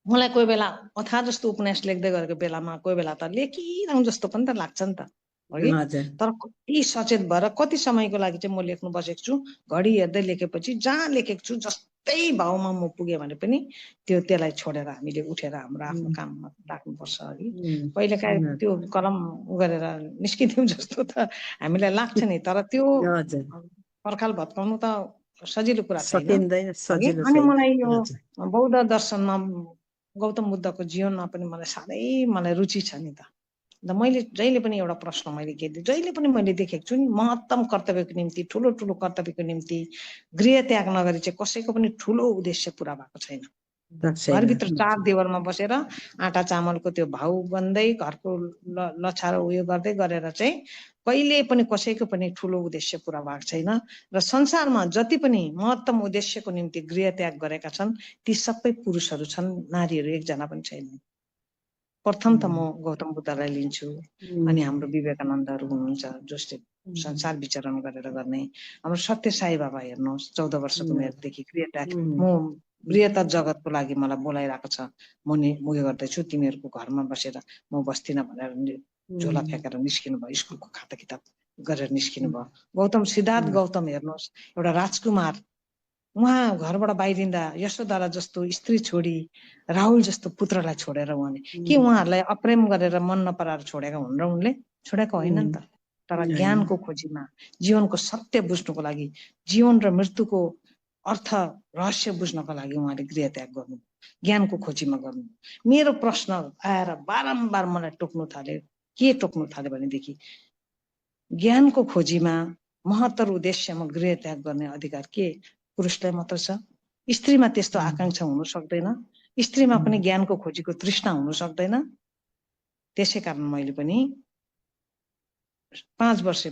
मलाई कोही बेला अथा जस्तो उपन्यास लेख्दै गरेको बेलामा कोही बेला त लेखिरहँ जस्तो पनि त लाग्छ नि त। है। हजुर तर कति सचेत भएर कति समयको लागि चाहिँ म लेख्नु बसेको छु, घडी हेर्दै लेखेपछि जहाँ लेखेको छु जस्तै भावमा म पुगेँ भने पनि त्यसलाई छोडेर हामीले उठेर हाम्रो आफ्नो काममा लाग्नुपर्छ है। कहिलेकाहीँ त्यो कलम गरेर निस्किदिउँ जस्तो त हामीलाई लाग्छ नि, तर त्यो हजुर पर्खाल भत्काउनु त सजिलो कुरा छैन सकिँदैन, है। सजिलो अनि छैन। मलाई यो हजुर बौद्ध दर्शनमा गौतम बुद्धको जीवनमा पनि मलाई रुचि छ नि त। मैले जहिले पनि एउटा प्रश्न मैले के दिएँ, जहिले पनि मैले देखेको छु नि, महत्तम कर्तव्यको निम्ति, ठुलो ठुलो कर्तव्यको निम्ति गृह त्याग नगरी चाहिँ कसैको पनि ठुलो उद्देश्य पुरा भएको छैन। घरभित्र 4 देवरमा बसेर आटा चामलको त्यो भाउ बन्दै घरको लछारो उयो गर्दै गरेर चाहिँ कहिले पनि कसैको पनि ठुलो उद्देश्य पुरा भएको छैन। र संसारमा जति पनि महत्तम उद्देश्यको निम्ति गृह त्याग गरेका छन् ती सबै पुरुषहरू छन्, नारीहरू एकजना पनि छैन। प्रथम त म गौतम बुद्धलाई लिन्छु, अनि हाम्रो विवेकानन्दहरू हुनुहुन्छ जसले संसार विचरण गरेर गर्ने। हाम्रो सत्य साई बाबा हेर्नुहोस्, 14 वर्षको उमेरदेखि गृह त्याग, म बृहत्तर जगतको लागि मलाई बोलाइरहेको छ, म उयो गर्दैछु, तिमीहरूको घरमा बसेर म बस्दिनँ भनेर झोला फ्याँकेर निस्किनु भयो, स्कुलको खाता किताब गरेर निस्किनु भयो। गौतम सिद्धार्थ गौतम हेर्नुहोस्, एउटा राजकुमार, उहाँ घरबाट बाहिरिँदा यशोधरा जस्तो स्त्री छोडी राहुल जस्तो पुत्रलाई छोडेर उहाँले के उहाँहरूलाई अप्रेम गरेर मन नपराएर छोडेका हुन् र उनले छोडेको होइन नि त। तर ज्ञानको खोजीमा, जीवनको सत्य बुझ्नुको लागि, जीवन र मृत्युको अर्थ रहस्य बुझ्नको लागि उहाँले गृह त्याग गर्नु, ज्ञानको खोजीमा गर्नु। मेरो प्रश्न आएर बारम्बार मलाई टोक्नु थाल्यो, के टोक्नु थाल्यो भनेदेखि ज्ञानको खोजीमा महत्तर उद्देश्यमा गृह त्याग गर्ने अधिकार के पुरुषलाई मात्र छ? स्त्रीमा त्यस्तो आकांक्षा हुन सक्दैन, स्त्रीमा पनि ज्ञानको खोजीको तृष्णा हुन सक्दैन। त्यसै कारण मैले पनि 5 वर्ष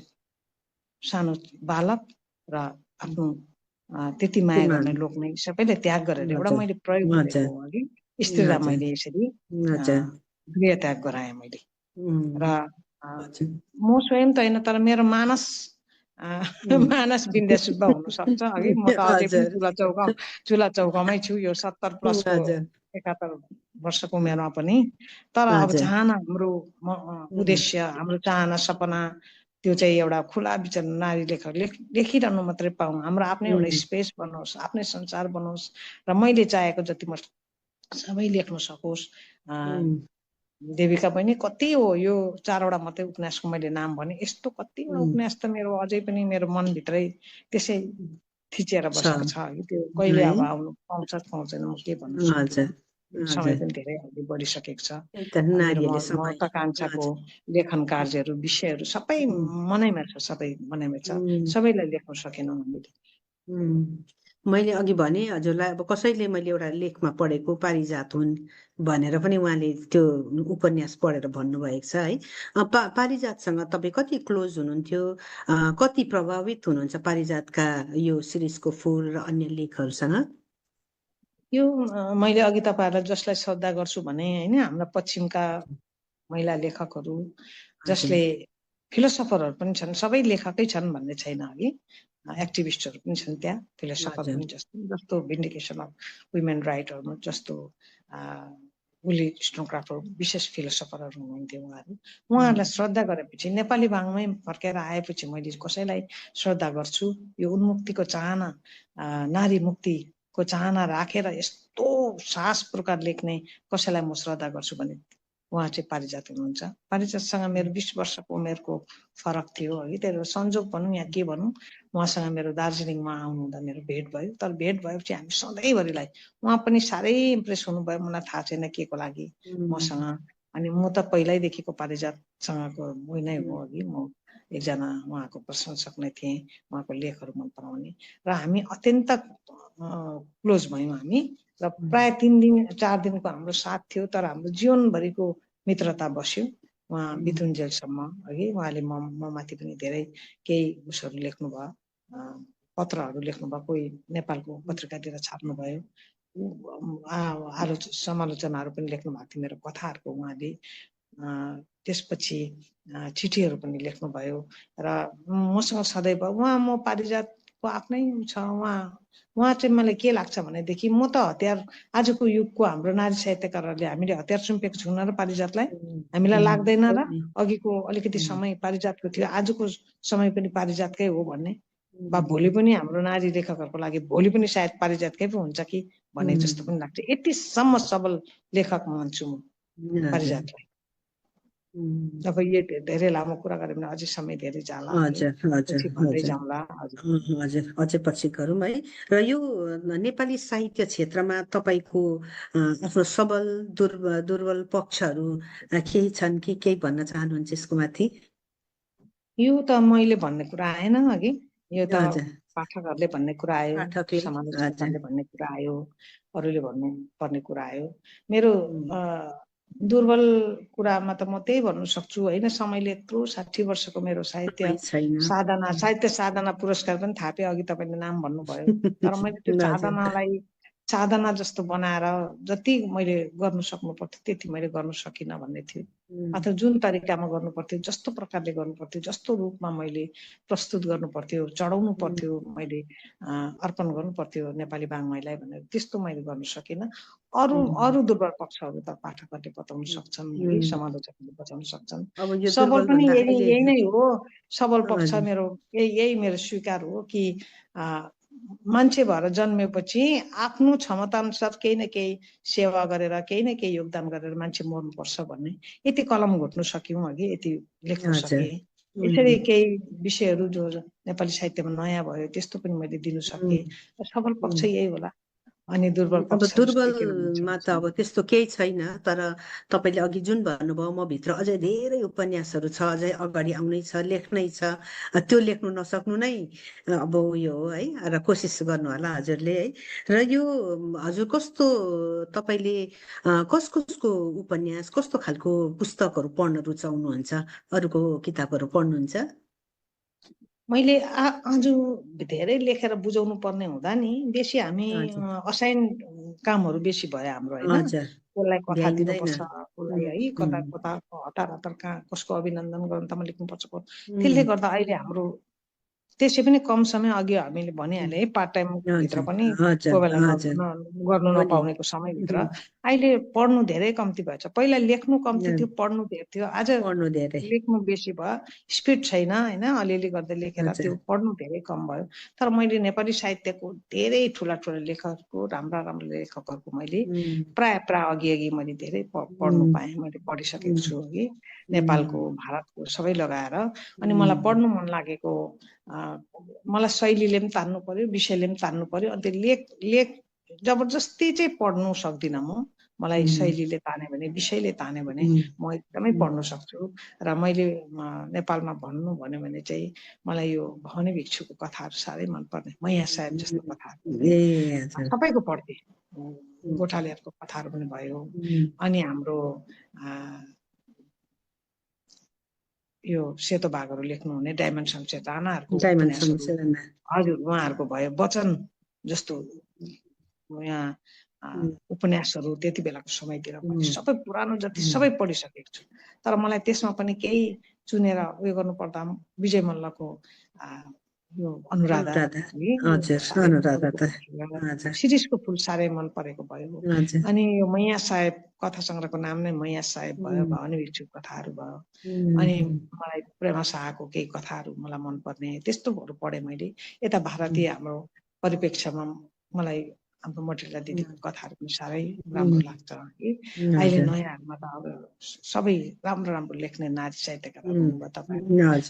सानो बालक र आफ्नो त्यति माया गर्ने लोक नै सबैले त्याग गरेर एउटा मैले प्रयोग गरेको हो अघि, स्त्रीलाई मैले यसरी गृह त्याग गराएँ मैले। र म स्वयं त होइन, तर मेरो मानस बिन्द्या सुब्बा हुन सक्छ अघि, म त अझै पनि चुला चौकामै छु, यो 70 प्लसको 71 वर्षको उमेरमा पनि। तर अब चाहना, हाम्रो उद्देश्य, हाम्रो चाहना सपना त्यो चाहिँ एउटा खुला विचरण नारी लेखिरहनु मात्रै पाऊँ, हाम्रो आफ्नै एउटा स्पेस बनोस्, आफ्नै संसार बनोस्, र मैले चाहेको जति म सबै लेख्न सकोस्। देविका बहिनी कति हो, यो 4वटा मात्रै उपन्यासको मैले नाम भने, यस्तो कतिवटा उपन्यास त मेरो अझै पनि मेरो मनभित्रै त्यसै थिचेर बसेको छ। त्यो कहिले अब आउनु पाउँदैन, म के भन्नु सक्छु, समय पनि धेरै अघि बढिसकेको छ। मेरो महत्वाकांक्षाको लेखन कार्यहरू, विषयहरू सबै मनैमा छ, सबैलाई लेख्न सकेनौँ हामीले। मैले अघि भने हजुरलाई, अब कसैले मैले एउटा लेखमा पढेको पारिजात हुन् भनेर पनि उहाँले त्यो उपन्यास पढेर भन्नुभएको छ है। पारिजातसँग तपाईँ कति क्लोज हुनुहुन्थ्यो, कति प्रभावित हुनुहुन्छ पारिजातका यो सिरिजको फुल र अन्य लेखहरूसँग? यो मैले अघि तपाईँहरूलाई जसलाई श्रद्धा गर्छु भने होइन, हाम्रा पश्चिमका महिला लेखकहरू जसले फिलोसफरहरू पनि छन्, सबै लेखकै छन् भन्ने छैन अघि, एक्टिभिस्टहरू पनि छन् त्यहाँ, फिलोसफर पनि जस्तो भिन्डिकेसन अफ वुमेन राइटहरूमा जस्तो उली स्टोनक्राफ्टहरू विशेष फिलोसफरहरू हुनुहुन्थ्यो। उहाँहरूलाई श्रद्धा गरेपछि नेपाली भागमै फर्केर आएपछि मैले कसैलाई श्रद्धा गर्छु, यो उन्मुक्तिको चाहना, नारी मुक्तिको चाहना राखेर यस्तो साहसपूर्वक लेख्ने कसैलाई म श्रद्धा गर्छु भने उहाँ चाहिँ पारिजात हुनुहुन्छ। पारिजातसँग मेरो 20 वर्षको उमेरको फरक थियो है, त्यो संजोग भनौँ या के भनौँ, उहाँसँग मेरो दार्जिलिङमा आउनुहुँदा मेरो भेट भयो। तर भेट भएपछि हामी सधैँभरिलाई, उहाँ पनि साह्रै इम्प्रेस हुनुभयो, मलाई थाहा छैन के को लागि मसँग। अनि म त पहिल्यैदेखिको पारिजातसँगको उयो नै हो अघि, म एकजना उहाँको प्रशंसक नै थिएँ, उहाँको लेखहरू मन पराउने, र हामी अत्यन्त क्लोज भयौँ हामी। र प्राय 3 दिन 4 दिनको हाम्रो साथ थियो, तर हाम्रो जीवनभरिको मित्रता बस्यो उहाँ बितुन्जेलसम्म अघि। उहाँले म माथि पनि धेरै केही उसहरू लेख्नुभयो, पत्रहरू लेख्नुभयो, कोही नेपालको पत्रिकातिर छाप्नुभयो, समालोचनाहरू पनि लेख्नु भएको थियो मेरो कथाहरूको उहाँले। त्यसपछि चिठीहरू पनि लेख्नुभयो र मसँग सधैँ भयो। उहाँ म पारिजात आफ्नै छ। उहाँ चाहिँ मलाई के लाग्छ भनेदेखि म त हतियार आजको युगको हाम्रो नारी साहित्यकारहरूले हामीले हतियार सुम्पेको छौँ र पारिजातलाई, हामीलाई लाग्दैन र अघिको अलिकति समय पारिजातको थियो, आजको समय पनि पारिजातकै हो भन्ने, बा भोलि पनि हाम्रो नारी लेखकहरूको लागि भोलि पनि सायद पारिजातकै पो हुन्छ कि भन्ने जस्तो पनि लाग्छ। यतिसम्म सबल लेखक मान्छु म पारिजातलाई। अब यो धेरै लामो कुरा गऱ्यो भने अझै समय धेरै जाला, पछि भन्दै जाउँला। हजुर अझै पछि गरौँ है। र यो नेपाली साहित्य क्षेत्रमा तपाईँको आफ्नो सबल दुर्बल पक्षहरू केही छन् कि केही भन्न चाहनुहुन्छ यसको माथि? यो त मैले भन्ने कुरा आएन अघि, यो त पाठकहरूले भन्ने कुरा आयो, समालोचकहरूले भन्ने कुरा आयो, अरूले भन्नु पर्ने कुरा आयो। मेरो दुर्बल कुरामा त म त्यही भन्नु सक्छु होइन, समयले यत्रो 60 वर्षको मेरो साहित्य साधना पुरस्कार पनि थापे, अघि तपाईँले नाम भन्नुभयो। तर मैले त्यो साधना जस्तो बनाएर जति मैले गर्नु सक्नु पर्थ्यो त्यति मैले गर्नु सकिनँ भन्ने थियो। अथवा जुन तरिकामा गर्नु पर्थ्यो, जस्तो प्रकारले गर्नु पर्थ्यो, जस्तो रूपमा मैले प्रस्तुत गर्नु पर्थ्यो, चढाउनु पर्थ्यो, मैले अर्पण गर्नु पर्थ्यो नेपाली वाङ्मयलाई भनेर, त्यस्तो मैले गर्नु सकिनँ। अरू दुर्बल पक्षहरू त पाठकहरूले बताउन सक्छन्, समालोचकहरूले बताउन सक्छन्। सबल पनि यही नै हो, सबल पक्ष मेरो यही मेरो स्वीकार हो कि मान्छे भएर जन्मेपछि आफ्नो क्षमता अनुसार केही न केही सेवा गरेर, केही न केही योगदान गरेर मान्छे मर्नुपर्छ भन्ने यति कलम घोट्नु सक्यौँ अघि, यति लेख्न सके। यसरी केही विषयहरू जो नेपाली साहित्यमा नयाँ भयो त्यस्तो पनि मैले दिनु सकेँ। सबल पक्ष यही होला। अनि दुर्बल पक्ष, दुर्बलमा त अब त्यस्तो केही छैन, तर तपाईँले अघि जुन भन्नुभयो म भित्र अझै धेरै उपन्यासहरू छ, अझै अगाडि आउनै छ, लेख्नै छ, त्यो लेख्नु नसक्नु नै अब उयो हो है, र कोसिस गर्नु होला हजुरले है। र यो हजुर कस्तो तपाईँले कसको उपन्यास, कस्तो खालको पुस्तकहरू पढ्न रुचाउनुहुन्छ, अरूको किताबहरू पढ्नुहुन्छ? मैले आज धेरै लेखेर बुझाउनु पर्ने हुँदा नि बेसी हामी असाइन कामहरू बेसी भयो हाम्रो होइन, कसलाई कथा दिनुपर्छ, कसलाई है कता हतार कहाँ कसको अभिनन्दन गर्नु त लेख्नुपर्छ, त्यसले गर्दा अहिले हाम्रो त्यसै पनि कम समय, अघि हामीले भनिहाले पार्ट टाइम भित्र पनि कोही बेला गर्नु नपाउनेको समयभित्र अहिले पढ्नु धेरै कम्ती भएछ। पहिला लेख्नु कम्ती थियो, पढ्नु धेरै थियो, आज लेख्नु बेसी भयो, स्पिड छैन होइन, अलिअलि गर्दै लेखेर त्यो पढ्नु धेरै कम भयो। तर मैले नेपाली साहित्यको धेरै ठुला लेखकहरूको, राम्रा लेखकहरूको मैले प्राय अघि मैले धेरै पढ्नु पाएँ, मैले पढिसकेको छु अघि, नेपालको भारतको सबै लगाएर। अनि मलाई पढ्नु मन लागेको, मलाई शैलीले पनि तान्नु पर्यो, विषयले पनि तान्नु पर्यो। अनि लेख जबरजस्ती चाहिँ पढ्नु सक्दिनँ म, मलाई शैलीले ताने भने, विषयले ताने भने म एकदमै पढ्नु सक्छु। र मैले नेपालमा भन्नु भन्यो भने चाहिँ मलाई यो भवानी भिक्षुको कथाहरू साह्रै मनपर्ने, मैया साहेब जस्तो कथाहरू सबैको पढ्थे, गोठालेहरूको कथाहरू पनि भयो। अनि हाम्रो यो सेतो बाघहरू लेख्नुहुने डायमन्ड शमशेर राणाहरूको हजुर उहाँहरूको भयो, वचन जस्तो यहाँ उपन्यासहरू त्यति बेलाको समयतिर सबै पुरानो जति सबै पढिसकेको छु। तर मलाई त्यसमा पनि केही चुनेर उयो गर्नु पर्दा विजय मल्लको यो अनुराधा, शिरीषको फुल साह्रै मन परेको भयो। अनि यो मैया साहेब कथा सङ्ग्रहको नाम नै मैया साहेब भयो, भवानी भिक्षुको कथाहरू भयो। अनि मलाई प्रेमा शाहको केही कथाहरू मलाई मनपर्ने त्यस्तोहरू पढेँ मैले। यता भारतीय हाम्रो परिप्रेक्ष्यमा मलाई हाम्रो मटिला दिदीको कथाहरू पनि साह्रै राम्रो लाग्छ कि अहिले नयाँहरूमा त अब सबै राम्रो लेख्ने नारी साहित्यकारहरू हुनुभयो तपाईँ,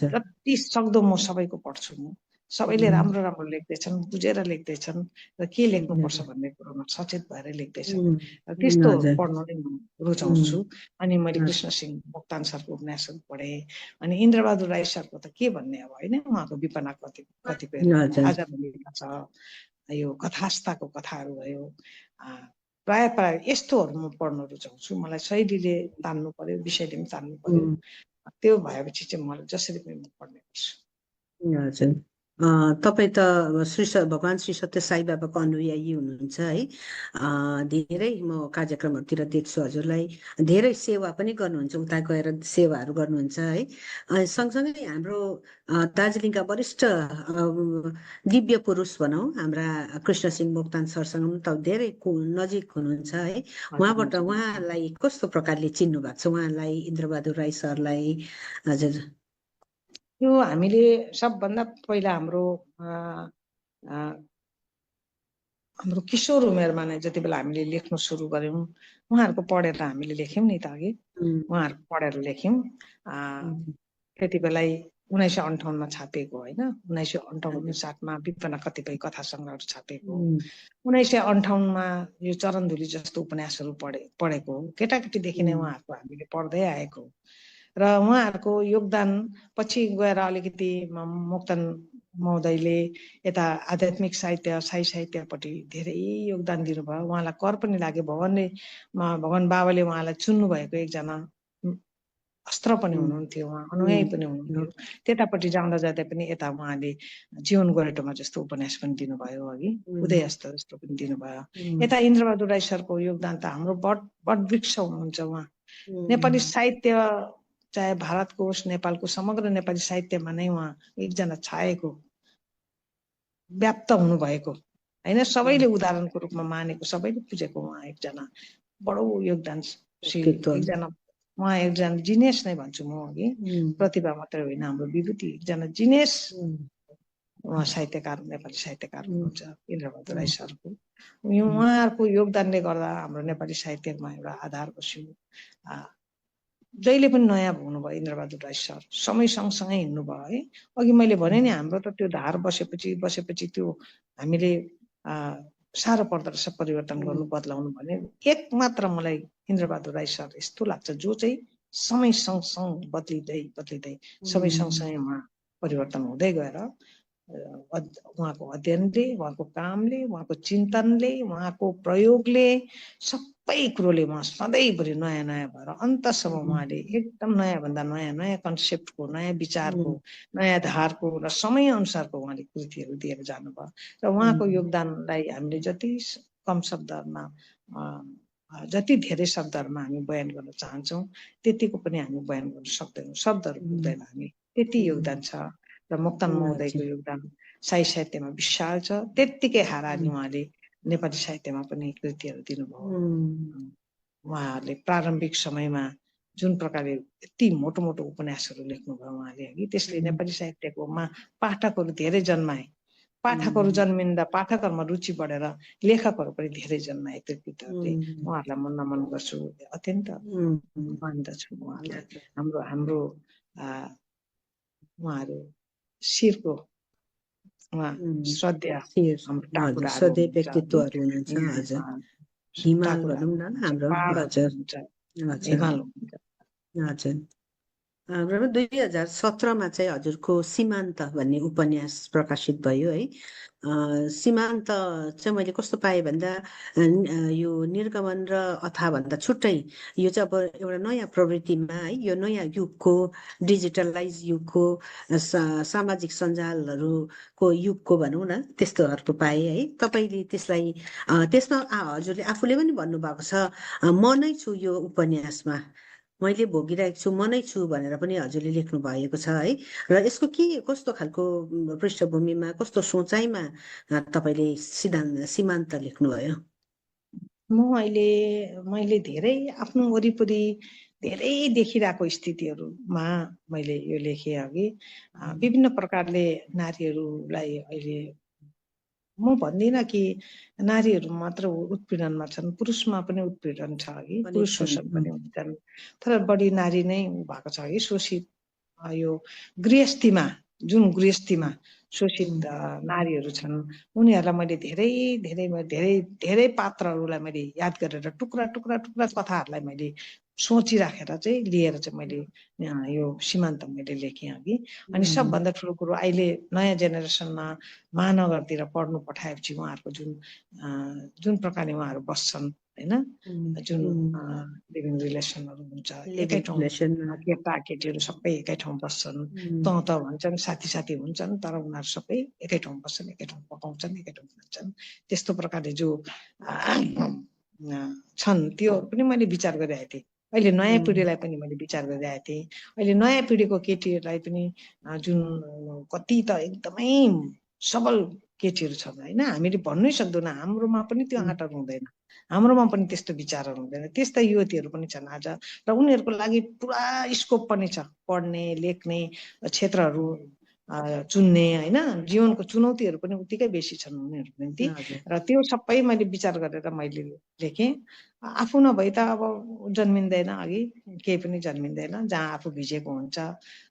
जति सक्दो म सबैको पढ्छु। म सबैले राम्रो लेख्दैछन्, बुझेर लेख्दैछन् र के लेख्नुपर्छ भन्ने कुरोमा सचेत भएर लेख्दैछन्, र त्यस्तो पढ्नु नै म रुचाउँछु। अनि मैले कृष्ण सिंह मोक्तान सरको उपन्यासहरू पढेँ। अनि इन्द्रबहादुर राई सरको त के भन्ने अब होइन, उहाँको विपना कतिपय आज भनिएको छ, यो कथास्थाको कथाहरू भयो, प्राय यस्तोहरू म पढ्न रुचाउँछु। मलाई शैलीले तान्नु पर्यो, विषयले पनि तान्नु पर्यो, त्यो भएपछि चाहिँ मलाई जसरी पनि म पढ्ने गर्छु। तपाईँ त भगवान् श्री सत्य साई बाबाको अनुयायी हुनुहुन्छ है। धेरै म कार्यक्रमहरूतिर देख्छु हजुरलाई, धेरै सेवा पनि गर्नुहुन्छ, उता गएर सेवाहरू गर्नुहुन्छ है। सँगसँगै हाम्रो दार्जिलिङका वरिष्ठ दिव्य पुरुष भनौँ, हाम्रा कृष्णसिंह मोक्तान सरसँग पनि त धेरै नजिक हुनुहुन्छ है। उहाँबाट उहाँलाई कस्तो प्रकारले चिन्नु भएको छ, उहाँलाई, इन्द्रबहादुर राई सरलाई? हजुर, यो हामीले सबभन्दा पहिला हाम्रो किशोर उमेरमा नै जति बेला हामीले लेख्न सुरु गर्यौं, उहाँहरूको पढेर हामीले लेख्यौं नि त अघि, उहाँहरूको पढेर लेख्यौं। त्यति बेला 1958 मा छापिएको होइन, 1958-59 मा विपन्न कतिपय कथा सङ्ग्रहहरू छापिएको। 1958 मा यो चरणधुली जस्तो उपन्यासहरू पढेको केटाकेटीदेखि नै उहाँहरूको हामीले पढ्दै आएको। र उहाँहरूको योगदान पछि गएर अलिकति मोक्तान महोदयले यता आध्यात्मिक साहित्य, साई साहित्यपट्टि धेरै योगदान दिनुभयो। उहाँलाई कर पनि लाग्यो, भगवान बाबाले उहाँलाई चुन्नु भएको एकजना अस्त्र पनि हुनुहुन्थ्यो, उहाँ अनुयायी पनि हुनुहुन्थ्यो। त्यतापट्टि जाँदा जाँदै पनि यता उहाँले जीवन गोरेटोमा जस्तो उपन्यास पनि दिनुभयो, अघि उदय अस्त जस्तो पनि दिनुभयो। यता इन्द्रबहादुर राई सरको योगदान त हाम्रो बट वृक्ष हुनुहुन्छ उहाँ। नेपाली साहित्य चाहे भारतको होस्, नेपालको समग्र नेपाली साहित्यमा नै उहाँ एकजना छाएको, व्याप्त हुनुभएको होइन, सबैले उदाहरणको रूपमा मानेको, सबैले पुजेको उहाँ एकजना बडो योगदानशील उहाँ एकजना जिनेस नै भन्छु म अघि। प्रतिभा मात्रै होइन, हाम्रो विभूति, एकजना जिनेस उहाँ साहित्यकार, नेपाली साहित्यकार हुनुहुन्छ इन्द्रबहादुर राई सरको। उहाँहरूको योगदानले गर्दा हाम्रो नेपाली साहित्यमा एउटा आधार बस्यो। जहिले पनि नयाँ हुनुभयो इन्द्रबहादुर राई सर, समय सँगसँगै हिँड्नुभयो है। अघि मैले भने नि, हाम्रो त त्यो धार बसेपछि त्यो हामीले साह्रो पर्दो रहेछ परिवर्तन गर्नु, बदलाउनु भने। एक मात्र मलाई इन्द्रबहादुर राई सर यस्तो लाग्छ जो चाहिँ समय सँगसँगै बदलिँदै समय सँगसँगै उहाँ परिवर्तन हुँदै गएर उहाँको अध्ययनले, उहाँको कामले, उहाँको चिन्तनले, उहाँको प्रयोगले, सबै कुरोले उहाँ सधैँभरि नयाँ नयाँ भएर अन्तसम्म उहाँले एकदम नयाँ भन्दा नयाँ कन्सेप्टको, नयाँ विचारको, नयाँ धारको र समय अनुसारको उहाँले कृतिहरू दिएर जानुभयो। र उहाँको योगदानलाई हामीले जति कम शब्दमा, जति धेरै शब्दहरूमा हामी बयान गर्न चाहन्छौँ त्यतिको पनि हामी बयान गर्न सक्दैनौँ, शब्दहरू पुग्दैन हामी, त्यति योगदान छ। र मोक्तान महोदयको योगदान साई साहित्यमा विशाल छ। त्यत्तिकै हाराहारी उहाँले नेपाली साहित्यमा पनि कृतिहरू दिनुभयो। उहाँहरूले प्रारम्भिक समयमा जुन प्रकारले यति मोटो मोटो उपन्यासहरू लेख्नुभयो उहाँले अघि, त्यसले नेपाली साहित्यकोमा पाठकहरू धेरै जन्माए। पाठकहरू जन्मिँदा पाठकहरूमा रुचि बढेर लेखकहरू पनि धेरै जन्माए। त्यो कृतिहरूले उहाँहरूलाई म नमन गर्छु, अत्यन्त मान्दछु उहाँहरूलाई। हाम्रो उहाँहरू शिरको उहाँ श्रद्धेय सधैँ व्यक्तित्वहरू हुनुहुन्छ। हिमाल भनौँ न हाम्रो। हिमाल। हजुर, 2017 मा चाहिँ हजुरको सीमान्त भन्ने उपन्यास प्रकाशित भयो है। सीमान्त चाहिँ मैले कस्तो पाएँ भन्दा यो निर्गमन र अथाह भन्दा छुट्टै यो चाहिँ अब एउटा नयाँ प्रवृत्तिमा है, यो नयाँ युगको, डिजिटलाइज युगको, सामाजिक सञ्जालहरूको युगको भनौँ न, त्यस्तोहरूको पाएँ है। तपाईँले त्यसलाई त्यसमा हजुरले आफूले पनि भन्नुभएको छ, म नै छु यो उपन्यासमा, मैले भोगिरहेको छु, म नै छु भनेर पनि हजुरले लेख्नु भएको छ है। र यसको कस्तो खालको पृष्ठभूमिमा, कस्तो सोचाइमा तपाईँले सीमान्त लेख्नुभयो? मैले धेरै आफ्नो वरिपरि धेरै देखिरहेको स्थितिहरूमा मैले यो लेखेँ अघि। विभिन्न प्रकारले नारीहरूलाई अहिले म भन्दिनँ कि नारीहरू मात्र उत्पीडनमा छन्, पुरुषमा पनि उत्पीडन छ अघि, पुरुष शोषण पनि हुन्छन्। तर बढी नारी नै भएको छ अघि, शोषित। यो गृहस्थीमा शोषित नारीहरू छन्, उनीहरूलाई मैले धेरै पात्रहरूलाई मैले याद गरेर टुक्रा कथाहरूलाई मैले सोचिराखेर चाहिँ लिएर चाहिँ मैले यो सीमान्त मैले लेखेँ अघि। अनि सबभन्दा ठुलो कुरो अहिले नयाँ जेनेरेसनमा महानगरतिर पढ्नु पठाएपछि उहाँहरूको जुन प्रकारले उहाँहरू बस्छन् होइन, जुन लिभिङ रिलेसनहरू हुन्छ, एकै ठाउँ केटा केटीहरू सबै एकै ठाउँ बस्छन्, त भन्छन्, साथी साथी हुन्छन्, तर उनीहरू सबै एकै ठाउँ बस्छन्, एकै ठाउँ पकाउँछन्, एकै ठाउँ खान्छन्। त्यस्तो प्रकारले जो छन् त्योहरू पनि मैले विचार गरिरहेको थिएँ। अहिले नयाँ पिँढीलाई पनि मैले विचार गरिरहेको थिएँ। अहिले नयाँ पिँढीको केटीहरूलाई पनि जुन कति त एकदमै सबल केटीहरू छन् होइन, हामीले भन्नै सक्दैनौँ, हाम्रोमा पनि त्यो आँटहरू हुँदैन, हाम्रोमा पनि त्यस्तो विचारहरू हुँदैन, त्यस्ता युवतीहरू पनि छन् आज। र उनीहरूको लागि पुरा स्कोप पनि छ, पढ्ने लेख्ने क्षेत्रहरू चुन्ने होइन, जीवनको चुनौतीहरू पनि उत्तिकै बेसी छन् उनीहरूको निम्ति। र त्यो सबै मैले विचार गरेर मैले लेखेँ। आफू नभई त अब जन्मिँदैन, अघि केही पनि जन्मिँदैन, जहाँ आफू भिजेको हुन्छ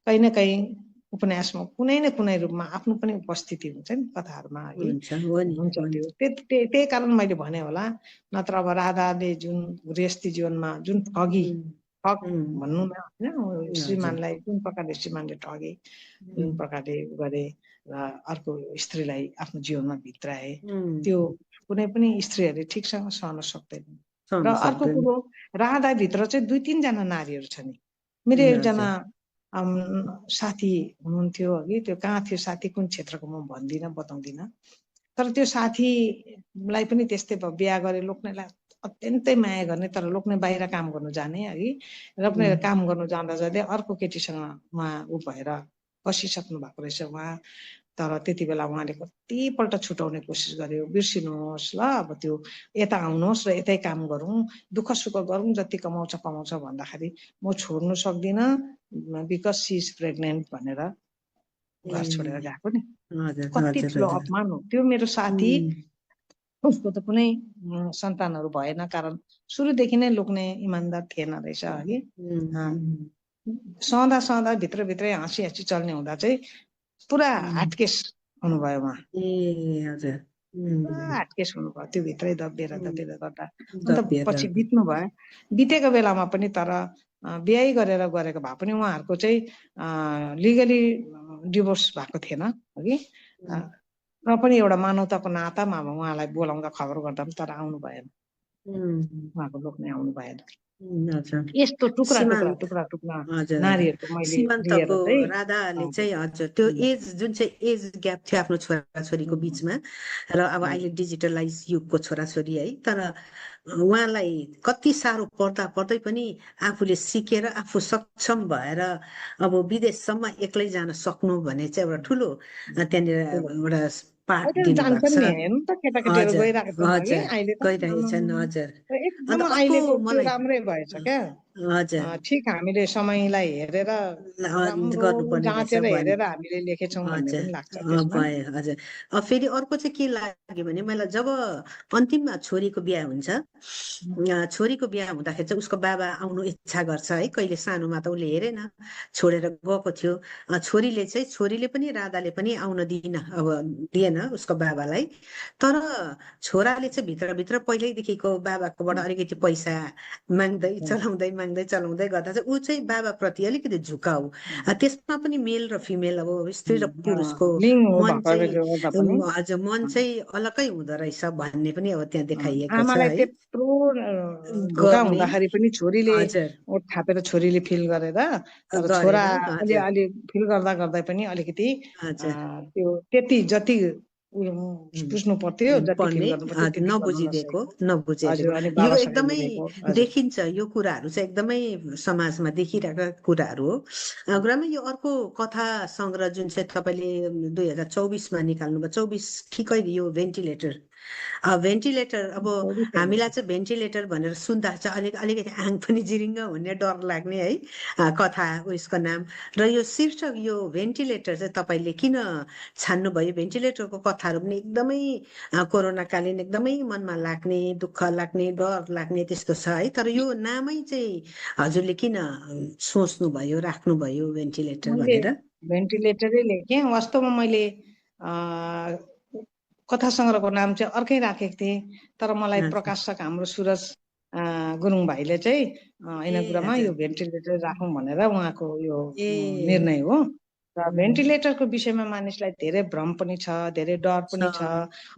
कहीँ न कहीँ उपन्यासमा कुनै न कुनै रूपमा आफ्नो पनि उपस्थिति हुन्छ नि कथाहरूमा, हुन्छ त्यो। त्यही कारण मैले भने होला, नत्र अब राधाले जुन गृहस्थी जीवनमा जुन ठग भन्नु न होइन, श्रीमानलाई जुन प्रकारले श्रीमानले ठगे, जुन प्रकारले गरे र अर्को स्त्रीलाई आफ्नो जीवनमा भित्राए, त्यो कुनै पनि स्त्रीहरूले ठिकसँग सहन सक्दैन। र अर्को कुरो, राधाभित्र चाहिँ 2-3 जना नारीहरू छन्। मेरो एकजना साथी हुनुहुन्थ्यो अघि, त्यो कहाँ थियो साथी, कुन क्षेत्रको म भन्दिनँ, बताउँदिनँ, तर त्यो साथीलाई पनि त्यस्तै भयो, बिहा गरे, लोक्नेलाई अत्यन्तै माया गर्ने, तर लोक्ने बाहिर काम गर्नु जाने अघि, लोक्ने काम गर्नु जाँदा जाँदै अर्को केटीसँग उहाँ भएर बसिसक्नु भएको रहेछ उहाँ। तर त्यति बेला उहाँले कतिपल्ट छुटाउने कोसिस गर्यो, बिर्सिनुहोस् ल, अब त्यो यता आउनुहोस् र यतै काम गरौँ, दुःख सुख गरौँ, जति कमाउँछ कमाउँछ भन्दाखेरि म छोड्नु सक्दिनँ, बिकज सी इज प्रेग्नेन्ट भनेर घर छोडेर गएको नि। कति ठुलो अपमान हो त्यो। मेरो साथी, उसको त कुनै सन्तानहरू भएन, कारण सुरुदेखि नै लोक्ने इमान्दार थिएन रहेछ अघि। सदा सदा भित्रभित्रै हाँसी हाँसी चल्ने हुँदा चाहिँ पुरा हाटकेस हुनुभयो उहाँ। हाटकेस हुनुभयो, त्यो भित्रै दबिएर गर्दा अन्त पछि बित्नु भयो। बितेको बेलामा पनि तर बिहे गरेर गरेको भए पनि उहाँहरूको चाहिँ लिगली डिभोर्स भएको थिएन अघि, र पनि एउटा मानवताको नातामा अब उहाँलाई बोलाउँदा खबर गर्दा पनि तर आउनु भएन, उहाँको लोक्ने आउनु भएन। यस्तो टुक्रा नारीहरूको मैले लिएर चाहिँ राधाले चाहिँ हजुर त्यो एज जुन चाहिँ एज ग्याप थियो आफ्नो छोराछोरीको बिचमा, र अब अहिले डिजिटलाइज युगको छोराछोरी है, तर उहाँलाई कति साह्रो पर्दा पर्दै पनि आफूले सिकेर आफू सक्षम भएर अब विदेशसम्म एक्लै जान सक्नु भने चाहिँ एउटा ठुलो त्यहाँनिर एउटा पाठ दिनुभएको छ। गइरहेछन् हजुर। एकदम अहिलेको त्यो राम्रै भएछ क्या। ठिक हामीले समयलाई हेरेर जाँचेर हेरेर हामीले लेखेछौँ भन्ने पनि लाग्छ। हजुर। फेरि अर्को चाहिँ के लाग्यो भने मलाई, जब अन्तिममा छोरीको बिहा हुन्छ, छोरीको बिहा हुँदाखेरि चाहिँ उसको बाबा आउनु इच्छा गर्छ है, कहिले सानोमा त उसले हेरेन, छोडेर गएको थियो। छोरीले पनि राधाले पनि आउन दिएन उसको बाबालाई, तर छोराले चाहिँ भित्रभित्र पहिल्यैदेखिको बाबाकोबाट अलिकति पैसा माग्दै चलाउँदै गर्दा चाहिँ ऊ चाहिँ बाबाप्रति अलिकति झुकाउ। त्यसमा पनि मेल र फिमेल, अब स्त्री र पुरुषको मन चाहिँ अलग्गै हुँदो रहेछ भन्ने पनि अब त्यहाँ देखाइएको छ है। त्यत्रो धोका हुँदाखेरि पनि छोरीले ओठ थापेर छोरीले फिल गरेर, तर छोरा अलि फिल गर्दा गर्दै पनि अलिकति त्यो त्यति जति बुझ्नु पर्थ्यो नबुझेको यो एकदमै देखिन्छ। यो कुराहरू चाहिँ एकदमै समाजमा देखिरहेका कुराहरू हो। गुरुआमा, यो अर्को कथा संग्रह जुन चाहिँ तपाईँले 2024मा निकाल्नुभयो, 24 कि कहिले, यो भेन्टिलेटर अब हामीलाई चाहिँ भेन्टिलेटर भनेर सुन्दा चाहिँ अलिकति आङ पनि जिरिङ्ग हुने, डर लाग्ने है कथा उसको नाम। र यो शीर्षक यो भेन्टिलेटर चाहिँ तपाईँले किन छान्नुभयो? भेन्टिलेटरको कथाहरू पनि एकदमै कोरोनाकालीन एकदमै मनमा लाग्ने, दुःख लाग्ने, डर लाग्ने त्यस्तो छ है, तर यो नामै चाहिँ हजुरले किन सोच्नुभयो, राख्नुभयो भेन्टिलेटर भनेर? भेन्टिलेटरै लेखेँ। वास्तवमा मैले कथा सङ्ग्रहको नाम चाहिँ अर्कै राखेको थिएँ, तर मलाई प्रकाशक हाम्रो सुरज गुरुङ भाइले चाहिँ ए ऐनागुरामा हजुर यो भेन्टिलेटर राखौँ भनेर उहाँको यो ए निर्णय हो। र उम्, भेन्टिलेटरको विषयमा मानिसलाई धेरै भ्रम पनि छ, धेरै डर पनि छ।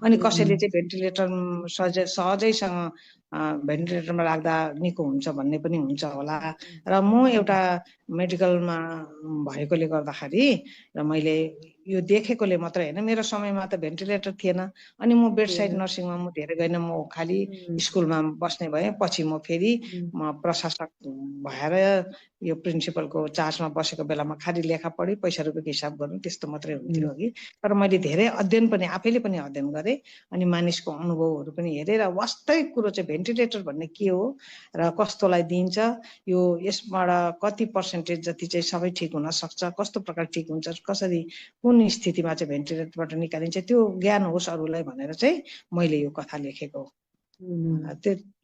अनि उम्, कसैले चाहिँ भेन्टिलेटर सहजैसँग भेन्टिलेटरमा राख्दा निको हुन्छ भन्ने पनि हुन्छ होला। र म एउटा मेडिकलमा भएकोले गर्दाखेरि र मैले यो देखेकोले मात्रै होइन, मेरो समयमा त भेन्टिलेटर थिएन। अनि म बेडसाइड नर्सिङमा म धेरै गएन, म खालि स्कुलमा बस्ने भएँ। पछि म फेरि म प्रशासक भएर यो प्रिन्सिपलको चार्जमा बसेको बेलामा खालि लेखा पढी पैसा रुपियाँको हिसाब गर्नु त्यस्तो मात्रै हुन्थ्यो अघि। तर मैले धेरै अध्ययन पनि आफैले पनि अध्ययन गरेँ अनि मानिसको अनुभवहरू पनि हेरेँ र वास्तविक कुरो चाहिँ भेन्टिलेटर भन्ने के हो र कस्तोलाई दिन्छ, यो यसबाट कति पर्सेन्टेज जति चाहिँ सबै ठिक हुन सक्छ, कस्तो प्रकार ठिक हुन्छ, कसरी कुन स्थितिमा चाहिँ भेन्टिलेटरबाट निकालिन्छ, त्यो ज्ञान होस् अरूलाई भनेर चाहिँ मैले यो कथा लेखेको।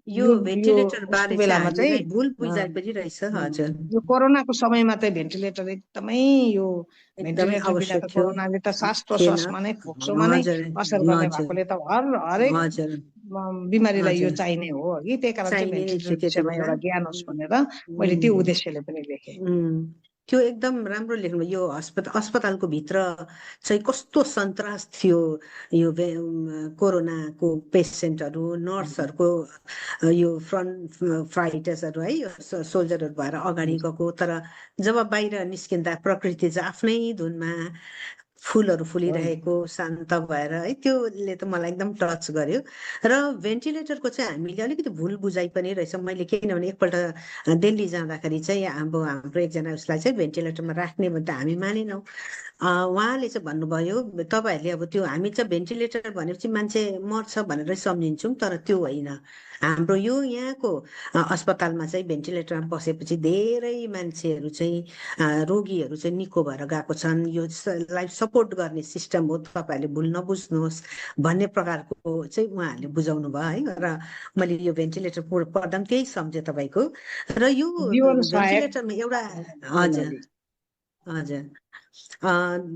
यो भेन्टिलेटर उसको बारे चाहिँ बेलामा चाहिँ हामीलाई भुल बुझाइ पनि रहेछ। हजुर यो कोरोनाको समयमा चाहिँ भेन्टिलेटर एकदमै यो एकदमै भेन्टिलेटर बिना आवश्यक त थियो कोरोनाले त सास थिएन। प्रश्वासमा नै फोक्सोमा नै हजुर असर गर्ने हजुर भएकोले त हरेक हजुर बिमारीलाई यो हजुर चाहिने हो अघि। त्यही कारण चाहिँ चाहिने भेन्टिलेटर थियो त्यति विषयमा बेला। एउटा ज्ञान होस् भनेर मैले त्यो उद्देश्यले पनि लेखेँ। त्यो एकदम राम्रो लेख्नु। यो अस्पतालको भित्र चाहिँ कस्तो सन्तास थियो, यो कोरोनाको पेसेन्टहरू, नर्सहरूको यो फ्रन्ट फाइटर्सहरू है, यो सोल्जरहरू भएर अगाडि गएको। तर जब बाहिर निस्किँदा प्रकृति चाहिँ आफ्नै धुनमा फुलहरू फुलिरहेको शान्त भएर है, त्योले त मलाई एकदम टच गर्यो। र भेन्टिलेटरको चाहिँ हामीले अलिकति भुल बुझाइ पनि रहेछ। मैले किनभने एकपल्ट दिल्ली जाँदाखेरि चाहिँ अब हाम्रो एकजना उसलाई चाहिँ भेन्टिलेटरमा राख्ने भन्दा हामी मानेनौँ। उहाँले चाहिँ भन्नुभयो, तपाईँहरूले अब त्यो हामी चाहिँ भेन्टिलेटर भनेपछि मान्छे मर्छ भनेर सम्झिन्छौँ, तर त्यो होइन। हाम्रो यो यहाँको अस्पतालमा चाहिँ भेन्टिलेटरमा बसेपछि धेरै मान्छेहरू चाहिँ रोगीहरू चाहिँ निको भएर गएको छन्। यो लाइफ सपोर्ट गर्ने सिस्टम हो, तपाईँहरूले भुल नबुझ्नुहोस् भन्ने प्रकारको चाहिँ उहाँहरूले बुझाउनु भयो है। र मैले यो भेन्टिलेटर पढ्दा पनि त्यही सम्झेँ तपाईँको। र यो जीवन सहायक भेन्टिलेटरमा एउटा हजुर हजुर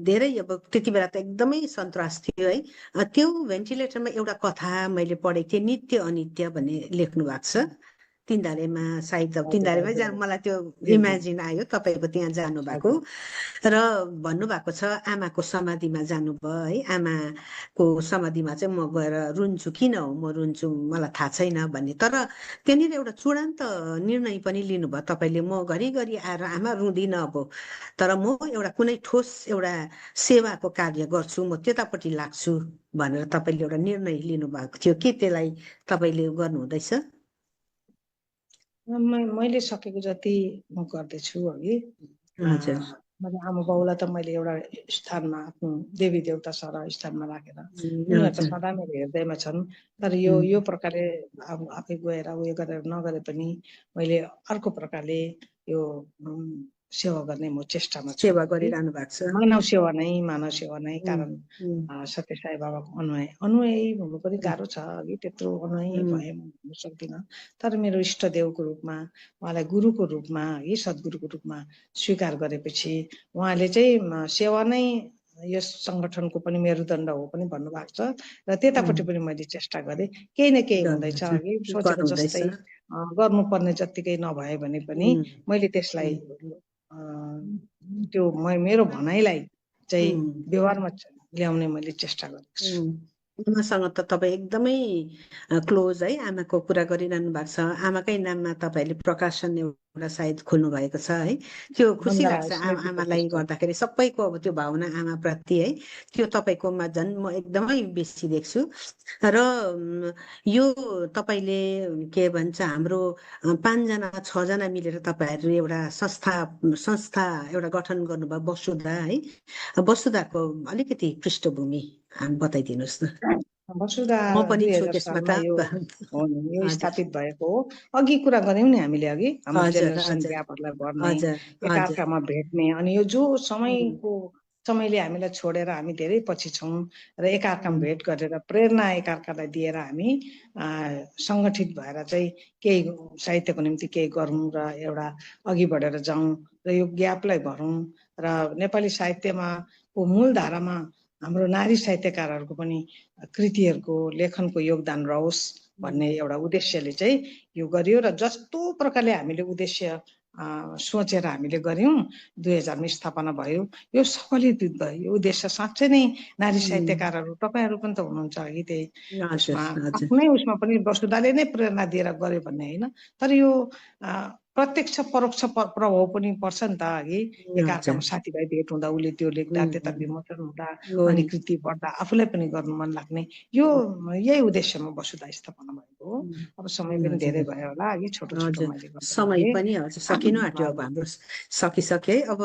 धेरै अब त्यति बेला त एकदमै सन्तास थियो है। त्यो भेन्टिलेटरमा एउटा कथा मैले पढेको थिएँ, नित्य अनित्य भन्ने लेख्नु भएको छ। तिनधारेमा सायद तिनधारेमै मलाई त्यो इमेजिन आयो तपाईँको त्यहाँ जानु भएको र भन्नुभएको छ आमाको समाधिमा जानुभयो है। आमाको समाधिमा चाहिँ म गएर रुन्छु, किन हो म रुन्छु मलाई थाहा छैन भन्ने। तर त्यहाँनिर एउटा चूडान्त निर्णय पनि लिनुभयो तपाईँले, म घरिघरि आएर आमा रुँदिनँ अब, तर म एउटा कुनै ठोस एउटा सेवाको कार्य गर्छु, म त्यतापट्टि लाग्छु भनेर तपाईँले एउटा निर्णय लिनुभएको थियो। के त्यसलाई तपाईँले गर्नुहुँदैछ? मैले सकेको जति म गर्दैछु अघि। मैले आमा बाउलाई त मैले एउटा स्थानमा आफ्नो देवी देवता सरह स्थानमा राखेर उनीहरू त सदा मेरो हृदयमा छन्। तर यो प्रकारले अब आफै गएर उयो गरेर नगरे पनि मैले अर्को प्रकारले यो सेवा गर्ने म चेष्टामा छु। सेवा गरिरहनु भएको छ। मानव सेवा नै। कारण सत्य साई बाबाको अनुयायी हुनु पनि गाह्रो छ अघि, त्यत्रो अनुयायी भए हुन सक्दिनँ। तर मेरो इष्टदेवको रूपमा, उहाँलाई गुरुको रूपमा है, सद्गुरुको रूपमा स्वीकार गरेपछि उहाँले चाहिँ सेवा नै यस सङ्गठनको पनि मेरुदण्ड हो पनि भन्नुभएको छ। र त्यतापट्टि पनि मैले चेष्टा गरेँ। केही न केही हुँदैछ अघि, सोचेको जस्तै गर्नुपर्ने जत्तिकै नभए भने पनि मैले त्यसलाई त्यो मेरो भनाइलाई चाहिँ व्यवहारमा ल्याउने मैले चेष्टा गरेको छु। आमासँग त तपाईँ एकदमै क्लोज है, आमाको कुरा गरिरहनु भएको छ। आमाकै नाममा तपाईँहरूले प्रकाशन एउटा सायद खोल्नु भएको छ है। त्यो खुसी लाग्छ आमालाई गर्दाखेरि। सबैको अब त्यो भावना आमाप्रति है, त्यो तपाईँकोमा झन् म एकदमै बेसी देख्छु। र यो तपाईँले के भन्छ, हाम्रो 5 जना 6 जना मिलेर तपाईँहरू एउटा संस्था एउटा गठन गर्नुभयो, वसुधा है। वसुधाको अलिकति पृष्ठभूमि बताइदिनुहोस् न। वसुधा म पनि छु 2000 त्यसमा सालमा त। यो स्थापित भएको हो। अघि कुरा गऱ्यौँ नि हामीले अघि, हाम्रो जेनेरेसन ग्यापहरूलाई भर्ने, एकाअर्कामा भेट्ने। अनि यो जो समयले हामीलाई छोडेर हामी धेरै पछि छौँ र एकाअर्कामा भेट गरेर प्रेरणा एकाअर्कालाई दिएर हामी सङ्गठित भएर चाहिँ केही साहित्यको निम्ति केही गरौँ र एउटा अघि बढेर जाउँ र यो ग्यापलाई भरौँ र नेपाली साहित्यमा मूल धारामा हाम्रो नारी साहित्यकारहरूको पनि कृतिहरूको लेखनको योगदान रहोस् भन्ने एउटा उद्देश्यले चाहिँ यो गरियो र जस्तो प्रकारले हामीले उद्देश्य सोचेर हामीले गर्यौं 2000 मा स्थापना भयो यो सफलित भयो। यो उद्देश्य साँच्चै नै नारी साहित्यकारहरू तपाईहरु पनि त हुनुहुन्छ अघि त्यही उसमा आफ्नै उसमा पनि वसुधाले नै प्रेरणा दिएर गर्यो भन्ने हैन, तर यो प्रत्यक्ष परोक्ष प्रभाव पनि पर्छ नि त। अघि एकाअर्कामा साथीभाइ भेट हुँदा उसले त्यो लेख्दा त्यता विमोचन हुँदा अनि कृति पढ्दा आफूलाई पनि गर्नु मन लाग्ने यो यही उद्देश्यमा वसुधा स्थापना भएको हो। अब समय पनि धेरै भयो होला, अघि छोटो छोटो मैले समय पनि हजुर सकिनु आँट्यो, अब हाम्रो सकिसक्यो है। अब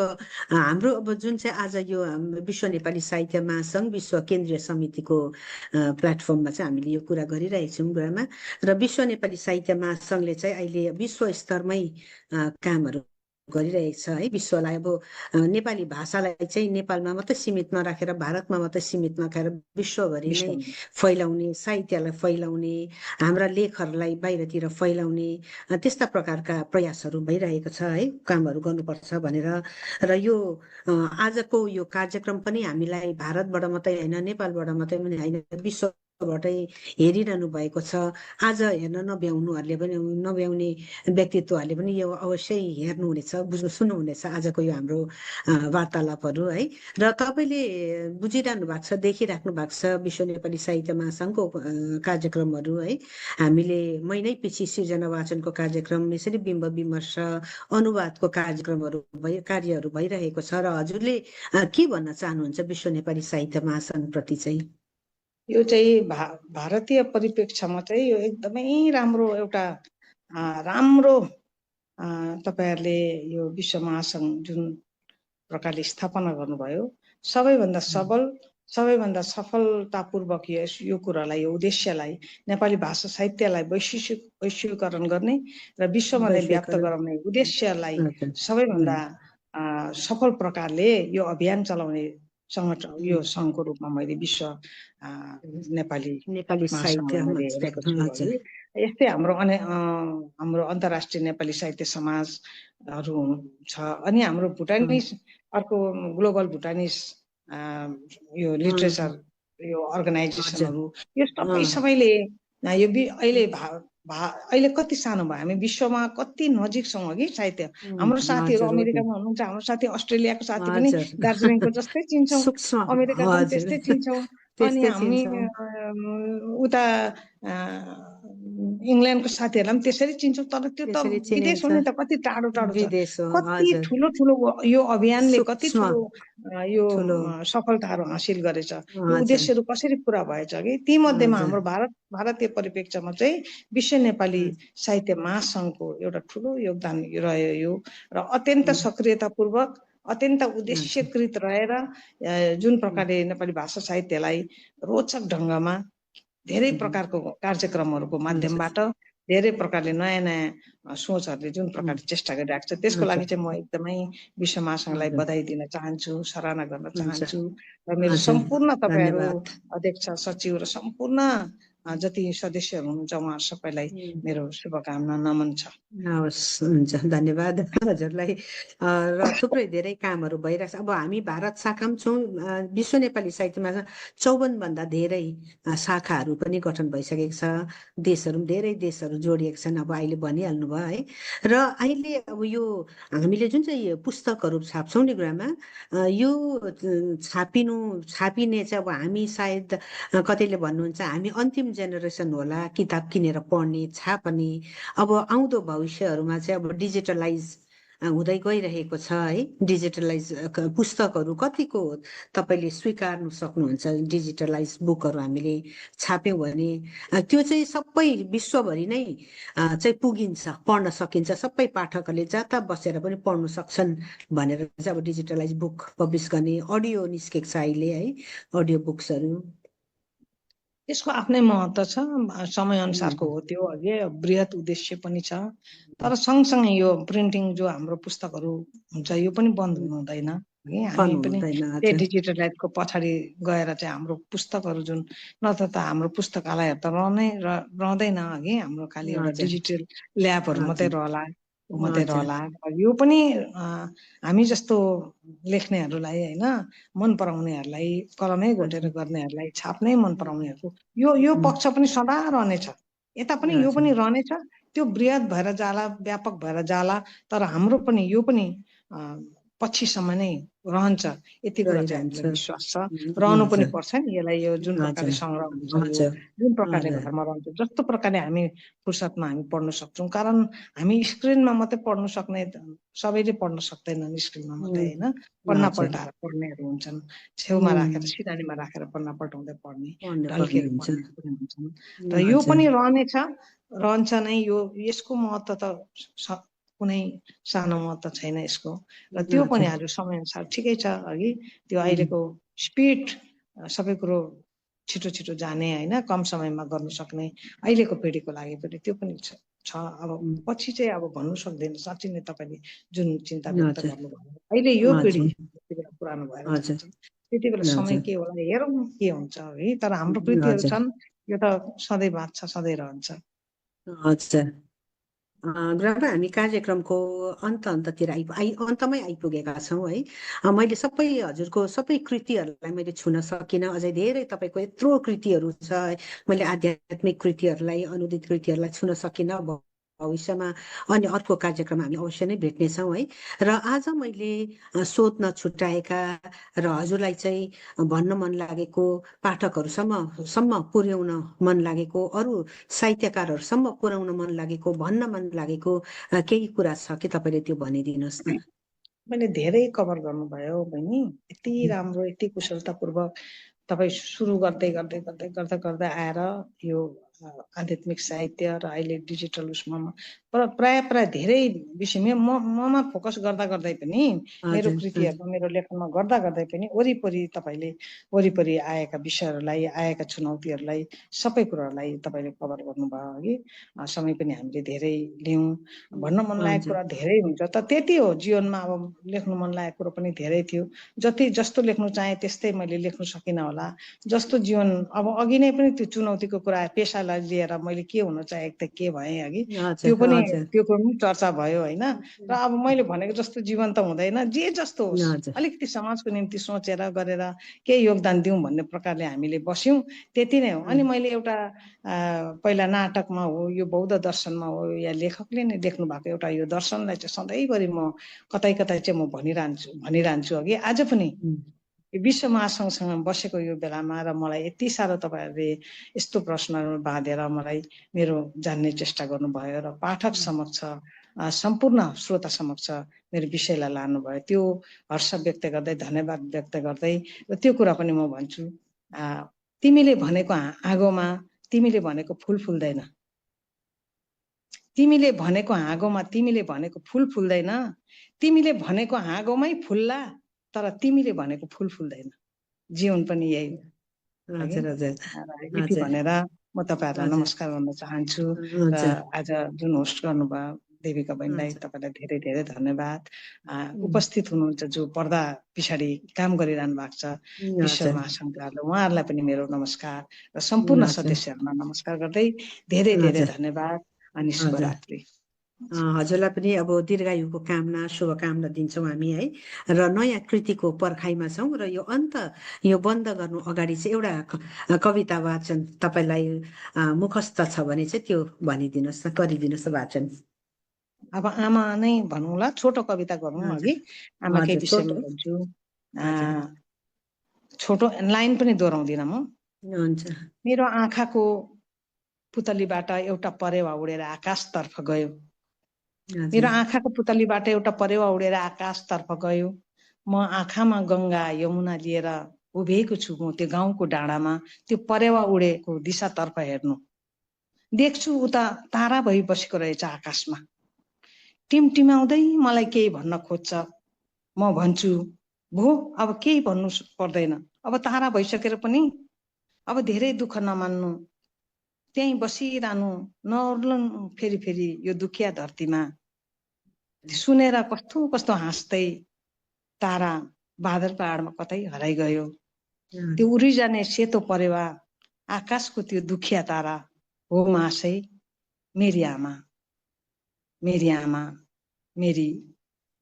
हाम्रो अब जुन चाहिँ आज यो विश्व नेपाली साहित्य महासंघ विश्व केन्द्रीय समितिको प्लेटफर्ममा चाहिँ हामीले यो कुरा गरिरहेका छौँ गुरुआमा। र विश्व नेपाली साहित्य महासंघले चाहिँ अहिले विश्व स्तरमै कामहरू गरिरहेको छ है। विश्वलाई अब नेपाली भाषालाई चाहिँ नेपालमा मात्रै सीमित नराखेर भारतमा मात्रै सीमित नराखेर विश्वभरि नै फैलाउने, साहित्यलाई फैलाउने, हाम्रा लेखहरूलाई बाहिरतिर फैलाउने त्यस्ता प्रकारका प्रयासहरू भइरहेको छ है। कामहरू गर्नुपर्छ भनेर र यो आजको यो कार्यक्रम पनि हामीलाई भारतबाट मात्रै होइन, नेपालबाट मात्रै पनि होइन, विश्वबाटै हेरिरहनु भएको छ। आज हेर्न नभ्याउनेहरूले पनि, नभ्याउने व्यक्तित्वहरूले पनि यो अवश्य हेर्नुहुनेछ, बुझ्नु सुन्नुहुनेछ आजको यो हाम्रो वार्तालापहरू है। र तपाईँले बुझिरहनु भएको छ, देखिराख्नु भएको छ विश्व नेपाली साहित्य महासंघको कार्यक्रमहरू है। हामीले महिनै पछि सृजना वाचनको कार्यक्रम, यसरी बिम्ब विमर्श, अनुवादको कार्यहरू भइरहेको छ। र हजुरले के भन्न चाहनुहुन्छ विश्व नेपाली साहित्य महासंघ प्रति चाहिँ? यो चाहिँ भारतीय परिप्रेक्ष्यमा चाहिँ यो एकदमै राम्रो एउटा राम्रो तपाईहरुले यो विश्व महासंघ जुन प्रकारले स्थापना गर्नुभयो, सबैभन्दा सबल, सबैभन्दा सफलतापूर्वक यो कुरालाई, यो उद्देश्यलाई, नेपाली भाषा साहित्यलाई वैश्विकरण गर्ने र विश्वमा व्याप्त गराउने उद्देश्यलाई सबैभन्दा सफल प्रकारले यो अभियान चलाउने संगठन, यो संघको रूपमा मैले विश्व नेपाली साहित्य हेरेको छु। यस्तै हाम्रो अन्तर्राष्ट्रिय नेपाली साहित्य समाजहरू छ। अनि हाम्रो भुटानिस अर्को ग्लोबल भुटानिस यो लिटरेचर यो अर्गनाइजेसनहरू, यो सबैले यो अहिले कति सानो भयो, हामी विश्वमा कति नजिक छौँ अघि साहित्य। हाम्रो साथीहरू अमेरिकामा हुनुहुन्छ, हाम्रो साथी अस्ट्रेलियाको साथी पनि दार्जिलिङको जस्तै चिन्छौँ, अमेरिका पनि त्यस्तै चिन्छौँ। अनि हामी उता इंग्ल्यान्डको साथीहरूलाई पनि त्यसरी चिन्छौँ। तर त्यो त विदेश हो नि त, कति टाढो टाढो छ। कति ठुलो ठुलो यो अभियानले कति ठुलो यो सफलताहरू हासिल गरेछ, यो उद्देश्यहरू कसरी पूरा भएछ कि ती मध्येमा हाम्रो भारतीय परिप्रेक्ष्यमा चाहिँ विश्व नेपाली साहित्य महासंघको एउटा ठुलो योगदान रह्यो यो। र अत्यन्त सक्रियतापूर्वक, अत्यन्त उद्देश्यकृत रहेर जुन प्रकारले नेपाली भाषा साहित्यलाई रोचक ढङ्गमा धेरै प्रकारको कार्यक्रमहरूको माध्यमबाट धेरै प्रकारले नयाँ नयाँ सोचहरूले जुन प्रकारले चेष्टा गरिरहेको छ, त्यसको लागि चाहिँ म एकदमै विश्व महासंघलाई बधाई दिन चाहन्छु, सराहना गर्न चाहन्छु। र मेरो सम्पूर्ण तपाईहरु अध्यक्ष, सचिव र सम्पूर्ण जति सदस्यहरू हुनुहुन्छ उहाँ सबैलाई मेरो शुभकामना, नमन छ। हवस्, हुन्छ, धन्यवाद हजुरलाई। र थुप्रै धेरै कामहरू भइरहेछ। अब हामी भारत शाखामा छौँ, विश्व नेपाली साहित्यमा 54 भन्दा धेरै शाखाहरू पनि गठन भइसकेको छ। देशहरू धेरै देशहरू जोडिएका छन्, अब अहिले भनिहाल्नु भयो है। र अहिले अब यो हामीले जुन चाहिँ पुस्तकहरू छाप्छौँ नि गुरुआमा, यो छापिने चाहिँ अब हामी सायद कतैले भन्नुहुन्छ हामी अन्तिम जेनेरेसन होला किताब किनेर पढ्ने, छाप्ने। अब आउँदो भविष्यहरूमा चाहिँ अब डिजिटलाइज हुँदै गइरहेको छ है। डिजिटलाइज पुस्तकहरू कतिको तपाईँले स्वीकार्नु सक्नुहुन्छ? डिजिटलाइज बुकहरू हामीले छाप्यौँ भने त्यो चाहिँ सबै विश्वभरि नै चाहिँ पुगिन्छ, पढ्न सकिन्छ, सबै पाठकहरूले जता बसेर पनि पढ्नु सक्छन् भनेर चाहिँ अब डिजिटलाइज बुक पब्लिस गर्ने अडियो निस्केको छ अहिले है, अडियो बुक्सहरू। यसको आफ्नै महत्त्व छ, समय अनुसारको हो त्यो। अघि बृहत उद्देश्य पनि छ, तर सँगसँगै यो प्रिन्टिङ जो हाम्रो पुस्तकहरू हुन्छ यो पनि बन्द हुँदैन। हामी पनि त्यो डिजिटलाइजको पछाडि गएर चाहिँ हाम्रो पुस्तकहरू जुन नत्र त हाम्रो पुस्तकालयहरू त रहँदैन अघि, हाम्रो खालि एउटा डिजिटल ल्याबहरू मात्रै रहला। यो पनि हामी जस्तो लेख्नेहरूलाई होइन, मन पराउनेहरूलाई, कलमै घोटेर गर्नेहरूलाई, छाप्नै मन पराउनेहरूको यो पक्ष पनि सदा रहनेछ। यता पनि यो पनि रहनेछ, त्यो बृहत भएर जाला, व्यापक भएर जाला, तर हाम्रो पनि यो पनि पछिसम्म नै रहन्छ, यति कुरा चाहिँ हामीलाई विश्वास छ। रहनु पनि पर्छ नि, यसलाई यो जुन प्रकारले सङ्ग्रह हुन्छ, यो जुन प्रकारले घरमा रहन्छ, जस्तो प्रकारले हामी फुर्सदमा हामी पढ्न सक्छौँ। कारण हामी स्क्रिनमा मात्रै पढ्न सक्ने, सबैले पढ्न सक्दैनन् स्क्रिनमा मात्रै होइन, पन्ना पल्टाएर पढ्नेहरू हुन्छन्, छेउमा राखेर सिरानीमा राखेर पन्ना पल्टाउँदै पढ्ने, ढल्केर पढ्ने पनि हुन्छन्। र यो पनि रहन्छ नै। यो यसको महत्त्व त कुनै सानो महत्त्व छैन यसको, र त्यो पनि आज समयअनुसार ठिकै छ। अघि त्यो अहिलेको स्पिड, सबै कुरो छिटो छिटो जाने होइन, कम समयमा गर्नु सक्ने अहिलेको पिँढीको लागि पनि त्यो पनि छ। अब पछि चाहिँ अब भन्नु सक्दैन साँच्चै नै तपाईँले जुन चिन्ता व्यक्त गर्नुभयो। अहिले यो पिँढी त्यति बेला पुरानो भएर जान्छ, त्यति बेला समय के होला हेरौँ के हुन्छ है। तर हाम्रो कृतिहरू छन्, यो त सधैँ बाँच्छ, सधैँ रहन्छ। हजुर गुरुआमा, हामी कार्यक्रमको अन्ततिर अन्तमै आइपुगेका छौँ है। मैले हजुरको सबै कृतिहरूलाई मैले छुन सकिनँ, अझै धेरै तपाईँको यत्रो कृतिहरू छ, मैले आध्यात्मिक कृतिहरूलाई, अनुदित कृतिहरूलाई छुन सकिनँ। भविष्यमा अनि अर्को कार्यक्रम हामी अवश्य नै भेट्नेछौँ है। र आज मैले सोध्न छुट्याएका र हजुरलाई चाहिँ भन्न मन लागेको, पाठकहरूसम्म पुर्याउन मन लागेको, अरू साहित्यकारहरूसम्म पुर्याउन मन लागेको, भन्न मन लागेको केही कुरा छ कि तपाईँले त्यो भनिदिनुहोस् न। मैले धेरै कभर गर्नुभयो बहिनी, यति राम्रो, यति कुशलतापूर्वक तपाईँ सुरु गर्दै आएर यो आध्यात्मिक साहित्य र अहिले डिजिटल उसमा प्राय धेरै विषयमा ममा फोकस गर्दै पनि, मेरो कृतिहरूमा, मेरो लेखनमा गर्दै पनि तपाईँले वरिपरि आएका विषयहरूलाई, आएका चुनौतीहरूलाई, सबै कुराहरूलाई तपाईँले कभर गर्नुभयो। अघि समय पनि हामीले धेरै लियौँ, भन्न मन लागेको कुरा धेरै हुन्छ, त त्यति हो जीवनमा। अब लेख्नु मन लागेको कुरो पनि धेरै थियो, जस्तो लेख्नु चाहे त्यस्तै मैले लेख्नु सकिनँ होला। जस्तो जीवन अब अघि नै पनि त्यो चुनौतीको कुरा, पेसालाई लिएर मैले के हुन चाहेको थिएँ, के भएँ अघि, त्यो पनि चर्चा भयो होइन। र अब मैले भनेको जस्तो जीवन त हुँदैन, जे जस्तो होस् अलिकति समाजको निम्ति सोचेर गरेर केही योगदान दिउँ भन्ने प्रकारले हामीले बस्यौँ, त्यति नै हो। अनि मैले एउटा पहिला नाटकमा हो, यो बौद्ध दर्शनमा हो, या लेखकले नै लेख्नु भएको एउटा यो दर्शनलाई चाहिँ सधैँभरि म कतै चाहिँ म भनिरहन्छु अघि। आज पनि विश्व महासङ्घसँग बसेको यो बेलामा र मलाई यति साह्रो तपाईँहरूले यस्तो प्रश्नहरू बाँधेर मलाई मेरो जान्ने चेष्टा गर्नुभयो र पाठक समक्ष, सम्पूर्ण श्रोता समक्ष मेरो विषयलाई लानुभयो, त्यो हर्ष व्यक्त गर्दै, धन्यवाद व्यक्त गर्दै, र त्यो कुरा पनि म भन्छु, तिमीले भनेको आगोमा तिमीले भनेको फुल फुल्दैन, तिमीले भनेको हाँगोमा तिमीले भनेको फुल फुल्दैन, तिमीले भनेको हाँगोमै फुल्ला, तर तिमीले भनेको फुल फुल्दैन। जीवन पनि यही हो। यति भनेर म तपाईँहरूलाई नमस्कार गर्न चाहन्छु। र आज जुन होस्ट गर्नुभयो देविका बहिनीलाई, तपाईँलाई धेरै धेरै धन्यवाद। उपस्थित हुनुहुन्छ जो पर्दा पछाडि काम गरिरहनु भएको छ विश्व महासङ्घले, उहाँहरूलाई पनि मेरो नमस्कार, र सम्पूर्ण सदस्यहरूलाई नमस्कार गर्दै धेरै धेरै धन्यवाद अनि शुभरात्रि। हजुरलाई पनि अब दीर्घायुको कामना, शुभकामना दिन्छौँ हामी है। र नयाँ कृतिको पर्खाइमा छौँ, र यो बन्द गर्नु अगाडि चाहिँ एउटा कविता वाचन तपाईँलाई मुखस्थ छ भने चाहिँ त्यो भनिदिनुहोस् न, गरिदिनुहोस् वाचन। अब आमा नै भनौँला, छोटो कविता गरौँ अघि, आमाकै विषयमा भन्छु। छोटो लाइन पनि दोहोऱ्याउँदिनँ म। मेरो आँखाको पुतलीबाट एउटा परेवा उडेर आकाशतर्फ गयो, मेरो आँखाको पुतलीबाट एउटा परेवा उडेर आकाशतर्फ गयो, म आँखामा गङ्गा यमुना लिएर उभिएको छु म त्यो गाउँको डाँडामा, त्यो परेवा उडेको दिशातर्फ हेर्नु, देख्छु उता तारा भई बसेको रहेछ आकाशमा, टिमटिमाउँदै मलाई केही भन्न खोज्छ, म भन्छु भो अब केही भन्नु पर्दैन, अब तारा भइसकेर पनि अब धेरै दुःख नमान्नु, त्यहीँ बसिरहनु, नओर्लनु फेरि यो दुखिया धरतीमा। सुनेर कस्तो हाँस्दै तारा बादल पहाडमा कतै हराइ गयो, त्यो उडिजाने सेतो परेवा आकाशको त्यो दुखिया तारा हो मासै मेरी आमा, मेरी आमा, मेरी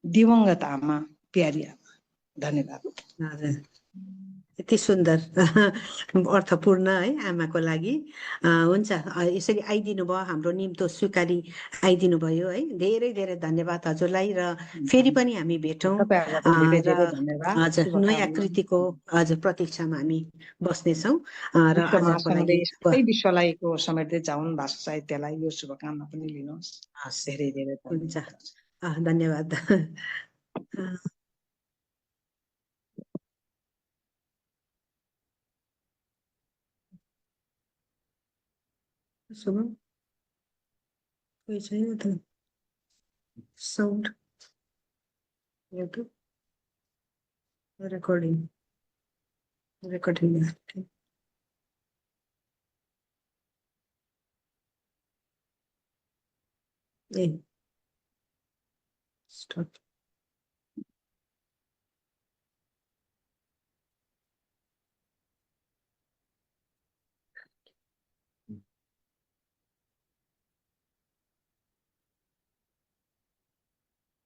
दिवंगत आमा, प्यारी आमा। धन्यवाद। यति सुन्दर अर्थपूर्ण है आमाको लागि। हुन्छ, यसरी आइदिनु भयो, हाम्रो निम्तो स्वीकारी आइदिनु भयो है। धेरै धेरै धन्यवाद हजुरलाई, र फेरि पनि हामी भेटौँ। तपाईँहरूलाई पनि धेरै र धेरै धन्यवाद, हजुर, नयाँ शुभकामना। कृतिको हजुर प्रतीक्षामा हामी बस्नेछौँ। र विश्व आजको लागि महासन्देश सबै विश्वलाई समेट्दै जाउन् भाषा साहित्यलाई, यो शुभकामना पनि लिनुहोस्। हस्, धेरै धेरै हुन्छ, धन्यवाद। धन्यवाद। शुभम, कोही छैन त साउन्ड युट्युब रेकर्डिङ रेकर्डिङ ए स्टप।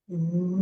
Mm.